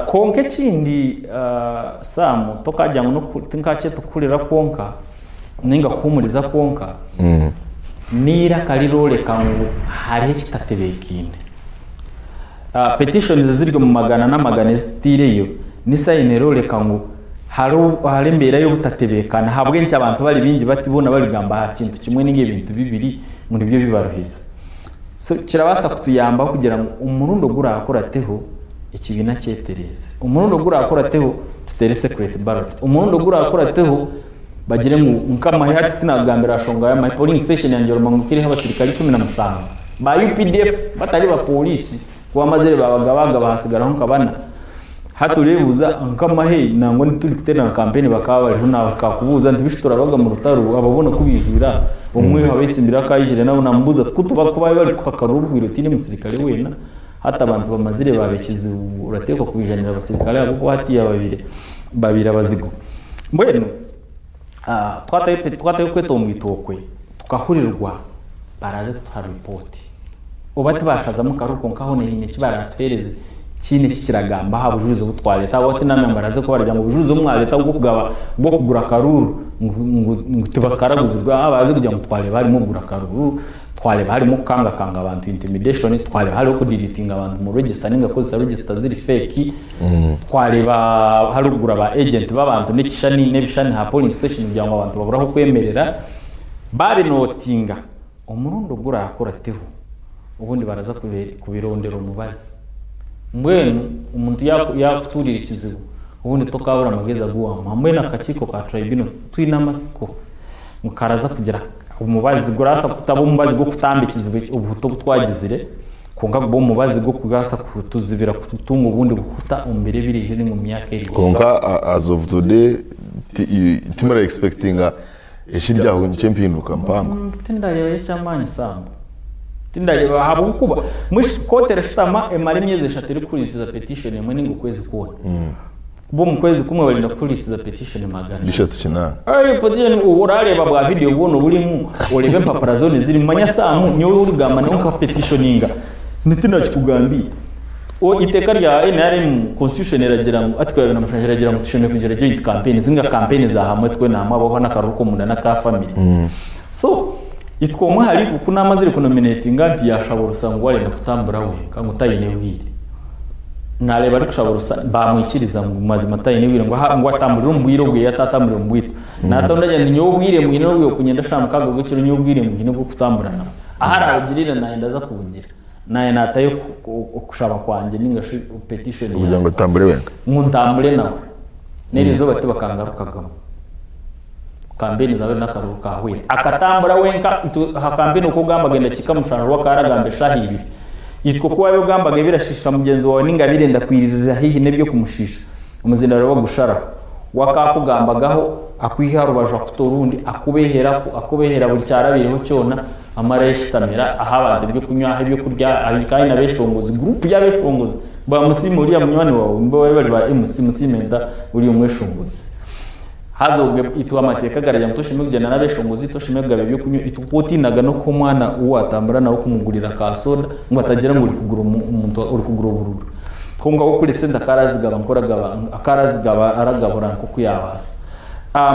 Kwonka ekindi Sam tokagira ngu tinkakyeta okuhurira kwonka ninga kuhuumuriza kwonka, n'eiraka riroreka ngu hariho ekitatebeekaine. Petitions eziri omu magana n'amagana ezi tutaireyo ni sayini eroreka ngu hariho embeera y'obutatebeekana ahabw'enki abantu bari baingi bati boona barikugamba aha kintu kimwe ninga ebintu bibiri ngu nibyo bibaruhize. So kirabaasa kutuyambaho kugira ngu omurundi ogurakurateho ekibiina kyetereeze. Omurundi ogurakurateho tuteere secret ballot. Omurundi ogurakurateho bagire ngu nk'amahe hati tinakugambira aha shonga y'amahe polling station yangye Rumanguka eriho abasirikare 17 ba UPDF batari bapoliisi ku bamazire babagabagaba hasigaraho nka bana. Hati oreebuuza nk'amahe nangwa turi kuteerana kampeyini bakaba bariho nakakubuuza nti bishi turabaga mu rutaro aba boona ku baijwire aha omwe abeesimbire akaijire nawe namubuuza ati ku tuba ku baabaire bari kuhakarura obwire otiine musirikare weena hati abantu bamazire baaba ekizibu orateekwa kwijanira abasirikare ahabw'okuba hatiiya babaire babaire abazigu. Mbwenu twatayo okwetomboitwa okwe tukahurirwa baraaze kutuha ripooti. Oba tibaashazamu karuru kwonka hoona haine eki baraatuheereze kiine eki kiragamba aha bujurizi obu twareeta. Ahabw'okuba tinamanya ngu baraze kuba baragira ngu obujuurizi obu mwareeta bw'okugaba bw'okugura akaruuru ngu ngu tibakaraguzirwe. Aa baraze kugira ngu twareeba harimu okugura akaruuru, twareeba harimu okukangakanga abantu, intimidation, twareeba hariho okudiriitinga abantu omu register nainga kukozesa register ziri fake, twareeba hariho okugura ba agent b'abantu n'ekishushani n'ebishushani aha polling station kugira ngu abantu babure ah'okwemerera. Baabinootinga. Omurundi ogurakurateho obundi baraza kubirondera omubazi. Mbwenu omuntu yakuturira ekizibu obundi tokabura amagezi agu wamuha. Mbwenu akakiiko ka tribunal twine amatsiko ngu karaza kugira omubazi gurabaasa kutaba omubazi gw'okutamba ekizibu eki obuhuta obu twagizire kwonka gube omubazi gw'okubaasa kutuzibira kutunga obundi buhuta omu biro ebiriija ninga omu myaka eriija. Kwonka as of today timura expectinga Ekiri aho nikyo empinduka mpango. Tindareeba eky'amaani Sam. Tindareeba ahabw'okuba mbwenu kooti erashutama emare emyezi eshatu erikuhurikiriza petition emwe ninga okwezi kwona. Bo omu kwezi kumwe barenda kuhurikiriza petition magana. Bishatu kinaana. Eyo petition orareeba bwa video bwona oburimu oreebe empapura zoona ezirimu manya Sam nyowe orikugamba nyowe nka petitioninga tinakikugambiire. Eiteeka rya nrm constitution eragira ngu article ya 27 eragira ngu tushemereire kugira joint campaigns ninga campaign za hamwe twena hamwe habaho n'akaruru k'omunda n'aka family. So itwe omwe ahari itwe ku naamazire kunominatinga nti yaashaba orusa ngu arenda kutambura wenka ngu tayine bwire. Naareeba arikushaba orusa baamwikiriza ngu mazima tayine bwire ngu aha ngu atamburire omu bwire obweye atatamburire omu bwitu. Naata ondi agira nti nyowe obwire mbwine n'obwire kunyenda shaaha mukaaga ogw'ekiro nyowe obwire mbwine obw'okutambura nawe. Ahu araabugirire naayenda aza kubugira. Naanye naatayo okushaba kwangye nainga shi petition Kugira ngu otambure wenka. Ngu ntambure nawe. N'eri izooba tibakangarukagamu. Kampeyini zaabire n'akaruru kaahweire. Akatambura wenka, itwe aha kampeyini oku ogambaga endakiika mushanju we akaba aragamba eshaaha ibiri. Itwe oku waabaire ogambaga ebirashiisha mugyenzi waawe nainga birenda kwiririra haihi n'eby'okumushiisha, omuzindaaro bagusharaho. We akaba akugambagaho, akwiha aha rubaju akuta orundi, akubeehera, akubeehera buri kyarabaireho kyona. Amara ayeshutamira aha abantu ebyokunywa, aha ebyokurya, ahika aine abeshongozi, group y'abeshongozi. Ba Musiime uriya munywani wawe nibo bari bari ba MC Musiime nta uriya omweshongozi. Haza obwe itwe amateeka garagira ngu toshemereire kugyenda n'abeshongozi, toshemereire kugaba ebyokunywa, itwe ku otiinaga n'okuha omwana ou watambura nawe kumugurira ka soda ngu atagira ngu orikugura omuntu orikugura obururu. Kwonka we kuri esente akaba arazigaba nk'oragaba akaba arazigaba aragabura nk'oku yaabaasa.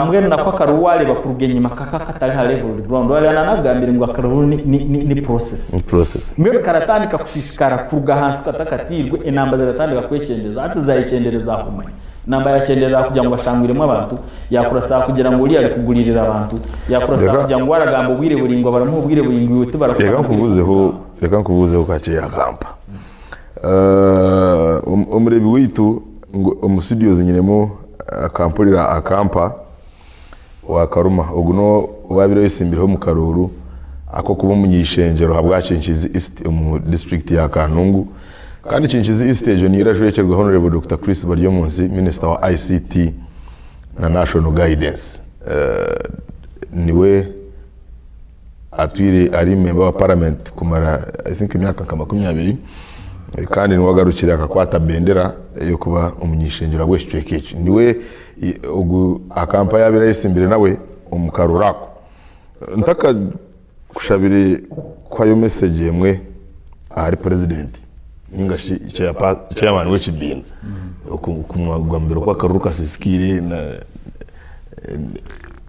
Mbwenu nako akaruru wareeba kuruga enyima kaka katari ha level ground wareeba nanakugambire ngu akaruru ni, ni, ni, ni process. Ni process. Mbwenu karatandika kushishikara kuruga ahansi katakatiirwe enamba ziratandika kwekyendereza hati zayekyendereza aha kumanya enamba yakyenderera aha kugira ngu bashangwiremu abantu yakurasa aha kugira ngu oriya ari kuguririra abantu yakurasa aha Reka kugira ngu waragamba obwire buraingwa baramuha obwire buraingwa iwe reka tibarakuha obwire nkubuuzeho bw'okugamba. reka nkubuuzeho kakye yakampa. Eh, omureebi waitu ngu omu studios nyinemu akampurira akampa wa Karuma ogu no owaabaire oyesimbireho omu karuuru ak'okuba omuny'eishengyero ahabwa Kinkizi East omu district ya Kanungu kandi Kinkizi East egyo niyo erajwekyerwa Honourable Dokita Chris Baryomunsi minisita wa ICT na National Guidance. Eh, niwe Atwire ari memba wa paramenti kumara I think emyaka nka 20 kandi niwe agarukire akakwata bendera ey'okuba omuny'eishengyero ahabw'ekicweka eki. Niwe ogu akampa yabaire ayesimbire nawe omu karuru ako. Ntakakushabire kuhayo message emwe ahari purezidenti ninga shi chairman w'ekibiina okumugambira oku akaruru kasisikiire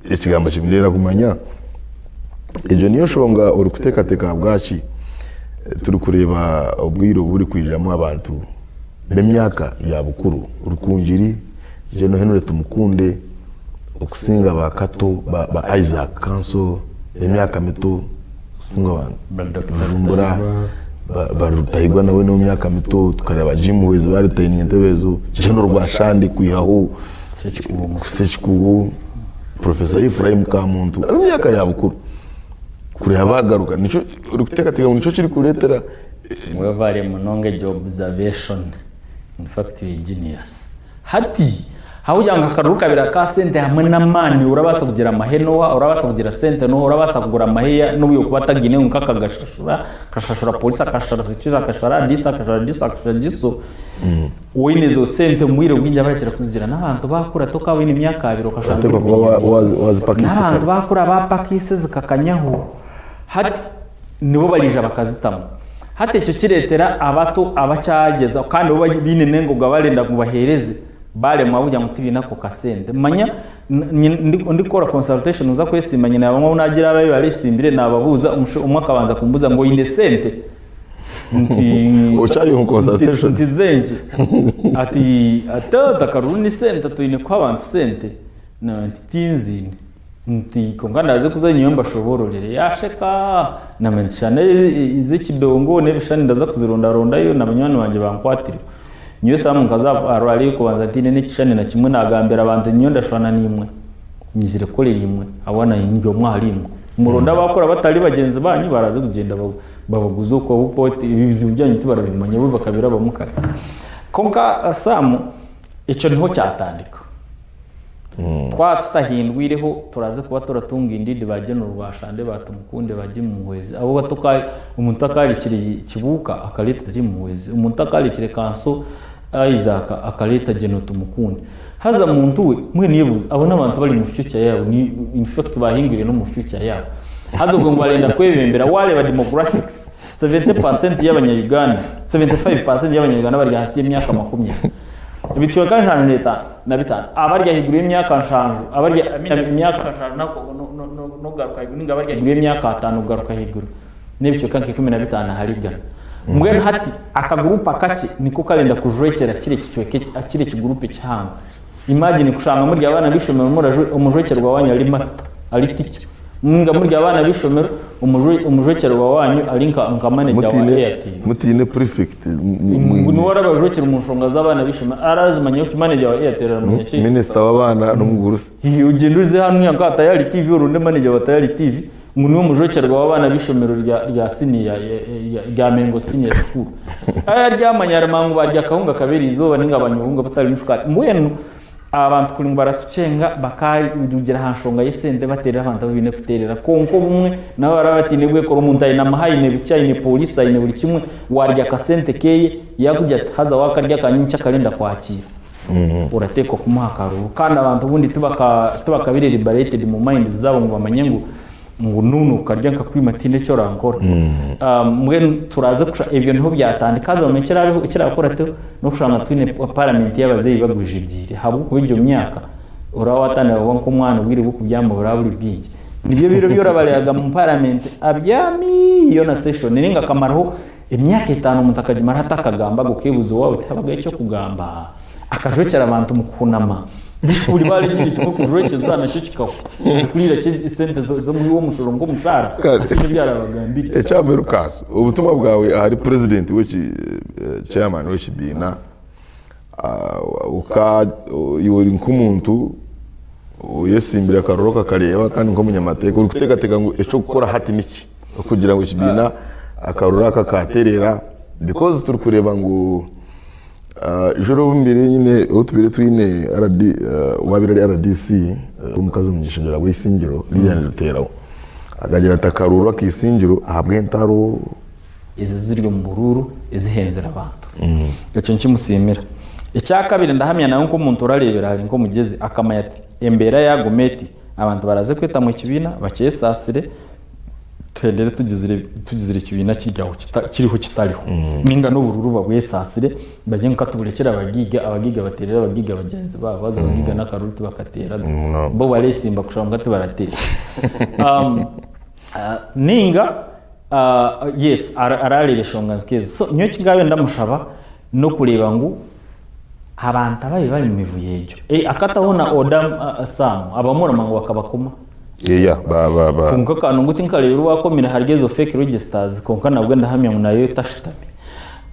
Ekigambo kimwe kumanya egyo niyo nshonga orikuteekateeka ahabwaki turikureeba obwire obu burikwijamu abantu b'emyaka ya bukuru Rukungiri, Gen Henry Tumukunde okusinga ba Kato ba Isaac Kanso b'emyaka mito okusinga ba Rujumbura ba Rutahigwa nawe n'ow'emyaka mito tukareeba Jim Muhwezi baaritayininga entebe ezo Gen Rwashande kwihaho Ssekikubo, Professor Ephraim Kamuntu ab'emyaka ya bukuru kuriha bagaruka nikyo orikuteekateeka ngu nikyo kirikureetera Mwebare munonga egyo observation in fact you are a genius. Hati ahabw'okugira ngu akaruru kabaire aka sente hamwe n'amaani orabaasa kugira amahe n'oha, orabaasa kugira sente n'oha, orabaasa kugura amahe n'obu yokuba atagiine kwonka akagashashura, akashashura polisi, akashashura security, akashashura RDC, akashashura GISO, akashashura GISO. Waine ezo sente omu bwire bwingi abarakira kuzigira n'abantu baakura tokaba oine emyaka abiri okashanga Oteekwa ori kuba wa- millionaire. wazi- wazipakiise N'abantu kare. baakura baapakiise zikakanyaho hati nibo bariija bakazitamu. Hati ekyo kireetera abato abakyagyezaho kandi bo baine n'engoga barenda ngu baheereze baremwa ahabw'okugira ngu tibaine ako kasente. Manya ndikukora consultation kuza kwesiima nyine abamwe abu naagira ababaire bareesimbire naababuuza omwe akabanza kumbuuza ngu oine sente? Nti Okyari omu consultation? Nti zenki? Ati ati akaruru ni sente twine kuha abantu sente? Naagira nti tinziine. Nti kwonka ndaaze kuza nyowe mbashoboororere. Yaasheka, naamanya nti shana ez'ekidongo n'ebishushani ndaza kuzirondarondayo na banywani bangye bankwatireho. Nyowe Sam nkaza aha rwari y'okubanza ntaine n'ekishushani na kimwe naagambira abantu nti nyowe ndashwana naimwe, nyizire kukorera imwe ahabw'okuba naanye ndi omwe ahariimwe. Muronde abaakora batari bagyenzi banyu baraaze kugyenda babaguze okwo ahabw'okuba ebizibu byanyu tibarabimanya bo bakabirabamu kare. Kwonka Sam ekyo niho kyatandika. Twaba tutahindwireho turaze kuba turatunga indeed ba General Rwashande ba Tumukunde ba Jim Muhwezi abo batuka omuntu akarekire Kibuuka akareta Jim Muhwezi omuntu akarekire Kanso Isaac akareta General Tumukunde haza muntu we mbwenu yebuuze abo n'abantu bari mu future yaabo ni in fact bahingwire n'omu future yaabo haza obwo ngu barenda kwebembera wareba demographics 70% y'abanya Uganda 75% y'abanya Uganda bari ahansi y'emyaka 20 Ebicweka nshanju n'etaano na bitaano, abari ahaiguru y'emyaka nshanju, abari I mean emyaka nshanju n'okugaruka ahaiguru nainga abari ahaiguru y'emyaka ataano kugaruka ahaiguru n'ebicweka nka 15 ahari igana. Mbwenu hati akaguruupu akakye niko karenda kujwekyera kiri ekicweka kiri ekiguruupu ekihango. Imagine kushanga muri abaana b'eishomero omujwekyerwa waanyu ari masita, ari tica. Nainga muri abaana b'eishomero omujwekyerwa waanyu ari nka maneja wa Airtel. Mutiine prefect. Ngu niwe arabajwekyera omu nshonga z'abaana b'eishomero. Arazimanya ki maneja wa Airtel aramanya ki? Minisita w'abaana n'omugurusi. Ogyende oze hanu nka aha Tayari TV oronde maneja wa Tayari TV ngu niwe mujwekyerwa w'abaana b'eishomero rya siniya rya Mengo Senior School. Aryamanya aramanya ngu barya akahunga kabi eriizooba nainga banywa obuhunga butarimu shukaari. Mbwenu Abantu kuri ngu baratucenga bakarugira aha nshonga y'esente bateerera abantu abu baine kuteerera kwonka obumwe nabo baraba bataine bwekoro omuntu aine amahe aine biki aine pooriisi aine buri kimwe waarya akasente keeye yaakugira ati haza waakarya akanye nikyo akarenda kwakiira orateekwa kumuha akaruuru kandi abantu obundi tibakabire liberated mu mind zaabo ngu bamanye ngu ngu nuunu okarya nkakwima tihaine eki orankora. Mbwenu turaze kusha ebyo niho byatandika haza omanye ekirabeho ekirakurataho n'okushanga twine paramenti y'abazeeyi bagwijegyeire ahabw'okuba egyo myaka oraba watandika kuba nk'omwana obwire bw'okubyama buraba buri bwingi. Nibyo biro ebi orabareebaga omu paramenti abyami yoona seshoni nainga akamaraho emyaka etaano omuntu akagimaraho atakagambaga okeebuuza owaawe tihabagayo eky'okugamba? Akajwekyera abantu omu kuhunama. Buri barekyire kimwe kujwekyeza nakyo kikahwa. Kuriira esente z'omuhi w'omushoro nk'omushaara hatiine ebi arabagambire. Ekyamuheru obutumwa bwawe ahari president w'eki chairman w'ekibiina iwe ori nk'omuntu oyesimbire akaruru okakareeba kandi nk'omunyamateeka orikuteekateeka ngu eky'okukora hati niki okugira ngu ekibiina akaruru aka katereera because turikureeba ngu Ijo obu mbaire nyine obu tubaire twine RD owaabaire ari RDC omukazi omuny'eishengyero ahabw'eisingiro Lilian Ruteraho akagira ati akaruuru ak'eisingiro ahabw'entaro. Ezi ziri omu buruuru ezihenzire abantu. Ekyo nkimusiimira. Ekyakabiri ndahamya nawe nk'omuntu orareebera hare nk'omugyezi akamanya ati embeera yaaguma eti abantu baraze kwetamwa ekibiina bakyesaasire, tuhendere tugizire tugizire ekibiina kiri aho kita- kiriho kitariho ninga n'obururu babwesaasire bagye nka tuburekyere abagaiga abagaiga bateerere abagaiga bagyenzi baabo haza abagaiga n'akaruru tibakateeraga bo bareesimba kushanga nka tibarateera Um, ah, ninga ah, yes ara- arareeba eshonga nk'ezo so nyowe eki ngaabe ndamushaba n'okureeba ngu abantu ababaire bari omu mivuyo egyo Eh, akataho na oda ah, Sam abamwe oramanya ngu bakabakoma Eya, ba ba ba. Kwonka akantu ngu tinkareebire owakomire ahari ezo fake registers kwonka nabwo ndahamya ngu nayo tashutami.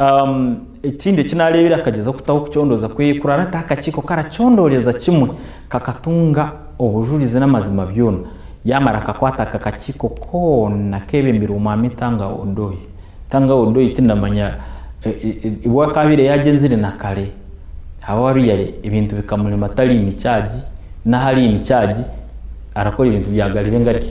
Um, ekindi eki nareebire akagyezaho kutaho okucondooza kweye kurara ati akakiiko karacondooreza kimwe kakatunga obujurizi n'amazima byona yamara akakwata aka kakiiko koona kebembirwe omwami Tanga Odoi. Tanga Odoi tindamanya iwe akabaire yagyenzire na kare haba really ebintu bikamurema tari in charge n'ahu ari in charge arakora ebintu bya garire ngarye.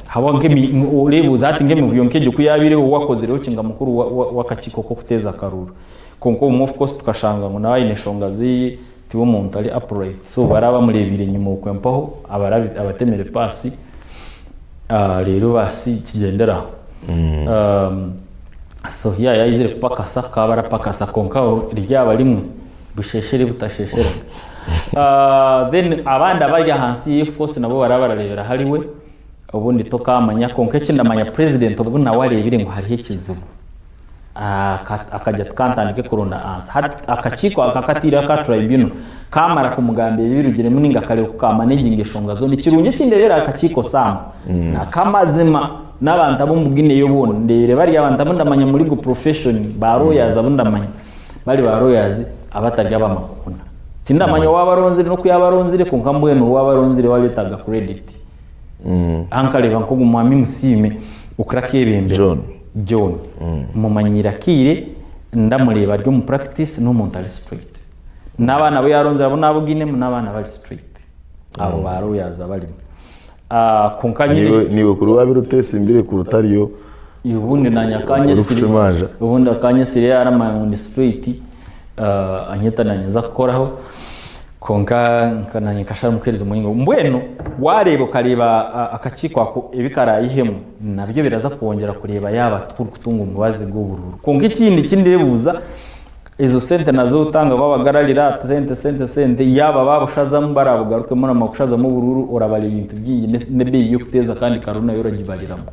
Haba nk'emi oreebuuza hati nk'emivuyo nk'egyo ku yaabaireho owakozireho ki nka mukuru w'akakiiko k'okuteeza akaruuru. Kwonka obumwe of course tukashanga ngu nawe aine enshonga ze tiwe muntu ari upright so baraba bamureebiire enyima okwe mpaho abatemire paasi reero baasi kigyendere aho. So yaaba yaizire kupakasa akaba arapakasa kwonka ryaba rimwe busheshere butasheshereka. Then abandi abari ahansi ye of course nabo baraba barareebera ahariwe obundi tokaamanya kwonka eki ndamanya president obu nawe areebire ngu hariho ekizibu akagira ati kantandike kuronda answer. Hati akakiiko aka akataireho aka tribunal kaamara kumugambira ebirugiremu ninga kareeba oku ka managinga eshonga zoona. Ekirungi eki ndeebera aha kakiiko Sam, n'akamazima n'abantu abu mbugineyo boona ndeebire bari abantu abu ndamanya omu legal profession, ba lawyers abu ndamanya, bari ba lawyers abatari ab'amakoona. Tindamanya owaabaronzire n'oku yaabaronzire kwonka mbwenu owaabaronzire we areetaaga credit. Aha nkareeba nk'ogu mwami Musiime okuri akeebembera. John. John. Mumanyiire akaire ndamureeba ari omu practice n'omuntu ari straight. N'abaana abu yaaronzire abu naabugainemu n'abaana bari straight. Abo ba lawyers abarimu. Kwonka nyine. Niiwe niiwe kuri waabire oteesimbire kuri otariyo Obundi naanye akanyesire. Orikucwa emanja. Obundi akanyesire yaaramanya ngu ndi straight anyeta naanye nza kukoraho. Kwonka nka naanye nkasharamu kuheereza omuringo. Mbwenu waareeba okareeba akakiiko ako ebi karaayihemu nabyo biraza kwongyera kureeba yaaba turikutunga omubazi gw'oburuuru. Kwonka ekindi eki ndeebuuza, ezo sente nazo otanga wabagararira ati sente sente sente, yaaba baabushazamu baraabugarukemu oramara kushazamu oburuuru orabara ebintu bingi n'ebeeyi y'okuteeza akandi karuuru nayo oragibariramu.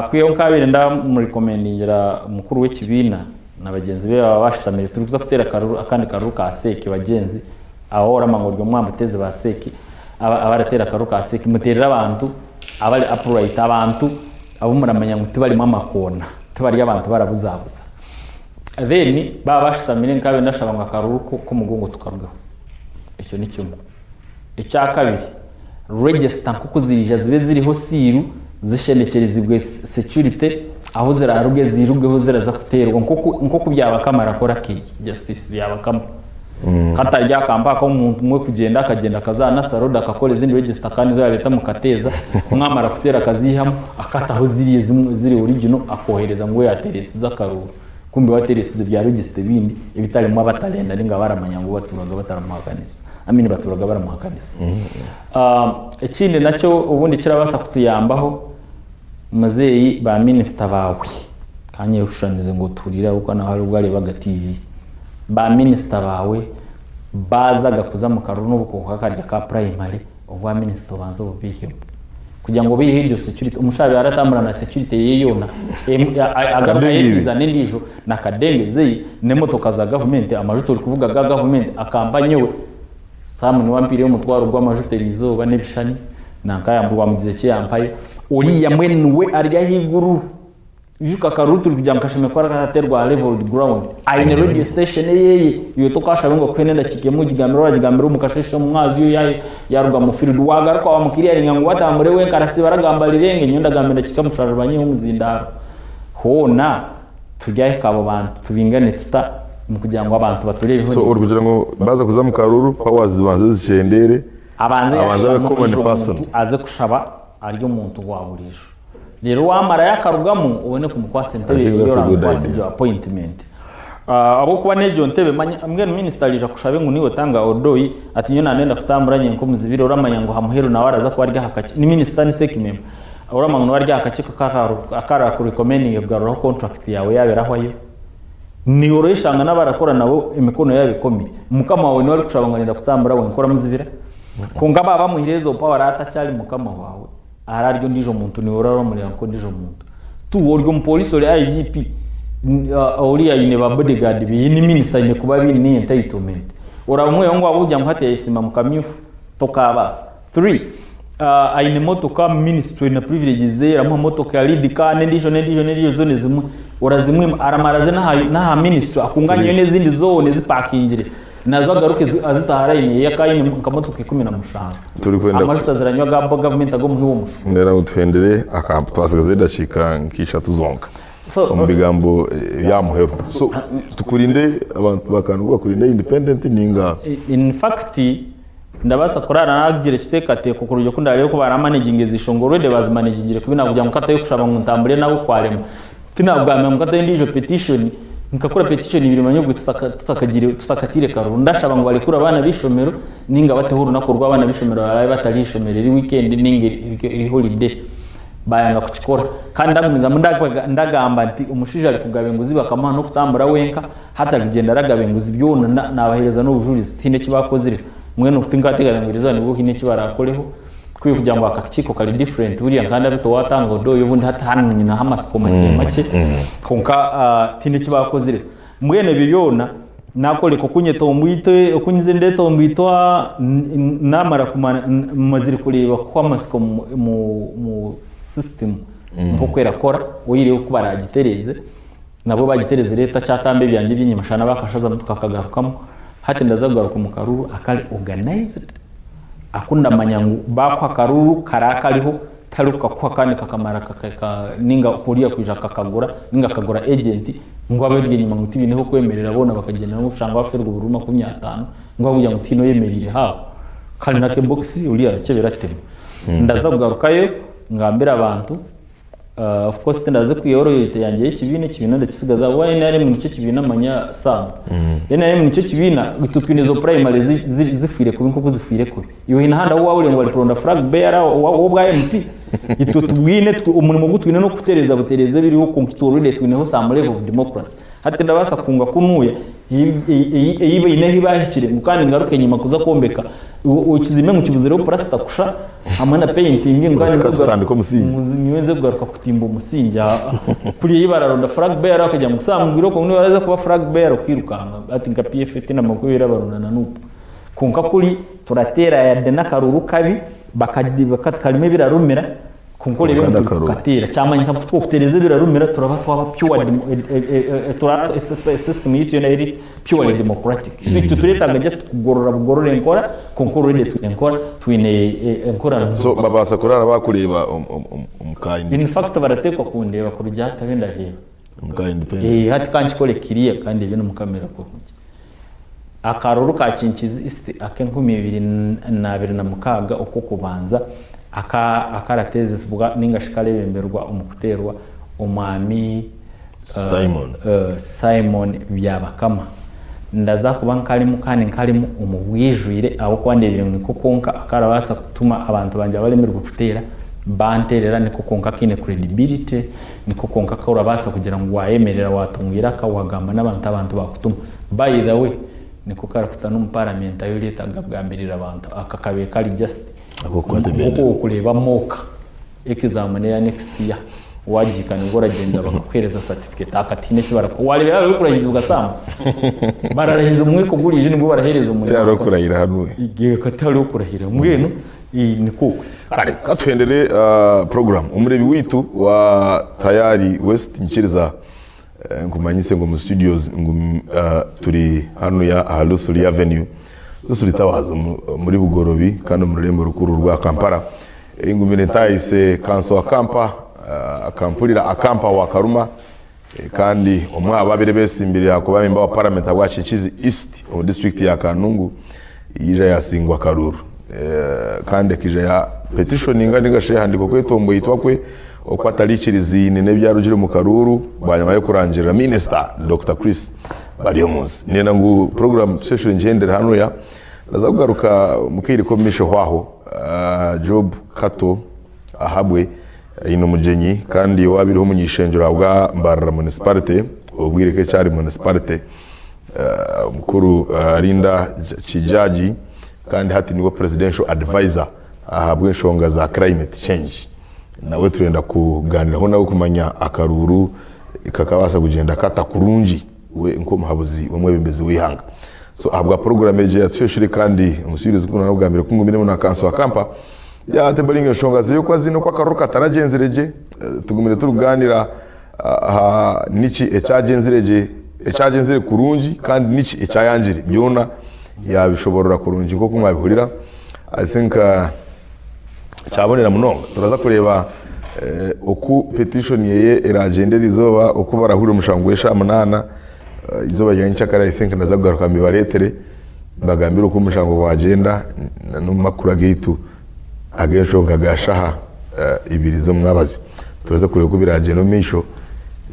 Kwihaho nkaabaire ndamurekomendingira mukuru w'ekibiina, na bagyenzi be baba bashutamire turikuza kuteera akaruru akandi karuru ka seeki bagyenzi aho oramanya ngu ori omwe aha bateezi ba seeki abarateera akaruru ka seeki muteerere abantu abari upright abantu abu muramanya ngu tibarimu amakoona tibari abantu barabuzabuza then baba bashutamire nkabe ndashaba ngu akaruru k'omugongo tukarugeho ekyo ni kimwe. Ekyakabiri, register nk'oku ziriija zibe ziriho siiru zishendekyerezibwe security ahu ziraaruge zirugeho ziraza kuteerwa nk'oku nk'oku Byabakama arakora kei Justice Byabakama. Hatari akampa ak'omuntu umwe kugyenda akagyenda akaza aha Nasser Road akakora ezindi register kandi nizo yareeta mukateeza mwamara kuteera akaziihamu akataho ziriya ezimwe eziri original akohereza ngu we yateeresize akaruuru. Kumbe wateeresize bya register ebindi ebitarimu abatarenda ninga abaramanya ngu baturaga bataramuhakanisa. I mean baturaga baramuhakanisa. Ekindi nakyo obundi ekirabaasa kutuyambaho, muzeeyi ba minisita baawe, kanyeshushanize ngu otuhuriire ahabw'okuba nawe hariho obu areebaga TV, ba minisita baawe baazaga kuza omu karuru n'obukooko kari aka primary, obwa minisita obanze obubaihemu kugira ngu obaiheho egyo security omushaija abe aratambura na security ye yoona agaruka ayetiiza n'endiijo na kadenge zeye n'emotoka za gavumenti amajuta orikuvuga ga gavumenti akampa nyowe Sam niwe ampaireyo omutwaro gw'amajuta eriizooba n'ebishushani nanka yambuza eki yampayo oriya mbwenu niwe ari ahaiguru. Ijuka akaruru turi kugira ngu kashemeriire kuba karaterwa aha leveled ground. Aine radio station eyeye, iwe tokashabe ngu akuhe n'edakiika emwe ogigambire oragigambira omu kasheshe omu mwazyo yaruga mu field. Wagaruka wamukiriyaringa ngu atambure wenka arasiiba aragamba rirenge, nyowe ndagamba edakiika mushanju banyihe omuzindaaro. Hoona turyahika abo bantu tubingane tuta omu kugira ngu abantu batureebeho So orikugira ngu baaza kuza omu karuru powers zibanze zikyendeere, Abanze abanze abe yashaba common ondiijo person. muntu aze kushaba ari omuntu wa buriijo. Reero waamara yaakarugamu obone kumukwatsa I entebe think ei that's a good oramukwatsa idea. egyo appointment. Ahabw'okuba n'egyo ntebe manya mbwenu minisita araija kushabe ngu niiwe tanga Odoi ati nyowe nandenda kutambura nyenka omuzibire oramanya ngu aha muheru nawe araza kuba ari aha kakiiko ni minisita ni Sekimemba oramanya ngu nawe ari aha kakiiko akarakurekomendinge kugaruraho contract yaawe yaaba erahwayo. Niiwe oreshanga n'abarakora nabo emikono yaabo ekomire. Mukama waawe niwe arikushaba ngu arenda kutambura wenka oramuzibira? Kwonka baaba bamuhire ezo power araba atakyari mukama waawe. Ahari ari ondiijo muntu niiwe oraba oramureeba nk'ondiijo muntu. Tu ori omupoliisi ori IGP oriya aine ba bodyguard beye ni minisita aine kuba abaine entitlement. Oraba omwehaho ngu ahabw'okugira ngu hati yayesimba mu kamyufu tokaabaasa. Three, aine emotoka ministry na privileges zeye eramuha emotoka ya lead car n'endiijo n'endiijo n'endiijo zoona ezimwe orazimwima aramara aze n'aha ministry akunganyeyo n'ezindi zoona ezipakingire. Nazo agaruke azite aha layini eye akaba aine nka motoka 17. Turikwenda Amajuta ziranywa aga gavumenti ag'omuhi w'omusho. Ndenda ngu tuhendere aka twasigaza edakiika nk'ishatu zonka So, omu bigambo ebya muheru. So tukurinde abantu bakanga ngu bakurinde independent ninga In fact ndabaasa kuraara naagira ekiteekateeko kuruga oku ndaareebe oku baramanejinga ezi nshonga already bazimanejingire kubi nakugira ngu katayo kushaba ngu ntambure nabo kwarema. Tinakugambira ngu katayo endiijo petition, nkakora petition ibiri manya obwe tutakagiire tutakatiire karuru. Ndashaba ngu barekure abaana b'eishomero ninga bateho orunaku oru abaana b'eishomero baraabe batari aha ishomero eri weekend ninga eri holiday. Bayanga kukikora. Kandi ndagumizamu ndagamba nti omushaija arikugaba enguzi bakamuha n'okutambura wenka, hati arikugyenda aragaba enguzi byona nabaheereza n'obujurizi tihaine eki bakozire. Mbwenu tinkateekateeka ngu erizooba nibwo haine eki barakoreho kwiha kugira ngu akakiiko kari different buriya nka ndabe towatanga Odoi obundi hati hanu nyineho amatsiko makye makye kwonka tihaine eki bakozire. Mbwenu ebyo byona nakoreka oku nyetomboitwe oku nyizire ndetomboitwa namara kumara mazire kureeba kuhwa amatsiko omu system nk'oku erakora oyihireho ku baragitereeze nabwo bagitereeze etakyatamba ebyangye eby'enyima shana bakashazamu tukakagarukamu hati ndaza kugaruka omu karuru akari organized aku ndamanya ngu bakuha akaruru karaba kariho tihariho kukakuha kandi kakamara ninga kuriya kwija kakagura ninga akagura agent ngu abari enyima ngu tibaine ahokwemerera boona bakagyenda ngu oshanga waferwa obururu 50 ngu ahabw'okugira ngu tihaine oyemereire aho kare nakebokisi oriya arakyebera atema. Ndaza kugarukayo ngambire abantu of course tindaze kwihaho royalty yangye y'ekibiina, ekibiina ndakisigaza ahabw'okuba NRM nikyo kibiina manya Sam. NRM nikyo kibiina itwe twine ezo primary zifiire kubi nk'oku zifiire kubi. Iwe haine ahandi ahu waahurira ngu barikuronda flag bearer ow'obwa MP? Itwe tubwine omurimo ogu twine n'okutereeza butereeza ebiriho kwonka itwe already twineho some level of democracy. Hati tindabaasa kuhunga kunuuya ei baine ahu baahikire ngu kandi ngaruke enyima kuza kwombeka ekizimbe ngu kibuzireho purasita kusha hamwe na peyintingi ngu kandi nyowe nze kugaruka kutimba omusingi. Kuriya ei bararonda flag bearer bakagira ngu Sam ngwire okwo ngu niiwe oraza kuba flag bearer okirukanga hati nka PFA tindamanya oku erabaronda na Nup. Kwonka kuri turateera yadde n'akaruru kabi karimu ebirarumira kwonka oreebe ngu turi kukateera kyamanyisa ngu kutukuteereza ebirarumira turaba twaba pure system yaitu yoona eri purely democratic. So itwe tureetaaga just kugorora bugorora enkora kwonka already twine enkora twine enkora So babaasa kuraara bakureeba omu ka In fact barateekwa kundeeba kuruga hati ahu ndaheeba. Omu ka independent. Hati kankikore clear kandi ndeebe n'omu kamera kurungi. Akaruru ka Kinkizi East ak'e 2026 ok'okubanza akarateezibwa ninga shi karebemberwa omu kuteerwa Omwami Simon. Simon Byabakama. Ndaza kuba nkarimu kandi nkarimu omu bwijwire ahabw'okuba ndeebire ngu niko konka akarabaasa kutuma abantu bangye abaremirwe kuteera banteerera, niko konka akaine credibility. Niko kwonka ku orabaasa kugira ngu waayemerera waatunga eiraka waagamba n'abantu abantu baakutuma. By the way, niko karikuta n'omu paramenti ahu oreetaaga kugambirira abantu. Aka kabaire kari just nk'oku orikureeba mock exam n'eya next year waagihika nibwo oragyenda bakakuheereza certificate. Aka tihaine eki barakuha. Waareeba yaaba erikurahizibwa Sam, bararahiza omwaka oguriija nibwo baraheereza omurimo. Tihariho kurahira hanu. Tihariho kurahira. Mbwenu Nikwo okwe. Kare katuhendere program. Omurebi waitu wa Tayari West nyikiriza nkumanyise ngu omu studios ngu turi hanuya aha Luthuli Avenue, Luthuli Towers omuri Bugorobi kandi omu rurembo rukuru rwa Kampala. Ngumire ntahise Kanso akampa akampurira akampa wa Karuma kandi omwe aha babire besimbire aha kuba memba wa paramenti ahabwa Kinkizi East omu disiturikiti ya Kanungu yaija yasingwa akaruuru kandi akaija ya petitioninga ninga shi yahandiika okwetomboitwa kwe oku atarikiriziine n'ebyarugire omu karuuru bwanyima y'okurangirira minisita Dokita Chris Baryomunsi. Niinyenda ngu puroguraamu tusheeshure ngihendere hanuya ndaza kugaruka omu kaire k'omu maisho hwaho Job Kato Ahabwe aine omugyenyi kandi owabaireho omuny'eishengyero ahabwa Mbarara Municipality obwire ka ekyari Municipality omukuru Linda Kijaji kandi hati niwe Presidential Advisor ahabw'enshonga za Climate Change. Nawe turenda kuganiraho nawe kumanya akaruuru kakabaasa kugyenda kata kurungi we nk'omuhabuzi w'omwebembezi w'eihanga. So ahabwa puroguramu egi eyatusheshwire kandi omusiurizi ku nabugambire ku ngumiremu na kanso akampa yatebaringa enshonga zeye oku aziine oku akaruru kataragyenzire gye tugumire turikuganira aha niki ekyagyenzire gye ekyagyenzire kurungi kandi niki ekyayangire byona yabishoborora kurungi nk'oku mwabihurira I think kyabonera munonga turaza kureeba oku petition yeye eragyende erizooba oku barahurira omushango gw'eshaaha munaana Eizooba rya nyenkyakare I think ndaza kugaruka mbibareetere mbagambire oku omushango gwagyenda n'omu makuru agaitu ag'enshonga ga shaha ibiri z'omwabazyo. Turaza kureeba oku biragyenda omu maisho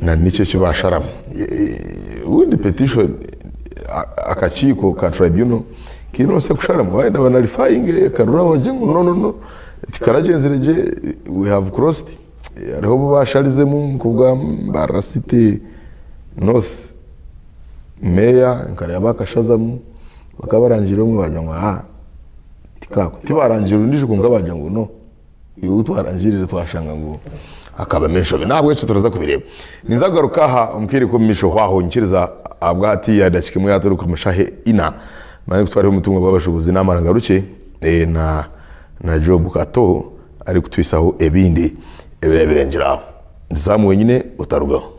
na niki eki baasharamu. Obundi petition akakiiko ka tribunal kaine obuse kusharamu baayenda banalifayinge akaruru bagire ngu no no no tikaragyenzire gye we have crossed. Hariho obu baasharizemu nk'obwa Mbarara City North meeya nkareeba bakashazamu bakaba barangiire omwe baagira ngu aa tikaako tibarangiire ondiijo kwonka baagira ngu no iwe ou twarangiirire twashanga ngu hakabamu enshobe nahabwekyo turaza kubireeba. Ninza kugaruka aha omu kaire k'omu maisho hwaho nyikiriza ahabwa hatiiya edakiika emwe yaaturuka omu shaaha ina manye ku twariho omutumwa gw'abashuubuzi naamara ngarukye na na Job Kato arikutwisaho ebindi ebiraba birengire aho. Ndi Sam wenyine otarugaho.